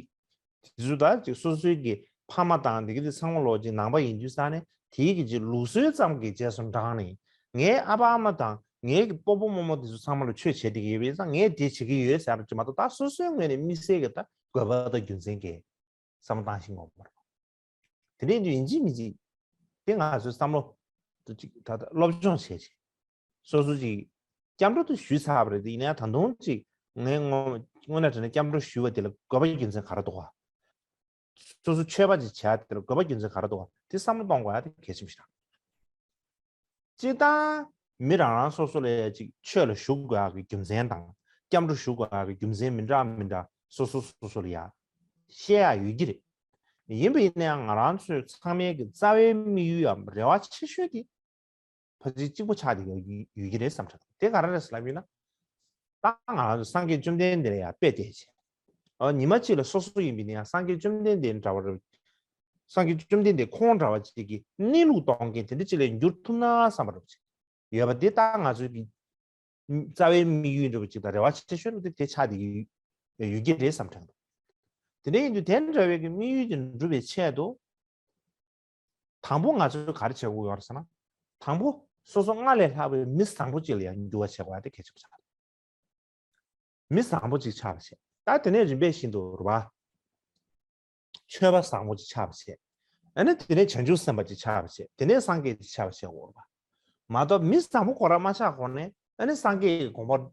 དེ་ཚོ་ད་ཅིག་སོ་སོའི་གི་ཕ་མ་དང་དེ་གི་དེ་ཚང་མ་ལོ་ཅིག་ནང་པ་ཡིན་དུས་ཙང་ནས་དེའི་གི་ཅིག་ལུགས་སྲོལ་ཙམ་གྱི་རྗེས་སུ་འབྲངས་ནས། ངའི་ཨ་ཕ་ཨ་མ་དང་ངའི་གི་སྤོ་བོ་རྨོ་མོ་དེ་ཚོ་ཚང་མ་ལ་ཆོས་བྱེད་བསྡད་ཀྱི་ཡོད་པས་ཙང་ངས་དེ་བྱེད་ཀྱི་ཡོད་ཟེར་ཡ་ཅིག་མ་གཏོགས། ད་སོ་སོའི་ངོས་ནས་དམིགས་བསལ་གྱི་ད་དགོས་པ་དང་རྒྱུ་མཚན་གྱི་བསམ་བློ་བཏང་ཤེས་དགོས་པ་རེད། དེ་འདྲ་ཡིན་དུས་ཡིན་གཅིག་མིན་གཅིག་དེ་ང་ཚོའི་བསམ་བློ་དུ་ཅིག་ད་ལྟ་སློབ་སྦྱོང་བྱས་ཅིག་སོ་སོ་ཅིག་སྐྱབས་འགྲོ་དུ་ཞུས་ཚར་བ་རེད་དེ། ཡིན་ན་ཡང་ད་དུང་ཅིག་ངས་དངོས་དངོས་གནས་དྲང་གནས་སྐྱབས་འགྲོ་ཞུ་བ་དེ་ལ་དགོས་པ་རྒྱུ་མཚན་ག་རེ་འདུག་ག་སོ་སོ་ཆོས་པ་ཅིག་བྱས་དེ་ལ་དགོས་པ་རྒྱུ་མཚན་ག་རེ་འདུག་ག་དེ་བསམ་བློ་གཏོང་དགོས་ཡ་དེ་གལ་ཆེན་པོ་ཞིག་རེད། སྤྱིར་བཏང་མི་རང་རང་སོ་སོ་ལ་ཅིག་ཆོས་ལ་ཞུགས་དགོས་ཡག་གི་རྒྱུ་མཚན་དང་སྐྱབས་འགྲོ་ཞུ་དགོས་ཡག་གི་རྒྱུ་མཚན་མི་འདྲ་མི་འདྲ་སོ་སོ་སོ་སོ་ལ་ཡ་བཤད་ཡག་ཡོད་ཀྱི་རེད། ཡིན་པ་ཡིན་ན་ཡང་ང་རང་ཚོའི་ཚང་མའི་གི་རྩ་བའི་དམིགས་ཡུལ་ཡང་རེ་བ་ཆེ་ཤོས་དེ་ཕལ་ཆེར་གཅིག་པོ་ཆགས་བསྡད་ཡོད་ཡོད་ཀྱི་རེད་བསམ་དྲན། དེ་ག་རེ་རེད་ཟེར་ལབ་ཡོད་ན། ད་ང་རང་ཚོ་སངས་རྒྱས་བཅོམ་ལྡན་འདས་ལ་ཡང་དཔེ་བལྟས་བྱས། ཨ་ཉི་མ་གཅིག་ལ་སོ་སོ་ཡིན་པ་ཡིན་ན་ཡང་སངས་རྒྱས་བཅོམ་ལྡན་འདས་འདྲ་བ་རེད། སངས་རྒྱས་བཅོམ་ལྡན་འདས་ཁོང་འདྲ་བ་ཅིག་གི་གནས་ལུགས་སྟོན་མཁན་དེ་འདྲ་ཅིག་ལ་འགྱུར་ཐུབ་ན་བསམ་པ་འདྲ་བ་ཅིག་ཡོད་པ་དེ་ད་ང་ཚོའི་གི་རྩ་བའི་དམིགས་ཡུལ་འདྲ་བ་ཅིག་དང་རེ་བ་ཆེ་ཤོས་འདྲ་བ་དེ་དེ་ཆགས་བསྡད་ཀྱི་ཡོད་ཀྱི་རེད་བསམ་དྲན་འདུག་དེ་འདྲ་ཡིན་དུས་དེ་འདྲ་བའི་གི་དམིགས་ཡུལ་དེ་འགྲུབ་པའི་ཆེད་དུ། དང་པོ་ང་ཚོས་ག་རེ་བྱེད་དགོས་ཡོད་རེད་ཟེར་ན། དང་པོ་སོ་སོ་སྔར་ལས་ལྷག་པའི་མི་བཟང་པོ་ཅིག་ལ་ཡང་འགྱུར་བ་བྱེད་དགོས་ཡ་དེ་གལ་ཆེན་པོ་ཆགས་འདུག་མི་བཟང་པོ་ཅིག་ཆགས་པ་བྱས། ད་དེ་ནས་རིམ་པས་བཞིན་དུ་རེད་པ། ཆོས་པ་བཟང་པོ་ཅིག་ཆགས་པ་བྱས། ཨ་ནི་དེ་ནས་བྱང་ཆུབ་སེམས་དཔའ་ཅིག་ཆགས་པ་བྱས། དེ་ནས་སངས་རྒྱས་ཅིག་ཆགས་པ་བྱས་འོ་རེད་པ། མ་གཏོགས་མི་བཟང་པོ་ཁོ་རང་མ་ཆགས་གོང་ནས་ཨ་ནི་སངས་རྒྱས་ཀྱི་དགོངས་པ།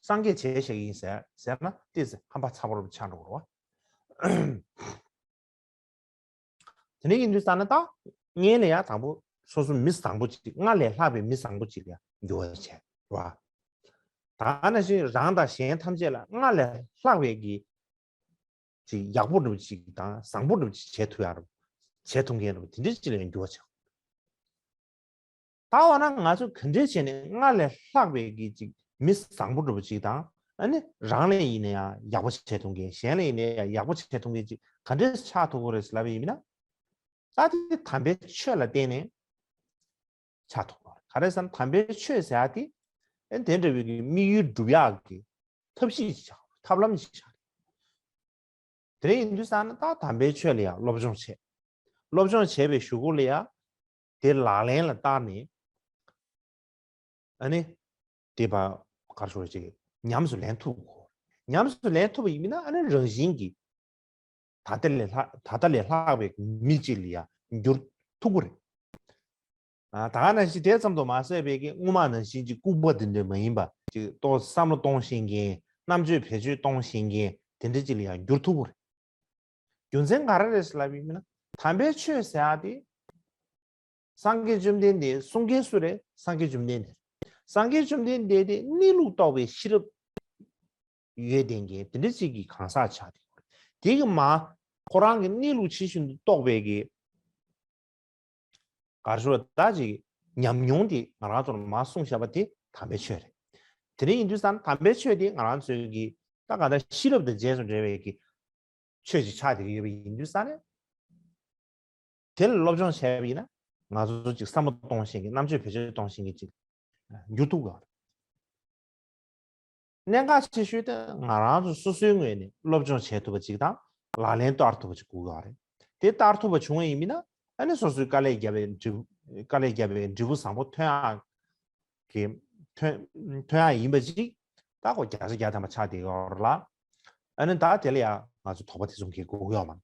སངས་རྒྱས་བྱས་བཞག་གི་ཡིན་ཟེར་ཟེར་ན་ཏོག་ཙམ་ཧམ་པ་ཚ་པོ་རུ་ཆགས་འགྲོ་གི་རེད་པ། དེ་འདྲ་ཡིན་དུས་ཙང་ན་ད་སྔོན་ལ་ཡང་དང་པོ་སོ་སོ་མི་བཟང་པོ་ཅིག་སྔར་ལས་ལྷག་པའི་མི་བཟང་པོ་ཅིག་ལ་ཡང་འགྱུར་བ་བྱས་རེད་པ། ད་ནང་བཞིན་རང་དང་གཞན་ཐམས་ཅད་ལ་སྔར་ལས་ལྷག་པའི་གི་ཅིག་ཡག་པོ་འདྲ་པོ་ཅིག་དང་བཟང་པོ་འདྲ་པོ་ཅིག་བྱེད་ཐུབ་ཡག་འདྲ་པོ་བྱེད་ཐུབ་མཁན་འདྲ་པོ་དེ་འདྲ་ཅིག་ལ་ཡང་འགྱུར་བ་བྱས། ད་འོ་ན་ང་ཚོ་ག་འདྲས་བྱས་ནས་སྔར་ལས་ལྷག་པའི་གི་ཅིག་མི་བཟང་པོ་འདྲ་པོ་ཅིག་དང་། ཨ་ནི་རང་ལ་ཡིན་ན་ཡང་ཡག་པོ་བྱེད་ཐུབ་མཁན། གཞན་ལ་ཡིན་ན་ཡང་ཡག་པོ་བྱེད་ཐུབ་མཁན་ཅིག་ག་འདྲས་ཆགས་ཐུབ་ཀྱི་རེད་ཟེར་ལབ་པ་ཡིན་ན། ད་དེ་དམ་པའི་ཆོས་ལ་བརྟེན་ནས་ཆགས་ཐུབ་ཀྱི་རེད། ག་རེ་ཟེར་ན་དམ་པའི་ཆོས་ཟེར་ཡག་དེ་ཨ་ནི་དེ་འདྲ་བའི་གི་དམིགས་ཡུལ་འགྲུབ་ཡག་གི་ཐབས་ཤེས་ཅིག་ཆགས། ཐབས་ལམ་ཅིག་ཆགས། དེ་འདྲ་ཡིན་དུས་ཙང་ན་ད་དམ་པའི་ཆོས་ལ་ཡང་སློབ་སྦྱོང་བྱས། སློབ་སྦྱོང་བྱས་པའི་གཞུག་གུ་ལ་ཡང་དེ་ལག་ལེན་ལ་བསྟར་ནས། ཨ་ནི་དེ་བ་གར་ཤོར་ཅིག་ཉམས་སུ་ལེན་ཐུབ་དགོས། ཉམས་སུ་ལེན་ཐུབ་པ་ཡིན་ན་ཨ་ནི་རང་བཞིན་གྱིས་ད་ལྟ་ལས་ལྷག་ད་ལྟ་ལས་ལྷག་པའི་མི་གཅིག་ལ་ཡང་འགྱུར་ཐུབ་ཀྱི་རེད། ཨ་ད་ག་ནང་བཞིན་དེ་ཙམ་དུ་མ་ཟད་པའི་གི་སྔོན་མ་ནང་བཞིན་གྱི་ལྐུགས་པ་དེ་འདྲ་མ་ཡིན་པ་ཅིག་ཏོག་བསམ་བློ་གཏོང་ཤེས་མཁན། རྣམ་དཔྱོད་བེད་སྤྱོད་གཏོང་ཤེས་མཁན་དེ་འདྲ་ཅིག་ལ་ཡང་འགྱུར་ཐུབ་པ་རེད། རྒྱུ་མཚན་ག་རེ་རེད་ཟེར་ལབ་ཡིན་ན། དམ་པའི་ཆོས་ཟེར་ཡ་དེ། སངས་རྒྱས་བཅོམ་ལྡན་འདས་གསུང་མཁན་སུ་རེད། སངས་རྒྱས་བཅོམ་ལྡན་འདས་རེད། སངས་རྒྱས་བཅོམ་ལྡན་འདས་དེ་གནས་ལུགས་རྟོགས་པའི་ཤེས་རབ་ཡོད་ལྡན་མཁན་དེ་འདྲ་ཅིག་གི་གང་ཟག་ཆགས་ཏེ། དེ་གི་མ་ཁོ་རང་གི་གནས་ལུགས་ཇི་བཞིན་དུ་རྟོགས་པའི་གི་གར་ཞོར་ད་ཅིག་ཉམས་མྱོང་དེ་ང་རང་ཚོར་མ་གསུངས་བཞག་པ་དེ་དམ་པའི་ཆོས་རེད། དེ་འདྲ་ཡིན་དུས་ཙང་དམ་པའི་ཆོས་དེ་ང་རང་ཚོའི་གི་ད་ག་ད་ཤེས་རབ་དང་རྗེས་སུ་འབྲེལ་བའི་གི་ཆོས་ཅིག་ཆགས་བསྡད་ཀྱི་ཡོད་པ་ཡིན་དུས་ཙང་ནས། དེ་ལ་སློབ་སྦྱོང་བྱས་པ་ཡིན་ན་ང་ཚོ་ཅིག་བསམ་བློ་གཏོང་ཤེས་མཁན་རྣམ་དཔྱོད་བེད་སྤྱོད་གཏོང་ཤེས་མཁན་ཅིག་འགྱུར་ཐུབ་ཀྱི་རེད། གནད་འགག་ཆེ་ཤོས་དེ་ང་རང་ཚོ་སོ་སོའི་ངོས་ནས་སློབ་སྦྱོང་བྱེད་ཐུབ་པ་ཅིག་དང་ལག་ལེན་བསྟར་ཐུབ་པ་ཅིག་དགོས་ཀྱི་རེད། དེ་བསྟར་ཐུབ་པ་བྱུང་བ་ཡིན་མིན་ན་ཨ་ནི་སོ་སོའི་དཀའ་ལས་བརྒྱབ་པའི་འབྲས་བུ་དཀའ་ལས་བརྒྱབ་པའི་འབྲས་བུ་བཟང་པོ་ཐོན་ཡག་གི་ཐོན་ཐོན་ཡག་ཡིན་པ་ཅིག་ད་ཁོ་བརྒྱ་ཆ་བརྒྱ་ཐམ་པ་ཆགས་བསྡད་ཡོད་རེད་ལ། ཨ་ནི་ད་དེ་ལ་ཡང་ང་ཚོ་དོགས་པ་དེ་ཚོ་འགེལ་དགོས་ཀྱི་ཡོད་མ་རེད།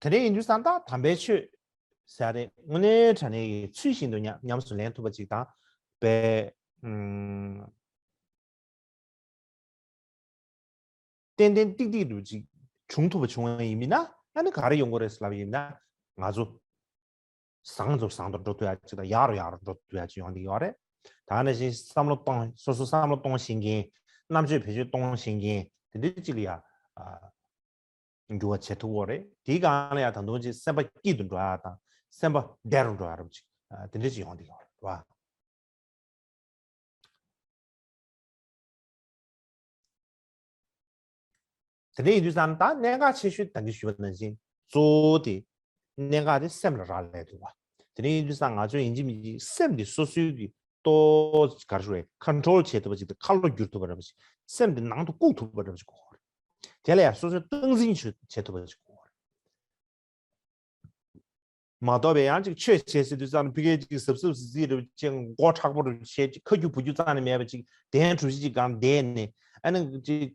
དེ་འདྲ་ཡིན་དུས་ཙང་ད་དམ་པའི་ཆོས་ཟེར་ཡ་དེ་དངོས་གནས་དྲང་གནས་ཀྱི་ཚུལ་བཞིན་དུ་ཉམས་ཉམས་སུ་ལེན་ཐུབ་པ་ཅིག་དང་དཔེ་ཨུམ། ཏན་ཏན་ཏིག་ཏིག་ཏུ་ཅིག་བྱུང་ཐུབ་པ་བྱུང་བ་ཡིན་མིན་ན་ཨ་ནི་ག་རེ་ཡོང་གི་རེད་ཟེར་ལབ་ཡིན་ན་ང་ཚོ་བཟང་ཙམ་བཟང་དུ་འགྲོ་ཐུབ་ཡ་ཅིག་དང་ཡག་རུ་ཡག་རུ་འགྲོ་ཐུབ་ཡ་ཅིག་ཡོང་གི་ཡོད་རེད། ད་ནང་བཞིན་བསམ་བློ་གཏོང་སོ་སོ་བསམ་བློ་གཏོང་ཤེས་མཁན་རྣམ་དཔྱོད་བེད་སྤྱོད་གཏོང་ཤེས་མཁན་དེ་འདྲ་ཅིག་ལ་ཡ་འགྱུར་བ་བྱེད་ཐུབ་ཀྱི་རེད། དེའི་སྒང་ལ་ཡ་ད་དུང་ཅིག་སེམས་པ་སྐྱིད་དུ་འགྲོ་ཡ་དང་སེམས་པ་བདེ་རུ་འགྲོ་ཡ་རབས་ཅིག་དེ་འདྲ་ཅིག་ཡོང་གི་ཡོད་རེད་བ། དེ་འདྲ་ཡིན་དུས་ཙང་ད་གནད་འགག་ཆེ་ཤོས་ད་གིན་ཞུས་པ་ནང་བཞིན་གཙོ་བོ་དེ་གནད་འགག་དེ་སེམས་ལ་རག་ལས་འདུག་བ། དེ་འདྲ་ཡིན་དུས་ཙང་ང་ཚོས་ཡིན་གཅིག་མིན་གཅིག་སེམས་དེ་སོ་སོའི་གི་ཏོག་ག་རེ་ཞུ་རེད་ཁོན་ཊོལ་བྱེད་ཐུབ་པ་ཅིག་དང་ཁ་ལོ་བསྒྱུར་ཐུབ་པ་འདྲ་པོ་ཅིག་སེམས་དེ་ནང་དུ་བཀུག་ཐུབ་པ་འདྲ་པོ་ཅིག་དགོས་རེད། དེ་ལ་ཡང་སོ་སོས་སྟངས་འཛིན་བྱེད་བྱེད་ཐུབ་པ་ཅིག་དགོས་རེད། མ་གཏོགས་པའི་ཡང་ཅིག་ཆོས་བྱེད་ཟེར་དུས་ཙང་ཕ་གིར་ཅིག་གཟབ་གཟབ་ཟིག་ཟིག་རེ་ཅིག་མགོ་མཁྲེགས་པོ་རེ་བྱས་ཅིག་ཁ་རྒྱུ་བུ་རྒྱུ་རྩ་ནས་མེད་པ་ཅིག་གདན་གྲུ་བཞི་ཅིག་སྒང་བསྡད་ནས་ཨ་ནི་ཅིག་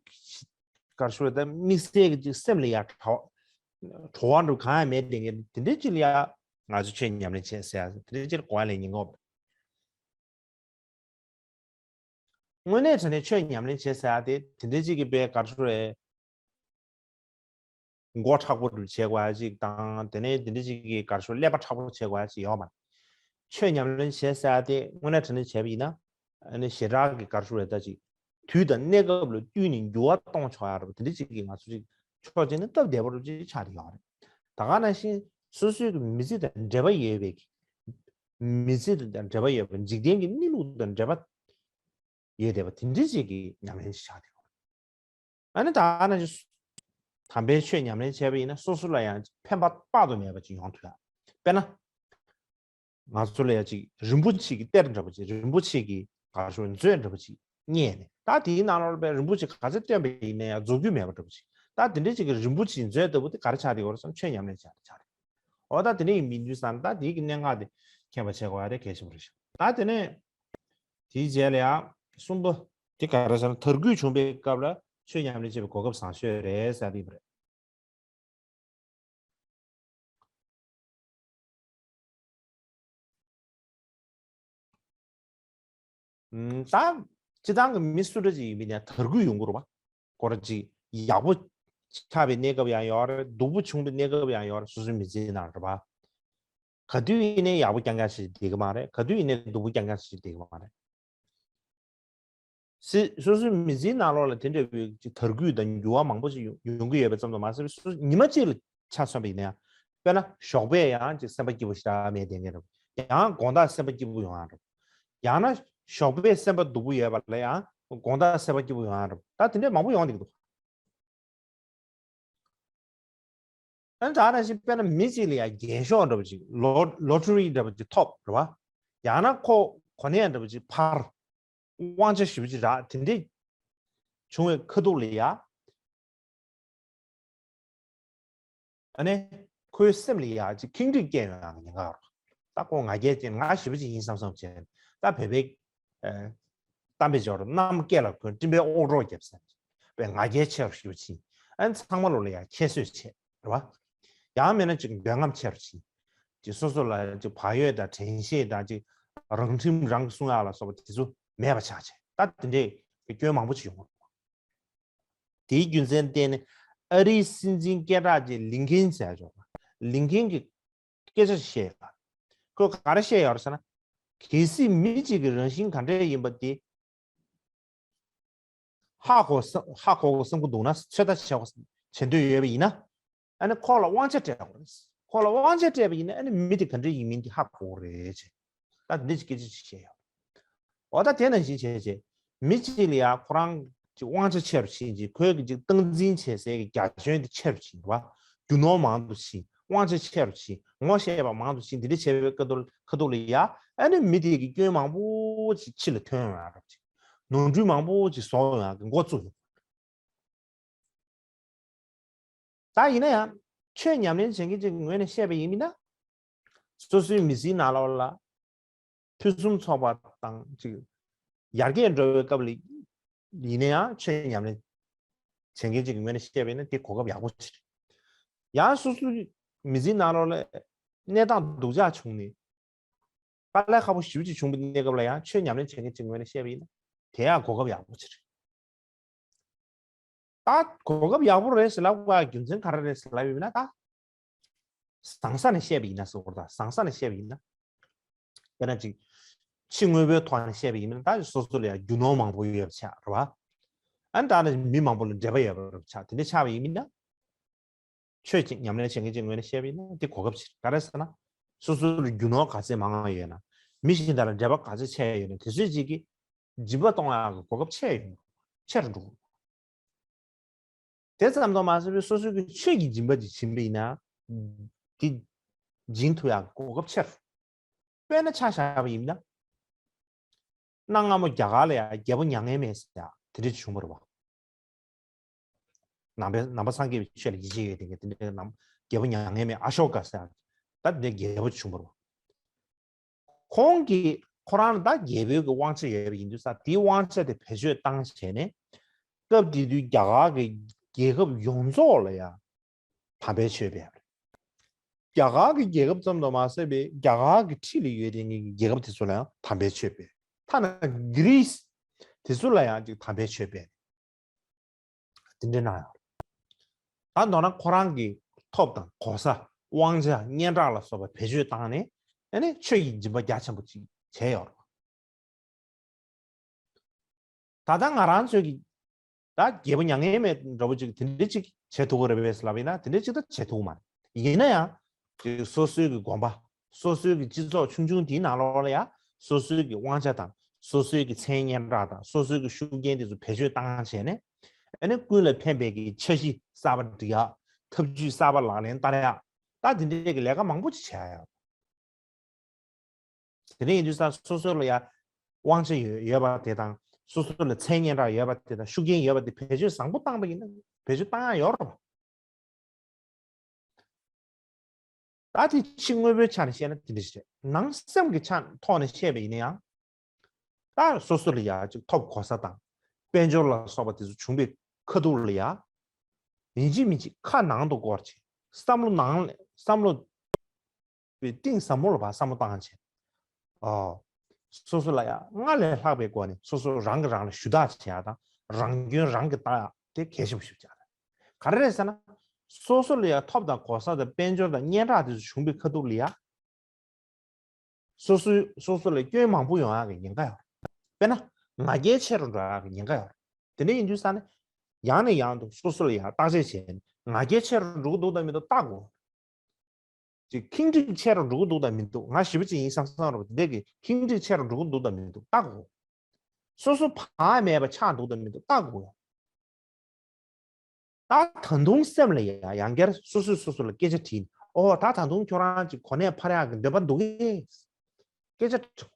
གར་ཞུ་ད་དམིགས་བསལ་གྱི་ཅིག་སེམས་ལ་ཡ་བྲོ་བ་འགྲོ་གང་ཡང་མེད་དེ་ངས་དེ་འདྲའི་ཅིག་ལ་ཡ་ང་ཚོ་ཆོས་ཉམས་ལེན་བྱེད་ཟེར་ཡ་དེ་འདྲའི་ཅིག་གོ་བ་ལེན་ཉེན་ཁ། དངོས་གནས་དྲང་གནས་ཆོས་ཉམས་ལེན་བྱེད་ཟེར་ཡ་དེ་དེ་འདྲའི་ཅིག་གི་དཔེ་གར་ཞུ་རེད། མགོ་མཁྲེགས་པོ་བྱེད་དགོས་ཡ་ཅིག་དང་དེ་ནས་དེ་འདྲ་ཅིག་གི་གར་ཞོར་ཀླད་པ་མཁྲེགས་པོ་བྱེད་དགོས་ཡ་ཅིག་ཡོད་མ་རེད། ཆོས་ཉམས་ལེན་བྱེད་ཟེར་ཡ་དེ་དངོས་གནས་དྲང་གནས་བྱས་པ་ཡིན་ན་ཨ་ནི་ཞེ་དྲག་གི་གར་ཞོར་རེད་ད་ཅིག་དུས་དང་གནས་སྐབས་ལ་བསྟུན་ནས་འགྱུར་བ་གཏོང་ཆོག་ཡ་རེད་པ། དེ་འདྲ་ཅིག་གི་ང་ཚོ་ཅིག་ཕྱོགས་གཅིག་ནས་སྟབས་བདེ་པོ་རུ་ཅིག་ཆགས་བསྡད་ཡོད་རེད། ད་ག་ནང་བཞིན་སོ་སོའི་གི་མི་ཚེ་དང་འབྲེལ་བ་ཡོད་པའི་གི་མི་ཚེ་དང་འབྲེལ་བ་ཡོད་པ་འཇིག་རྟེན་གྱི་གནས་ལུགས་དང་འབྲེལ་བ་ཡོད་བསྡད་པ་དེ་འདྲ་ཅིག་གི་ཉམས་ལེན་ཞིག་ཆགས་བསྡད་ཡོད་རེད། ཨ་ནི་ད་ནང་བཞིན་དམ་པའི་ཆོས་ཉམས་ལེན་བྱས་པ་ཡིན་ན་སོ་སོ་ལ་ཡང་ཕན་པ་དཔག་ཏུ་མེད་པ་ཅིག་ཡོང་ཐུབ་ཡ། དཔེར་ན། ང་ཚོ་ལ་ཡང་ཅིག་རིན་པོ་ཆེ་གི་གཏེར་འདྲ་པོ་ཅིག་རིན་པོ་ཆེ་གི་ག་ཞོ་མཛོད་འདྲ་པོ་ཅིག་རྙེད་ནས་ད་དེའི་ནང་ལོགས་ལ་རིན་པོ་ཆེ་ག་ཚད་བཏོན་པ་ཡིན་ན་ཡང་རྫོགས་རྒྱུ་མེད་པ་འདྲ་པོ་ཅིག་ད་དེ་འདྲ་ཅིག་གི་རིན་པོ་ཆེའི་མཛོད་ལྟ་བུ་དེ་ག་རེ་ཆགས་བསྡད་ཡོད་རེད་བསམ་ཆོས་ཉམས་ལེན་བྱས་ཆགས་རེད། འོ་ད་དེ་འདྲ་ཡིན་མིན་དུས་ཙང་ད་དེའི་གི་གནད་འགག་དེ་མཁྱེན་པ་བྱེད་དགོས་ཡ་དེ་གལ་ཆེན་པོ་རེད་ཤག་ད་དེ་ནས་དེའི་རྗེས་ལ་ཡང་གསུམ་པ་དེ་ག་རེ་ཟེར་ན་དར་རྒུད་བྱུང་པའི་སྐབས་ལ་ཆོས་ཉམས་ལེན་བྱེད་པའི་གོ་སྐབས་བཟང་ཤོས་རེད་ཟེར་དེ་རེད། ད་སྤྱི་བཏང་གི་མི་སུ་འདྲ་ཅིག་ཡིན་པའི་ནས་དར་རྒུད་ཡོང་གི་རེད་པ། ཁོ་ར་ཅིག་ཡག་པོ་ཆགས་པའི་གནས་སྐབས་ཡང་ཡོད་རེད། སྡུག་པོ་བྱུང་བའི་གནས་སྐབས་ཡང་ཡོད་རེད། སོ་སོའི་མི་ཚེའི་ནང་རེད་པ། ག་དུས་ཡིན་ནའི་ཡག་པོ་རྐྱང་རྐྱང་ཞིག་བསྡད་ཀྱི་མ་རེད། ག་དུས་ཡིན་ནའི་སྡུག་པོ་རྐྱང་རྐྱང་ཞིག་བསྡད་ཀྱི་མ་རེད། སི་སོ་སོའི་མི་ཚེའི་ནང་ལོགས་ལ་དེ་འདྲ་བའི་ཅིག་དར་རྒུད་དང་འགྱུར་བ་མང་པོ་ཞིག་ཡོང་ཡོང་གི་ཡོད་པ་ཙམ་དུ་མ་ཟད་སོ་སོ་ཉི་མ་གཅིག་ལ་ཆ་མཚོན་པ་ཡིན་ན་ཡང་དཔེར་ན་ཞོགས་པས་ཡང་ཅིག་སེམས་པ་སྐྱིད་པོ་ཞེ་དྲག་མེད་བསྡད་མཁན་རེད། ཡང་དགོང་དག་སེམས་པ་སྐྱིད་པོ་ཡོང་ཡ་རེད། ཡང་ན་ཞོགས་པས་སེམས་པ་སྡུག་པོ་ཡོད་པ་ལ་ཡང་དགོང་དག་སེམས་པ་སྐྱིད་པོ་ཡོང་ཡ་རེད། ད་དེ་འདྲ་མང་པོ་ཡོང་བསྡད་ཀྱི་འདུག་ཨ་ནི་ད་ནང་བཞིན་དཔེར་ན་མི་གཅིག་ལ་ཡང་རྒྱན་ཤོག་འདྲ་པོ་ཅིག་ལོ་ལོ་ཊ་རི་འདྲ་པོ་ཅིག་ཐོབ་རེད་པ། ཡང་ན་ཁོ་གོ་གནས་འདྲ་པོ་ཅིག་འཕར། དབང་ཆ་ཞེ་པོ་ཅིག་རག་དེ་འདྲས་བྱུང་བའི་ཁ་ཐུག་ལ་ཡ། ཨ་ནི་ཁོའི་སེམས་ལ་ཡ་ཅིག་ཁེངས་དྲེགས་སྐྱེ་ཡོང་ཡག་གི་ཉེན་ཁ་ཡོད་རེད། ད་ཁོ་ང་རྒྱལ་ཅན་ང་ཞེ་པོ་ཅིག་ཡིན་བསམ་བསམ་བྱས་ད་བོད་པའི་ཨ་གཏམ་དཔེ་འབྱོར་གནམ་སྐད་ལ་གོན་སྤྲིན་པའི་འོག་རོགས་བརྒྱབ་ཟེར་བས་ང་རྒྱལ་ཆེ་རུ་ཞེ་པོ་ཅིག་ཨ་ནི་ཚང་མ་ལོ་ལ་ཡ་ཁྱད་གསོད་བྱས། རེད་བ། ཡང་མིན་ན་ཅིག་འདོད་རྔམ་ཆེ་རུ་ཕྱིན། ཅིག་སོ་སོ་ལ་ཅིག་བག་ཡོད་དང་དྲན་ཤེས་དང་ཅིག་རང་ཁྲིམས་རང་གིས་སྲུང་ཡག་ལ་སོགས་པ་དེ་ཚོ་མེད་པ་ཆགས་བྱས། ད་དེ་འདྲའི་སྐྱོན་མང་པོ་ཅིག་ཡོང་གི་རེད། དེའི་རྒྱུ་མཚན་བརྟེན་ནས་ཨ་རིའི་སྲིད་འཛིན་སྐད་གྲགས་ཅན་ལིན་ཁེན་ཟེར་ཡག་ཅིག་ཡོད་པ། ལིན་ཁེན་གྱིས་སྐད་ཆ་ཞིག་བཤད་ཡོད་པ། ཁོས་ག་རེ་བཤད་ཡོད་རེད་ཟེར་ན། གལ་སྲིད་མི་གཅིག་གི་རང་བཞིན་ག་འདྲ་ཡིན་པ་དེ་ཧ་གོ་ས་ཧ་གོ་དགོས་བསམ་གྱི་འདུག་ན། ཚོད་ལྟ་བྱེད་དགོས་བྱེད་འདོད་ཡོད་པ་ཡིན་ན། ཨ་ནི་ཁོ་ལ་དབང་ཆ་སྤྲད་དགོས་རེད། ཁོ་ལ་དབང་ཆ་སྤྲད་པ་ཡིན་ན་ཨ་ནི་མི་དེ་ག་འདྲ་ཡིན་མིན་དེ་ཧ་གོ་གི་རེད་ཅེས། ད་འདི་སྐད་ཆ་ཅིག་བཤད་ཡོད། འོ་ད་དེ་ནང་བཞིན་བྱས་བྱས། མི་གཅིག་ལ་ཡ་ཁོ་རང་གི་དབང་ཆ་ཆེ་རུ་ཕྱིན་ཅིག་ཁོའི་གི་ཅིག་སྟངས་འཛིན་བྱེད་སའི་གི་རྒྱ་ཁྱོན་དེ་ཆེ་རུ་ཕྱིན་པ། རྒྱུ་ནོར་མང་དུ་ཕྱིན། དབང་ཆ་ཆེ་རུ་ཕྱིན། ངོ་ཤེས་པ་མང་དུ་ཕྱིན། དེ་འདྲ་བྱས་པའི་ཁ་ཐུག་ཁ་ཐུག་ལ་ཡ་ཨ་ནི་མི་དེ་གི་སྐྱོན་མང་པོ་ཅིག་ཕྱི་ལ་ཐོན་ཡོང་ཡ་རབས་ཅིག་ནོར་འཁྲུལ་མང་པོ་ཅིག་བཟོ་ཡོང་ཡ་གི་འགོ་བཙུགས་ཡོང་། ད་ཡིན་ན་ཡང་ཆོས་ཉམས་ལེན་བྱེད་མཁན་ཅིག་གི་ངོས་ནས་བཤད་པ་ཡིན་མིན་ན། སོ་སོའི་མི་ཚེའི་ནང་ལོགས་ལ་ཕུན་སུམ་ཚོགས་པ་དང་ཅིག་ཡར་རྒྱས་འགྲོ་བའི་སྐབས་ལ་ཡིན་ན་ཡང་ཆོས་ཉམས་ལེན་བྱེད་མཁན་ཅིག་གི་ངོས་ནས་བཤད་པ་ཡིན་ན་དེ་གོ་སྐབས་ཡག་པོ་ཅིག་རེད། ཡང་སོ་སོའི་མི་ཚེའི་ནང་ལོགས་ལ་གནས་སྟངས་སྡུག་ཅག་བྱུང་ནས། དཀའ་ལས་ཁག་པོ་ཞེ་པོ་ཅིག་བྱུང་བའི་གནས་སྐབས་ལ་ཡང་ཆོས་ཉམས་ལེན་བྱེད་མཁན་ཅིག་ངོས་ནས་བཤད་པ་ཡིན་ན་དེ་ཡང་གོ་སྐབས་ཡག་པོ་ཅིག་རེད། ད་གོ་སྐབས་ཡག་པོ་རེད་ཟེར་ལབ་པ་རྒྱུ་མཚན་ག་རེ་རེད་ཟེར་ལབ་ཡོད་ན། ད་བཟང་ས་ནས་བཤད་པ་ཡིན་ན་ཟེར་བ་དང་། བཟང་ས་ནས་བཤད་པ་ཡིན་ན། དཔེར་ན་ཅིག་ཕྱི་དངོས་པོའི་ཐོག་ནས་བཤད་པ་ཡིན་ན། ད་སོ་སོ་ལ་ཡང་རྒྱུ་ནོར་མང་པོ་ཡོད་པ་ཆགས་རེད་བ། ཨ་ནི་ད་ནི་མི་མང་པོ་ལ་འབྲེལ་བ་ཡོད་པ་རེད་ཆགས། དེ་འདྲ་ཆགས་པ་ཡིན་མིན་ན། ཆོས་ཅིག་ཉམས་ལེན་བྱེད་མཁན་ཅིག་ངོས་ནས་བཤད་པ་ཡིན་ན་དེ་གོ་སྐབས་ཅིག་རེད། ག་རེ་ཟེར་ན། སོ་སོ་ལ་རྒྱུ་ནོར་ག་ཚད་མང་ཡོད་ན། མི་གཞན་དག་ལ་འབྲེལ་བ་ག་ཚད་ཆེ་ཡོད་ན། དེ་ཚོས་ཅིག་གིས་སྦྱིན་པ་གཏོང་ཡག་གི་གོ་སྐབས་ཆེ་ཡོང་། ཆེ་རུ་འགྲོ། དེ་ཙམ་དུ་མ་ཟད་པའི་སོ་སོའི་གི་ཆོས་ཀྱི་སྦྱིན་པ་ཅིག་བྱིན་པ་ཡིན་ན། དེ་སྦྱིན་ཐུབ་ཡག་གི་གོ་སྐབས་ཆེ་རུ། དཔེར་ན་ཆ་བཞག་པ་ཡིན་ན། གནའ་སྔ་མོ་རྒྱ་གར་ལ་ཡང་རྒྱལ་པོ་མྱ་ངན་མེད་ཟེར་ཡག་དེ་འདྲ་བྱུང་བ་རེད་བ། ནང་པའི་ནང་པ་སངས་རྒྱས་པའི་ཆོས་ལ་ཡིད་ཆེས་ཡོད་དེ་འདྲའི་ནང་རྒྱལ་པོ་མྱ་ངན་མེད་ཨ་ཤོ་ཀ་ཟེར་ཡག་ད་དེ་འདྲའི་རྒྱལ་པོ་བྱུང་བ་རེད་བ། ཁོང་གིས་ཁོ་རང་ལ་ད་རྒྱལ་པོའི་གི་དབང་ཆ་ཡོད་པ་ཡིན་དུས་ཙང་དེའི་དབང་ཆ་དེ་བེད་སྤྱོད་བཏང་བྱས་ནས། སྐབས་དེ་དུས་རྒྱ་གར་གི་རྒྱལ་ཁབ་ཡོངས་རྫོགས་ལ་ཡང་དམ་པའི་ཆོས་སྤེལ་བ་རེད། རྒྱ་གར་གྱི་རྒྱལ་ཁབ་ཙམ་དུ་མ་ཟད་པའི་རྒྱ་གར་གྱི་འཁྲིས་ལ་ཡོད་དེ་ངེད་ཀྱི་རྒྱལ་ཁབ་དེ་ཚོ་ལ་ཡང་དམ་པའི་ཆོས་སྤེལ། ཐ་ན་གྷི་རིས་དེ་ཚོ་ལ་ཡང་ཅིག་དམ་པའི་ཆོས་སྤེལ། དེ་འདྲ་གནང་ཡོད་རེད། ད་མདོར་ན་ཁོ་རང་གི་ཐོབ་དང་གོ་ས། དབང་ཆ། སྙན་གྲགས་ལ་སོགས་པ་བེད་སྤྱོད་བཏང་ནས་ཨ་ནི་ཆོས་ཀྱི་སྦྱིན་པ་རྒྱ་ཆེན་པོ་ཅིག་བྱས་ཡོད་རེད། ད་ལྟ་ང་རང་ཚོས་ཀྱི་ད་རྒྱལ་པོ་མྱ་ངན་མེད་འདྲ་བོ་ཅིག་དེ་འདྲ་ཅིག་བྱེད་ཐུབ་ཀྱི་རེད་པས་ལབ་ཡིན་ན། དེ་འདྲ་ཅིག་ད་བྱེད་ཐུབ་ཀྱི་མ་རེད། ཡིན་ན་ཡང་ཅིག་སོ་སོའི་གི་དགོན་པ། སོ་སོའི་གི་སྤྱི་ཚོགས་ཆུང་ཆུང་དེའི་ནང་ལོགས་ལ་ཡང་སོ་སོའི་གི་དབང་ཆ་དང་། སོ་སོའི་གི་མཚན་སྙན་གྲགས་དང་། སོ་སོའི་གི་ཤུགས་རྐྱེན་དེ་ཚོ་བེད་སྤྱོད་བཏང་བྱས་ནས། ཨ་ནི་ཀུན་ལ་ཕན་པའི་གི་འཆར་གཞི་གསར་པ་སྒྲིག་ཡག་ཐབས་ཇུས་གསར་པ་ལག་ལེན་བསྟར་ཡག་ད་དེ་འདྲའི་གི་ལས་ཀ་མང་པོ་ཅིག་བྱས་ཡོད། དེ་འདྲ་ཡིན་དུས་ཙང་སོ་སོ་ལ་ཡང་དབང་ཆ་ཡོད་ཡོད་པ་དེ་དང་། སོ་སོ་ལ་མཚན་སྙན་གྲགས་ཡོད་པ་དེ་དང་། ཤུགས་རྐྱེན་ཡོད་པ་དེ་བེད་སྤྱོད་བཟང་པོ་བཏང་པ་ཡིན་ན་བེད་སྤྱོད་བཏང་ཡག་ཡོད་རེད་པ། ད་དེ་ཕྱི་དངོས་པོའི་ཆ་ནས་བཤད་ན་དེ་འདྲ་ཞིག་རེད། ནང་སེམས་ཀྱི་ཆ་ཐོག་ནས་བཤད་པ་ཡིན་ན་ཡང་། ད་སོ་སོ་ལ་ཡང་ཅིག་ཐོབ་གོ་ས་དང་། དཔལ་འབྱོར་ལ་སོགས་པ་དེ་ཚོ་བྱུང་བའི་ཁ་ཐུག་ལ་ཡང་། ཡིན་གཅིག་མིན་གཅིག་ཁ་ནང་དུ་བསྐོར་བྱས། བསམ་བློ་ནང་བསམ་བློ་པའི་གཏིང་ཟབ་མོ་ལ་ཕར་བསམ་བློ་བཏང་བྱས། ཨོ། སོ་སོ་ལ་ཡང་སྔར་ལས་ལྷག་པའི་སྒོ་ནས་སོ་སོ་རང་གིས་རང་ལ་ཞུ་དག་བྱེད་ཡག་དང་། རང་སྐྱོན་རང་གིས་བརྟག་ཡག་དེ་གལ་ཆེན་པོ་ཞིག་ཆགས་རེད། ག་རེ་རེད་ཟེར་ན། སོ་སོ་ལ་ཡང་ཐོབ་དང་གོ་ས་དང་། དཔལ་འབྱོར་དང་། སྙན་གྲགས་དེ་ཚོ་བྱུང་བའི་ཁ་ཐུག་ལ་ཡང་། སོ་སོའི་སོ་སོ་ལ་སྐྱོན་མང་པོ་ཡོང་ཡག་གི་ཉེན་ཁ་ཡོད་རེད། དཔེར་ན། ང་རྒྱལ་ཆེ་རུ་འགྲོ་ཡག་གི་ཉེན་ཁ་ཡོད་རེད། དེ་འདྲ་ཡིན་དུས་ཙང་ནས། ཡང་ནས་ཡང་དུ་སོ་སོ་ལ་ཡང་བརྟག་དཔྱད་བྱས་ནས། ང་རྒྱལ་ཆེ་རུ་འགྲོ་གི་འདུག་དང་མི་འདུག་བལྟ་དགོས། ཅིག་ཁེངས་དྲེགས་ཆེ་རུ་འགྲོ་གི་འདུག་དང་མི་འདུག་ང་ཞེ་པོ་ཅིག་ཡིན་བསམ་བསམ་རེད་པ། དེ་འདྲ་གི་ཁེངས་དྲེགས་ཆེ་རུ་འགྲོ་གི་འདུག་དང་མི་འདུག་བལྟ་དགོས། སོ་སོ་བག་མེད་པ་ཆགས་འདུག་དང་མི་འདུག་བལྟ་དགོས། ད་ད་དུང་སེམས་ལ་ཡ་ཡང་བསྐྱར་སོ་སོས་སོ་སོ་ལ་སྐད་ཆ་དྲིས། ཨོ། ད་ད་དུང་ཁྱོད་རང་ཅིག་གོ་གནས་འཕར་ཡག་གི་འདོད་པ་འདུག་གས། སྐད་ཆ་དྲིས།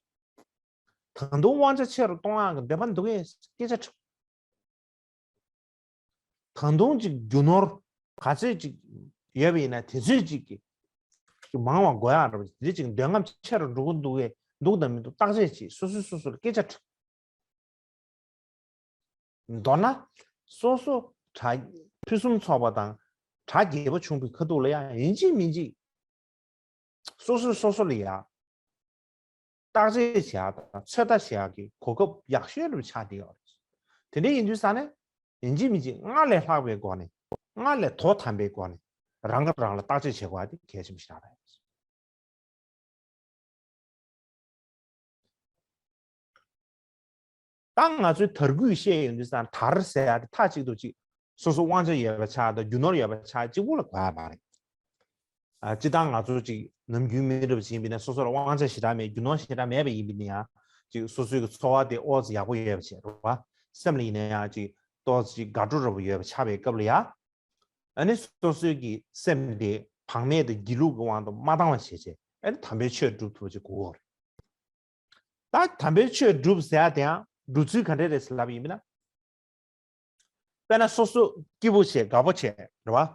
ད་དུང་དབང་ཆ་ཆེ་རུ་གཏོང་ཡག་གི་འདོད་པ་འདུག་གས། སྐད་ཆ་དྲིས། ད་དུང་ཅིག་རྒྱུ་ནོར་ག་ཚོད་ཅིག་ཡོད་པ་ཡིན་ན་དེ་ཚོད་ཅིག་གི་ཅིག་མང་བ་དགོས་ཡག་རེད་པ། དེ་ཅིག་འདོད་རྔམ་ཆེ་རུ་འགྲོ་གི་འདུག་གས། འདུག་དང་མི་འདུག་བརྟག་དཔྱད་བྱེད། སོ་སོས་སོ་སོ་ལ་སྐད་ཆ་དྲིས། མདོར་ན། སོ་སོ་གྲ་ཕུན་སུམ་ཚོགས་པ་དང་ གྲ་རྒྱས་པོ་བྱུང་བའི་ཁ་ཐུག་ལ་ཡང་ཡིན་གཅིག་མིན་གཅིག་སོ་སོས་སོ་སོ་ལ་ཡང་བརྟག་དཔྱད་བྱེད་ཡག་དང་ཚོད་ལྟ་བྱེད་ཡག་གི་གོ་སྐབས་ཡག་ཤོས་རུ་ཆགས་བསྡད་ཡོད་རེད། དེ་འདྲ་ཡིན་དུས་ཙང་ནས་ཡིན་གཅིག་མིན་གཅིག་སྔར་ལས་ལྷག་པའི་སྒོ་ནས་སྔར་ལས་དོ་དམ་པའི་སྒོ་ནས་རང་གིས་རང་ལ་བརྟག་དཔྱད་བྱེད་དགོས་པ་དེ་གལ་ཆེན་པོ་ཞིག་རེད། ད་ང་ཚོའི་དར་རྒུད་བཤད་ཡོང་དུས་ཙང་དར་ཟེར་ཡ་དེ་མཐའ་གཅིག་ཏུ་ཅིག་སོ་སོ་དབང་ཆ་ཡོད་པ་ཆགས་དང་རྒྱུ་ནོར་ཡོད་པ་ཆགས་གཅིག་པུ་ལ་གོ་ཡ་མ་རེད། ཨ་སྤྱིར་བཏང་ང་ཚོ་ཅིག་ནམ་རྒྱུན་མི་འདྲ་བ་ཅིག་ཡིན་པ་ན་སོ་སོ་ལ་དབང་ཆ་ཞེ་དྲག་མེད་རྒྱུ་ནོར་ཞེ་དྲག་མེད་པ་ཡིན་པ་ན་ཡང་ཅིག་སོ་སོའི་གི་འཚོ་བ་དེ་ཨོ་ཙི་ཡག་པོ་ཡོད་པ་བྱས་རེད་བ། སེམས་ལ་ཡིན་ན་ཡང་ཅིག་ཏོག་ཙམ་ཅིག་དགའ་སྤྲོ་འདྲ་པོ་ཡོད་པ་ཆགས་པའི་སྐབས་ལ་ཡ། ཨ་ནི་སོ་སོའི་གི་སེམས་དེ་བག་མེད་དང་སྒྱིད་ལུག་གི་དབང་དུ་མ་བཏང་བ་བྱས་བྱས་ཨ་ནི་དམ་པའི་ཆོས་སྒྲུབ་ཐུབ་པ་ཅིག་དགོས་ཀྱི་ཡོད་རེད། ད་དམ་པའི་ཆོས་སྒྲུབ་ཟེར་ཡ་དེ་ཡང་སྒྲུབ་ཚུལ་ག་འདྲས་རེད་ཟེར་ལབ་པ་ཡིན་ན། དཔེར་ན་སོ་སོ་སྐྱིད་པོ་བྱས་དགའ་པོ་བྱས་རེད་བ།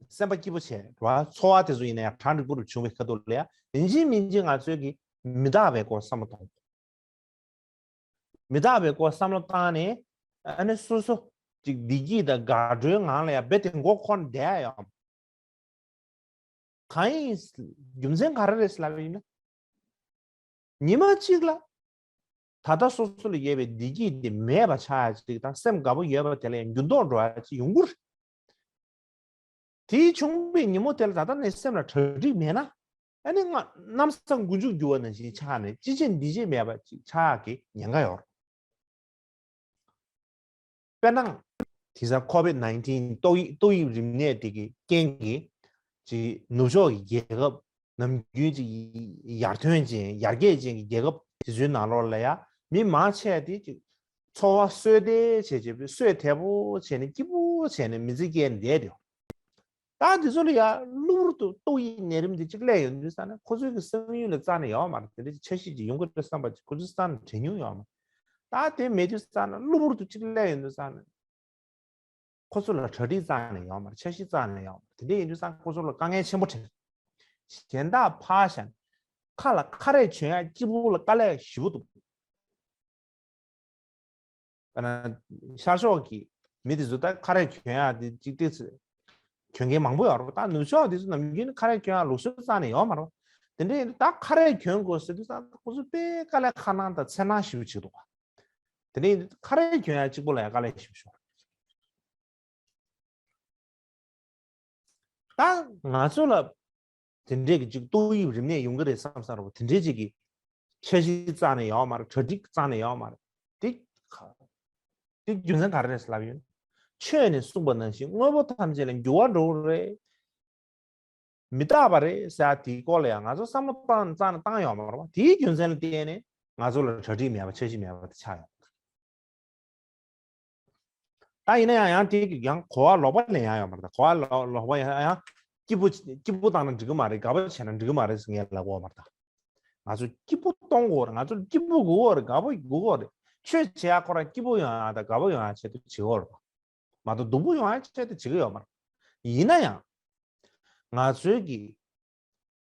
སེམས་པ་སྐྱིད་པོ་བྱས་རེད་བ། འཚོ་བ་དེ་ཚོ་ཡིན་ན་ཡང་གྲ་འགྲིག་པོ་རུ་བྱུང་བའི་ཁ་ཐུག་ལ་ཡང་ཡིན་གཅིག་མིན་གཅིག་ང་ཚོའི་གི་མི་རྟག་པའི་སྐོར་བསམ་བློ་གཏོང་། མི་རྟག་པའི་སྐོར་བསམ་བློ་བཏང་ནས་ཨ་ནི་སོ་སོ་ཅིག་བདེ་སྐྱིད་དང་དགའ་སྤྲོའི་ངང་ལ་ཡང་རྦད་དེ་མགོ་འཁོར་བསྡད་ཡ་ཡོད། གང་ཡིན། རྒྱུ་མཚན་ག་རེ་རེད་ཟེར་ལབ་པ་ཡིན་ན། ཉི་མ་གཅིག་ལ་ད་ལྟ་སོ་སོ་ལ་ཡོད་པའི་བདེ་སྐྱིད་དེ་མེད་པ་ཆགས་ཡ་གཅིག་དང་སེམས་དགའ་པོ་ཡོད་པ་དེ་ལ་ཡང་འགྱུར་ལྡོག་འགྲོ་ཡ་གཅིག་ཡོང་གི་རེད། དེའི་བྱུང་བའི་ཉིན་མོ་དེ་ལ་ད་ལྟ་ནས་སེམས་ལ་གྲ་སྒྲིག་མེད་ན་ཨ་ནི་ང་གནམ་ས་འགུལ་འཇུག་འགྱུར་བ་ནང་བཞིན་ཆགས་ནས་ཅི་བྱེད་འདི་བྱེད་མེད་པ་ཅིག་ཆགས་ཀྱི་ཉེན་ཁ་ཡོད་རེད། དཔེར་ན། དེང་སང་ཁོ་བིད་ནའིན་ཊིན་ཏོག་དབྱིབས་ཏོག་དབྱིབས་རིམས་ནད་དེ་གི་རྐྱེན་གྱིས་ཅིག་ནུབ་ཕྱོགས་ཀྱི་རྒྱལ་ཁབ་ནམ་རྒྱུན་ཅིག་ཡར་ཐོན་ཅན་ཡར་རྒྱས་ཅན་གྱི་རྒྱལ་ཁབ་དེ་ཚོའི་ནང་ལོགས་ལ་ཡ་མི་མང་ཆེ་དེ་ཅིག་འཚོ་བ་གསོས་དེ་བྱས་བྱས་གསོས་དལ་པོ་བྱས་ནས་སྐྱིད་པོ་བྱས་ནས་མི་ཚེ་སྐྱེལ་ནས་བསྡད་དེ། ད་དེ་ཚོ་ལ་ཡ་གློ་བུར་དུ་ཏོག་དབྱིབས་ནད་རིམས་དེ་གཅིག་སླེབས་ཡོང་དུས་ཙང་ནས་ཁོ་ཚོའི་གི་བསམ་ཡུལ་ལ་རྩ་ནས་ཡོད་མ་རེད། དེ་འདྲ་ཅིག་འཆར་གཞི་ཅིག་ཡོང་གི་རེད་བསམ་པ་ཅིག་ཁོ་ཚོའི་རྩ་ནས་དྲན་མྱོང་ཡོད་མ་རེད། ད་དེ་མེད་དུས་ཙང་ནས་གློ་བུར་དུ་གཅིག་སླེབས་ཡོང་དུས་ཙང་ནས་ཁོ་ཚོ་ལ་གྲ་སྒྲིག་རྩ་ནས་ཡོད་མ་རེད། འཆར་གཞི་རྩ་ནས་ཡོད་མ་རེད། དེ་འདྲ་ཡིན་དུས་ཙང་ཁོ་ཚོ་ལ་དཀའ་ངལ་ཆེན་པོ་འཕྲད། གཞན་དག་ཕར་བཞག་ནས་ཁ་ལ་ཁ་རས་གྱོན་ཡ་སྐྱིད་པོ་ལ་དཀའ་ལས་ཞེ་པོ་འདུག་ཨ་ན་ཤར་ཕྱོགས་ཀྱི་མི་དེ་ཚོ་ད་ཁ་རས་གྱོན་ཡག་དེ་གཅིག་ཏེ་གྱོན་མཁན་མང་པོ་ཡོད་རེད། ད་ནུབ་ཕྱོགས་དེ་ཚོ་ནམ་རྒྱུན་ནས་ཁ་རས་གྱོན་ཡག་ལུགས་སྲོལ་རྩ་ནས་ཡོད་མ་རེད། དེ་འདྲ་ཡིན་དུས་ད་ཁ་རས་གྱོན་དགོས་ཟེར་དུས་ད་ཁོ་ཚོ་དཔེ་དཀའ་ལས་ཁ་ནང་དང་འཚེར་སྣང་ཞེ་པོ་བྱེད་འདུག་དེ་འདྲ་ཡིན་དུས་ཁ་རས་གྱོན་ཡག་གཅིག་པོ་ལ་ཡང་དཀའ་ལས་ཞེ་པོ་ཤོར། ད་ང་ཚོ་ལ་དེ་འདྲས་ཀྱི་ཅིག་ཏོག་དབྱིབས་རིམས་ནད་ཡོང་གི་རེད་བསམ་བསམ་རེད་པ། དེ་འདྲས་ཅིག་གི་འཆར་གཞི་རྩ་ནས་ཡོད་མ་རེད། གྲ་སྒྲིག་རྩ་ནས་ཡོད་མ་རེད། དེ་ག་དེ་རྒྱུ་མཚན་ག་རེ་རེད་ལབ་ཡོད་ན། ཆོས་ནས་གསུངས་པ་ནང་བཞིན་དངོས་པོ་ཐམས་ཅད་ལ་འགྱུར་བ་འགྲོ་གི་རེད། མི་རྟག་པ་རེད་ཟེར་ཡ་དེའི་སྐོར་ལ་ཡང་ང་ཚོ་བསམ་བློ་བཏང་རྩ་ནས་བཏང་ཡོད་མ་རེད་པ། དེའི་རྒྱུ་མཚན་ལ་བརྟེན་ནས་ང་ཚོ་ལ་གྲ་སྒྲིག་མེད་པ་འཆར་གཞི་མེད་པ་དེ་ཆགས་ཡོད། ད་ཡིན་ན་ཡང་ཡང་དེ་ཡང་གོ་བ་ལོག་པ་ལེན་ཡ་ཡོད་མ་རེད། ད་གོ་བ་ལོག་ལོག་པ་ཡང་ཡང་སྐྱིད་པོ་སྐྱིད་པོ་བཏང་ན་འགྲིག་གི་མ་རེད། དགའ་པོ་བྱས་ན་འགྲིག་གི་མ་རེད་ཟེར་ངས་ལབ་ཀྱི་ཡོད་མ་རེད། ད་ང་ཚོ་སྐྱིད་པོ་གཏོང་དགོས་རེད། ང་ཚོ་སྐྱིད་པོ་དགོས་རེད། དགའ་པོ་དགོས་རེད། ཆོས་བྱེད་ཡ་ཁོ་རང་སྐྱིད་པོ་ཡོང་ཡ་དང་དགའ་པོ་ཡོང་ཡ་ཆེད་དུ་བྱེད་དགོས་རེད། མ་གཏོགས་སྡུག་པོ་ཡོང་ཡ་ཆེད་དུ་བྱེད་ཀྱི་ཡོད་མ་རེད། ཡིན་ན་ཡང་ང་ཚོའི་གི་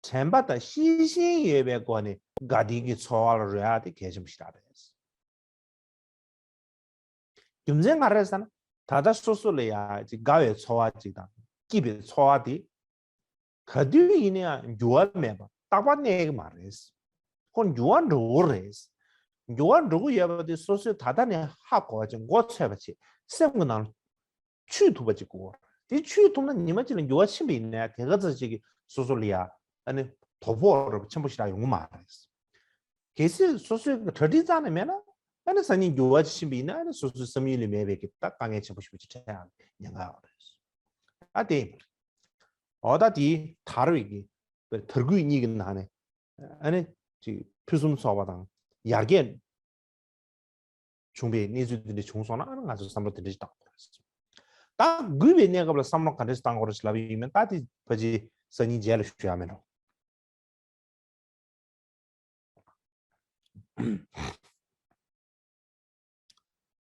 དྲན་པ་དང་ཤེས་བཞིན་ཡོད་པའི་སྒོ་ནས་དགའ་བདེ་གི་འཚོ་བ་ལ་རོལ་ཡ་དེ་གལ་ཆེན་པོ་ཞིག་རེད། རྒྱུ་མཚན་ག་རེ་རེད་ཟེར་ན། ད་ལྟ་སོ་སོ་ལ་ཡ་ཅིག་དགའ་བའི་འཚོ་བ་ཅིག་དང་སྐྱིད་པའི་འཚོ་བ་དེ་ག་དུས་ཡིན་ན་ཡང་འགྱུར་བ་མེད་པ་རྟག་པར་གནས་ཀྱི་མ་རེད། ཁོ་འགྱུར་བ་འགྲོ་གི་རེད། འགྱུར་བ་འགྲོ་གི་ཡོད་པ་དེ་སོ་སོས་ད་ལྟ་ནས་ཧ་གོ་བ་ཅིག་མགོ་ཚོས་པ་ཅིག་སེམས་ཀྱི་ནང་ཆུད་ཐུབ་པ་ཅིག་དགོས། དེ་ཆུད་ཐུབ་ན་ཉི་མ་གཅིག་ལ་འགྱུར་བ་ཕྱིན་པ་ཡིན་ན་ཡང་དེ་ག་ཚོད་ཅིག་གིས་སོ་སོ་ལ་ཡ་ཨ་ནི་དོ་ཕོག་རབ་ཆེན་པོ་ཞིག་རག་ཡོང་གི་མ་རེད། གལ་སྲིད་སོ་སོའི་གྲ་སྒྲིག་རྩ་ནས་མེད་ན་ཨ་ནི་སང་ཉིན་འགྱུར་བ་ཅིག་ཕྱིན་པ་ཡིན་ན་ཨ་ནི་སོ་སོའི་བསམ་ཡུལ་ལས་མེད་པའི་གི་ད་དཀའ་ངལ་ཆེན་པོ་ཞིག་ཅིག་འཕྲད་ཡག་ཉེན་ཁ་ཡོད་རེད། ཨ་དེ་འོ་ད་དེ་དར་བའི་གི་དར་རྒུད་གཉིས་ཀྱི་ནང་ནས་ཨ་ནི་ཅིག་ཕུན་སུམ་ཚོགས་པ་དང་ཡར་རྒྱས་བྱུང་བའི་གནས་ཚུལ་དེ་འདྲ་བྱུང་སོང་ན་ང་ཚོས་བསམ་བློ་དེ་འདྲ་ཞིག་བཏང་དགོས་རེད། ད་རྒུད་པའི་གནས་སྐབས་ལ་བསམ་བློ་ག་འདྲ་ཞིག་བཏང་དགོས་རེད་ཞེས་ལབ་ཡོད་མེད་ད་དེ་ཕལ་ཆེར་སང་ཉིན་རྗེས་ལ་ཞུ་ཡ་མེད་འགྲོ།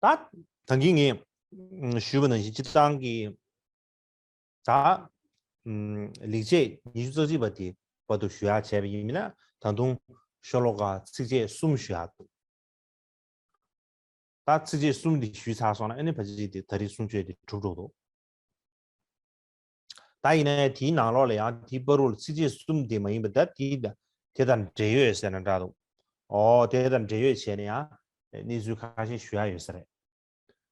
ད་ད་གིན་ངས་ཞུས་པ་ནང་བཞིན་སྤྱིར་བཏང་གི་ད་ལེགས་བྱས་ཉི་ཤུ་རྩ་གཅིག་པ་དེ་བར་དུ་ཞུ་ཡག་བྱས་པ་ཡིན་ན་ད་དུང་ཤོ་ལོ་ཀ་ཚིགས་བཅད་གསུམ་ཞུ་ཡག་འདུག་ད་ཚིགས་བཅད་གསུམ་འདི་ཞུས་ཚར་སོང་ན་ཨ་ནི་ཕལ་ཆེར་དེ་ད་རེས་གསུང་ཆོས་དེ་གྲུབ་འགྲོ་འདུག་ད་ཡིན་ན་ཡང་དེའི་ནང་ལོགས་ལ་ཡང་དེའི་བར་དུ་ལ་ཚིགས་བཅད་གསུམ་དེ་མ་ཡིན་པ་ད་དེའི་ད་དེ་དང་འབྲེལ་ཡོད་ཟེར་ན་འདྲ་འདུག་ཨོ་དེ་དང་འབྲེལ་ཡོད་བྱས་ནས་ཡང་གནས་ཚུལ་ཁ་ཤས་ཞུ་ཡ་ཡོད་ས་རེད།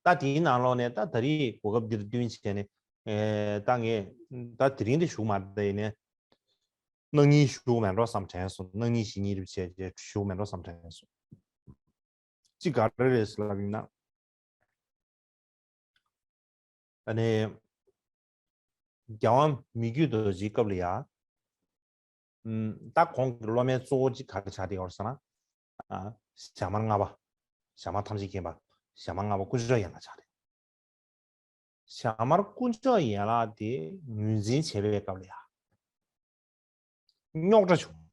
ད་དེའི་ནང་ལོགས་ནས་ད་ད་རེས་གོ་སྐབས་འདིར་བསྟུན་བྱས་ནས་ཨེ་ད་ངས་ད་དེ་རིང་འདི་ཞུ་མ་ད་ཡིན་ནས་གནངས་ཉིན་ཞུ་མེད་འགྲོ་བསམ་དྲན་སོང་། གནངས་ཉིན་གཞེས་ཉིན་རེད་བྱས་བྱས་ཞུ་མེད་འགྲོ་བསམ་དྲན་སོང་། གཅིག་ག་རེ་རེད་ཟེར་ལབ་ཡིན་ན། ཨ་ནི། རྒྱལ་དབང་མི་བསྐྱོད་རྡོ་རྗེའི་སྐབས་ལ་ཡ། ཨུམ། ད་ཁོང་གི་སློབ་མའི་གཙོ་བོ་གཅིག་ག་རེ་ཆགས་བསྡད་ཡོད་ཟེར་ན། ཨ། ཞྭ་དམར་ལྔ་པ། ཞྭ་དམར་ཐམས་ཅད་མཁྱེན་པ། ཞྭ་དམར་ལྔ་པ་དཀོན་མཆོག་ཡན་ལག་ཆགས་བསྡད། ཞྭ་དམར་དཀོན་མཆོག་ཡན་ལག་དེ་ངོས་འཛིན་བྱེད་པའི་སྐབས་ལ་ཡ། རྙོག་དྲ་བྱུང་།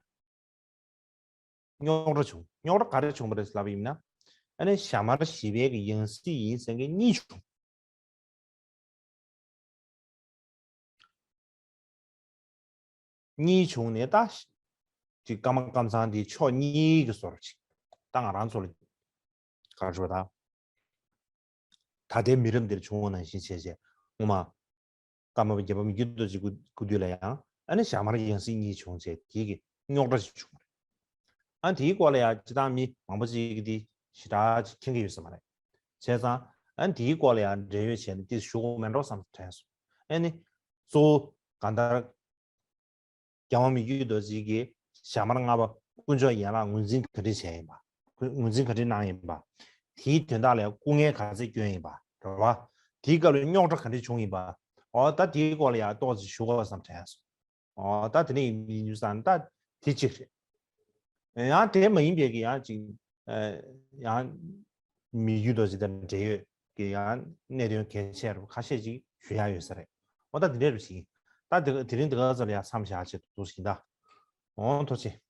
རྙོག་དྲ་བྱུང་། རྙོག་དྲ་ག་རེ་བྱུང་བ་རེད་ལབ་ཡིན་ན། ཨ་ནི་ཞྭ་དམར་བཞི་པའི་གི་ཡང་སྲིད་ཡིན་ཟེར་མཁན་གཉིས་བྱུང་། གཉིས་བྱུང་ནས་ད། ཅིག་ཀརྨ་ཀཾ་ཚང་དེ་ཕྱོགས་གཉིས་ཀྱི་བཟོ་འདྲ་ཅིག་ད་ང་རང་ཚོ་ལ། ག་རེ་ཞུ་བ་ད། ད་ལྟའི་མི་རབས་འདིར་བྱུང་བ་ནང་བཞིན་བྱས་བྱས་ངོ་མ། ཀརྨ་པ་རྒྱལ་བ་མི་བསྐྱོད་རྡོ་རྗེ་སྐུ་སྐུ་དུས་ལ་ཡང་ཨ་ནི་ཞྭ་དམར་ཡང་སྲིད་གཉིས་བྱུང་བྱས་དེ་གི་རྙོག་དྲ་ཞིག་བྱུང་བ་རེད། ཨ་དེའི་སྐོར་ལ་ཡང་སྤྱི་བཏང་མི་མང་པོ་ཅིག་གིས་དེ་ཞེ་དྲག་ཅིག་མཁྱེན་གྱི་ཡོད་ས་མ་རེད། བྱས་ཙང་ཨ་དེའི་སྐོར་ལ་ཡང་འབྲེལ་ཡོད་བྱས་ནས་དེ་ཞུ་དགོས་མེད་འགྲོ་བསམ་དྲན་སོང་། ཨ་ནི་གཙོ་བོ་གང་ལྟར། རྒྱལ་དབང་མི་བསྐྱོད་རྡོ་རྗེ་གིས་ཞྭ་དམར་ལྔ་པ་དཀོན་མཆོག་ཡན་ལག་ངོས་འཛིན་ག་འདྲས་བྱས་ཡིན་པ། ངོས་འཛིན་ག་འདྲས་གནང་ཡིན་པ། དེའི་དོན་དག་ལ་སྐུ་ངལ་ག་ཚད་བསྐྱོན་ཡིན་པ་རེད་བ། དེའི་སྐབས་ལ་རྙོག་དྲ་ག་འདྲས་བྱུང་ཡིན་པ། འོ་ད་དེའི་སྐོར་ལ་ཡང་ཏོག་ཙམ་ཞུ་དགོས་བསམ་དྲན་སོང་། འོ་ད་དེ་ནས་ཡིན་དུས་ཙང་ད་དེ་གཅིག་རེད། ཡང་དེ་མ་ཡིན་པའི་གི་ཡང་ཅིག་ཡང་མི་བསྐྱོད་རྡོ་རྗེ་དང་འབྲེལ་ཡོད་ཀྱི་ཡང་གནད་དོན་གལ་ཆེ་རུ་ཁ་ཤས་ཅིག་ཞུ་ཡ་ཡོད་ས་རེད། འོ་ད་དེ་འདྲ་རུ་ཞིག་ཡིན། ད་དེ་དེ་རིང་འདི་ག་ཚོད་ལ་ཡང་མཚམས་བཞག་ཆེད་དུ་ཞིག་ཡིན་ད། འོ་ཐུགས་རྗེ་ཆེ།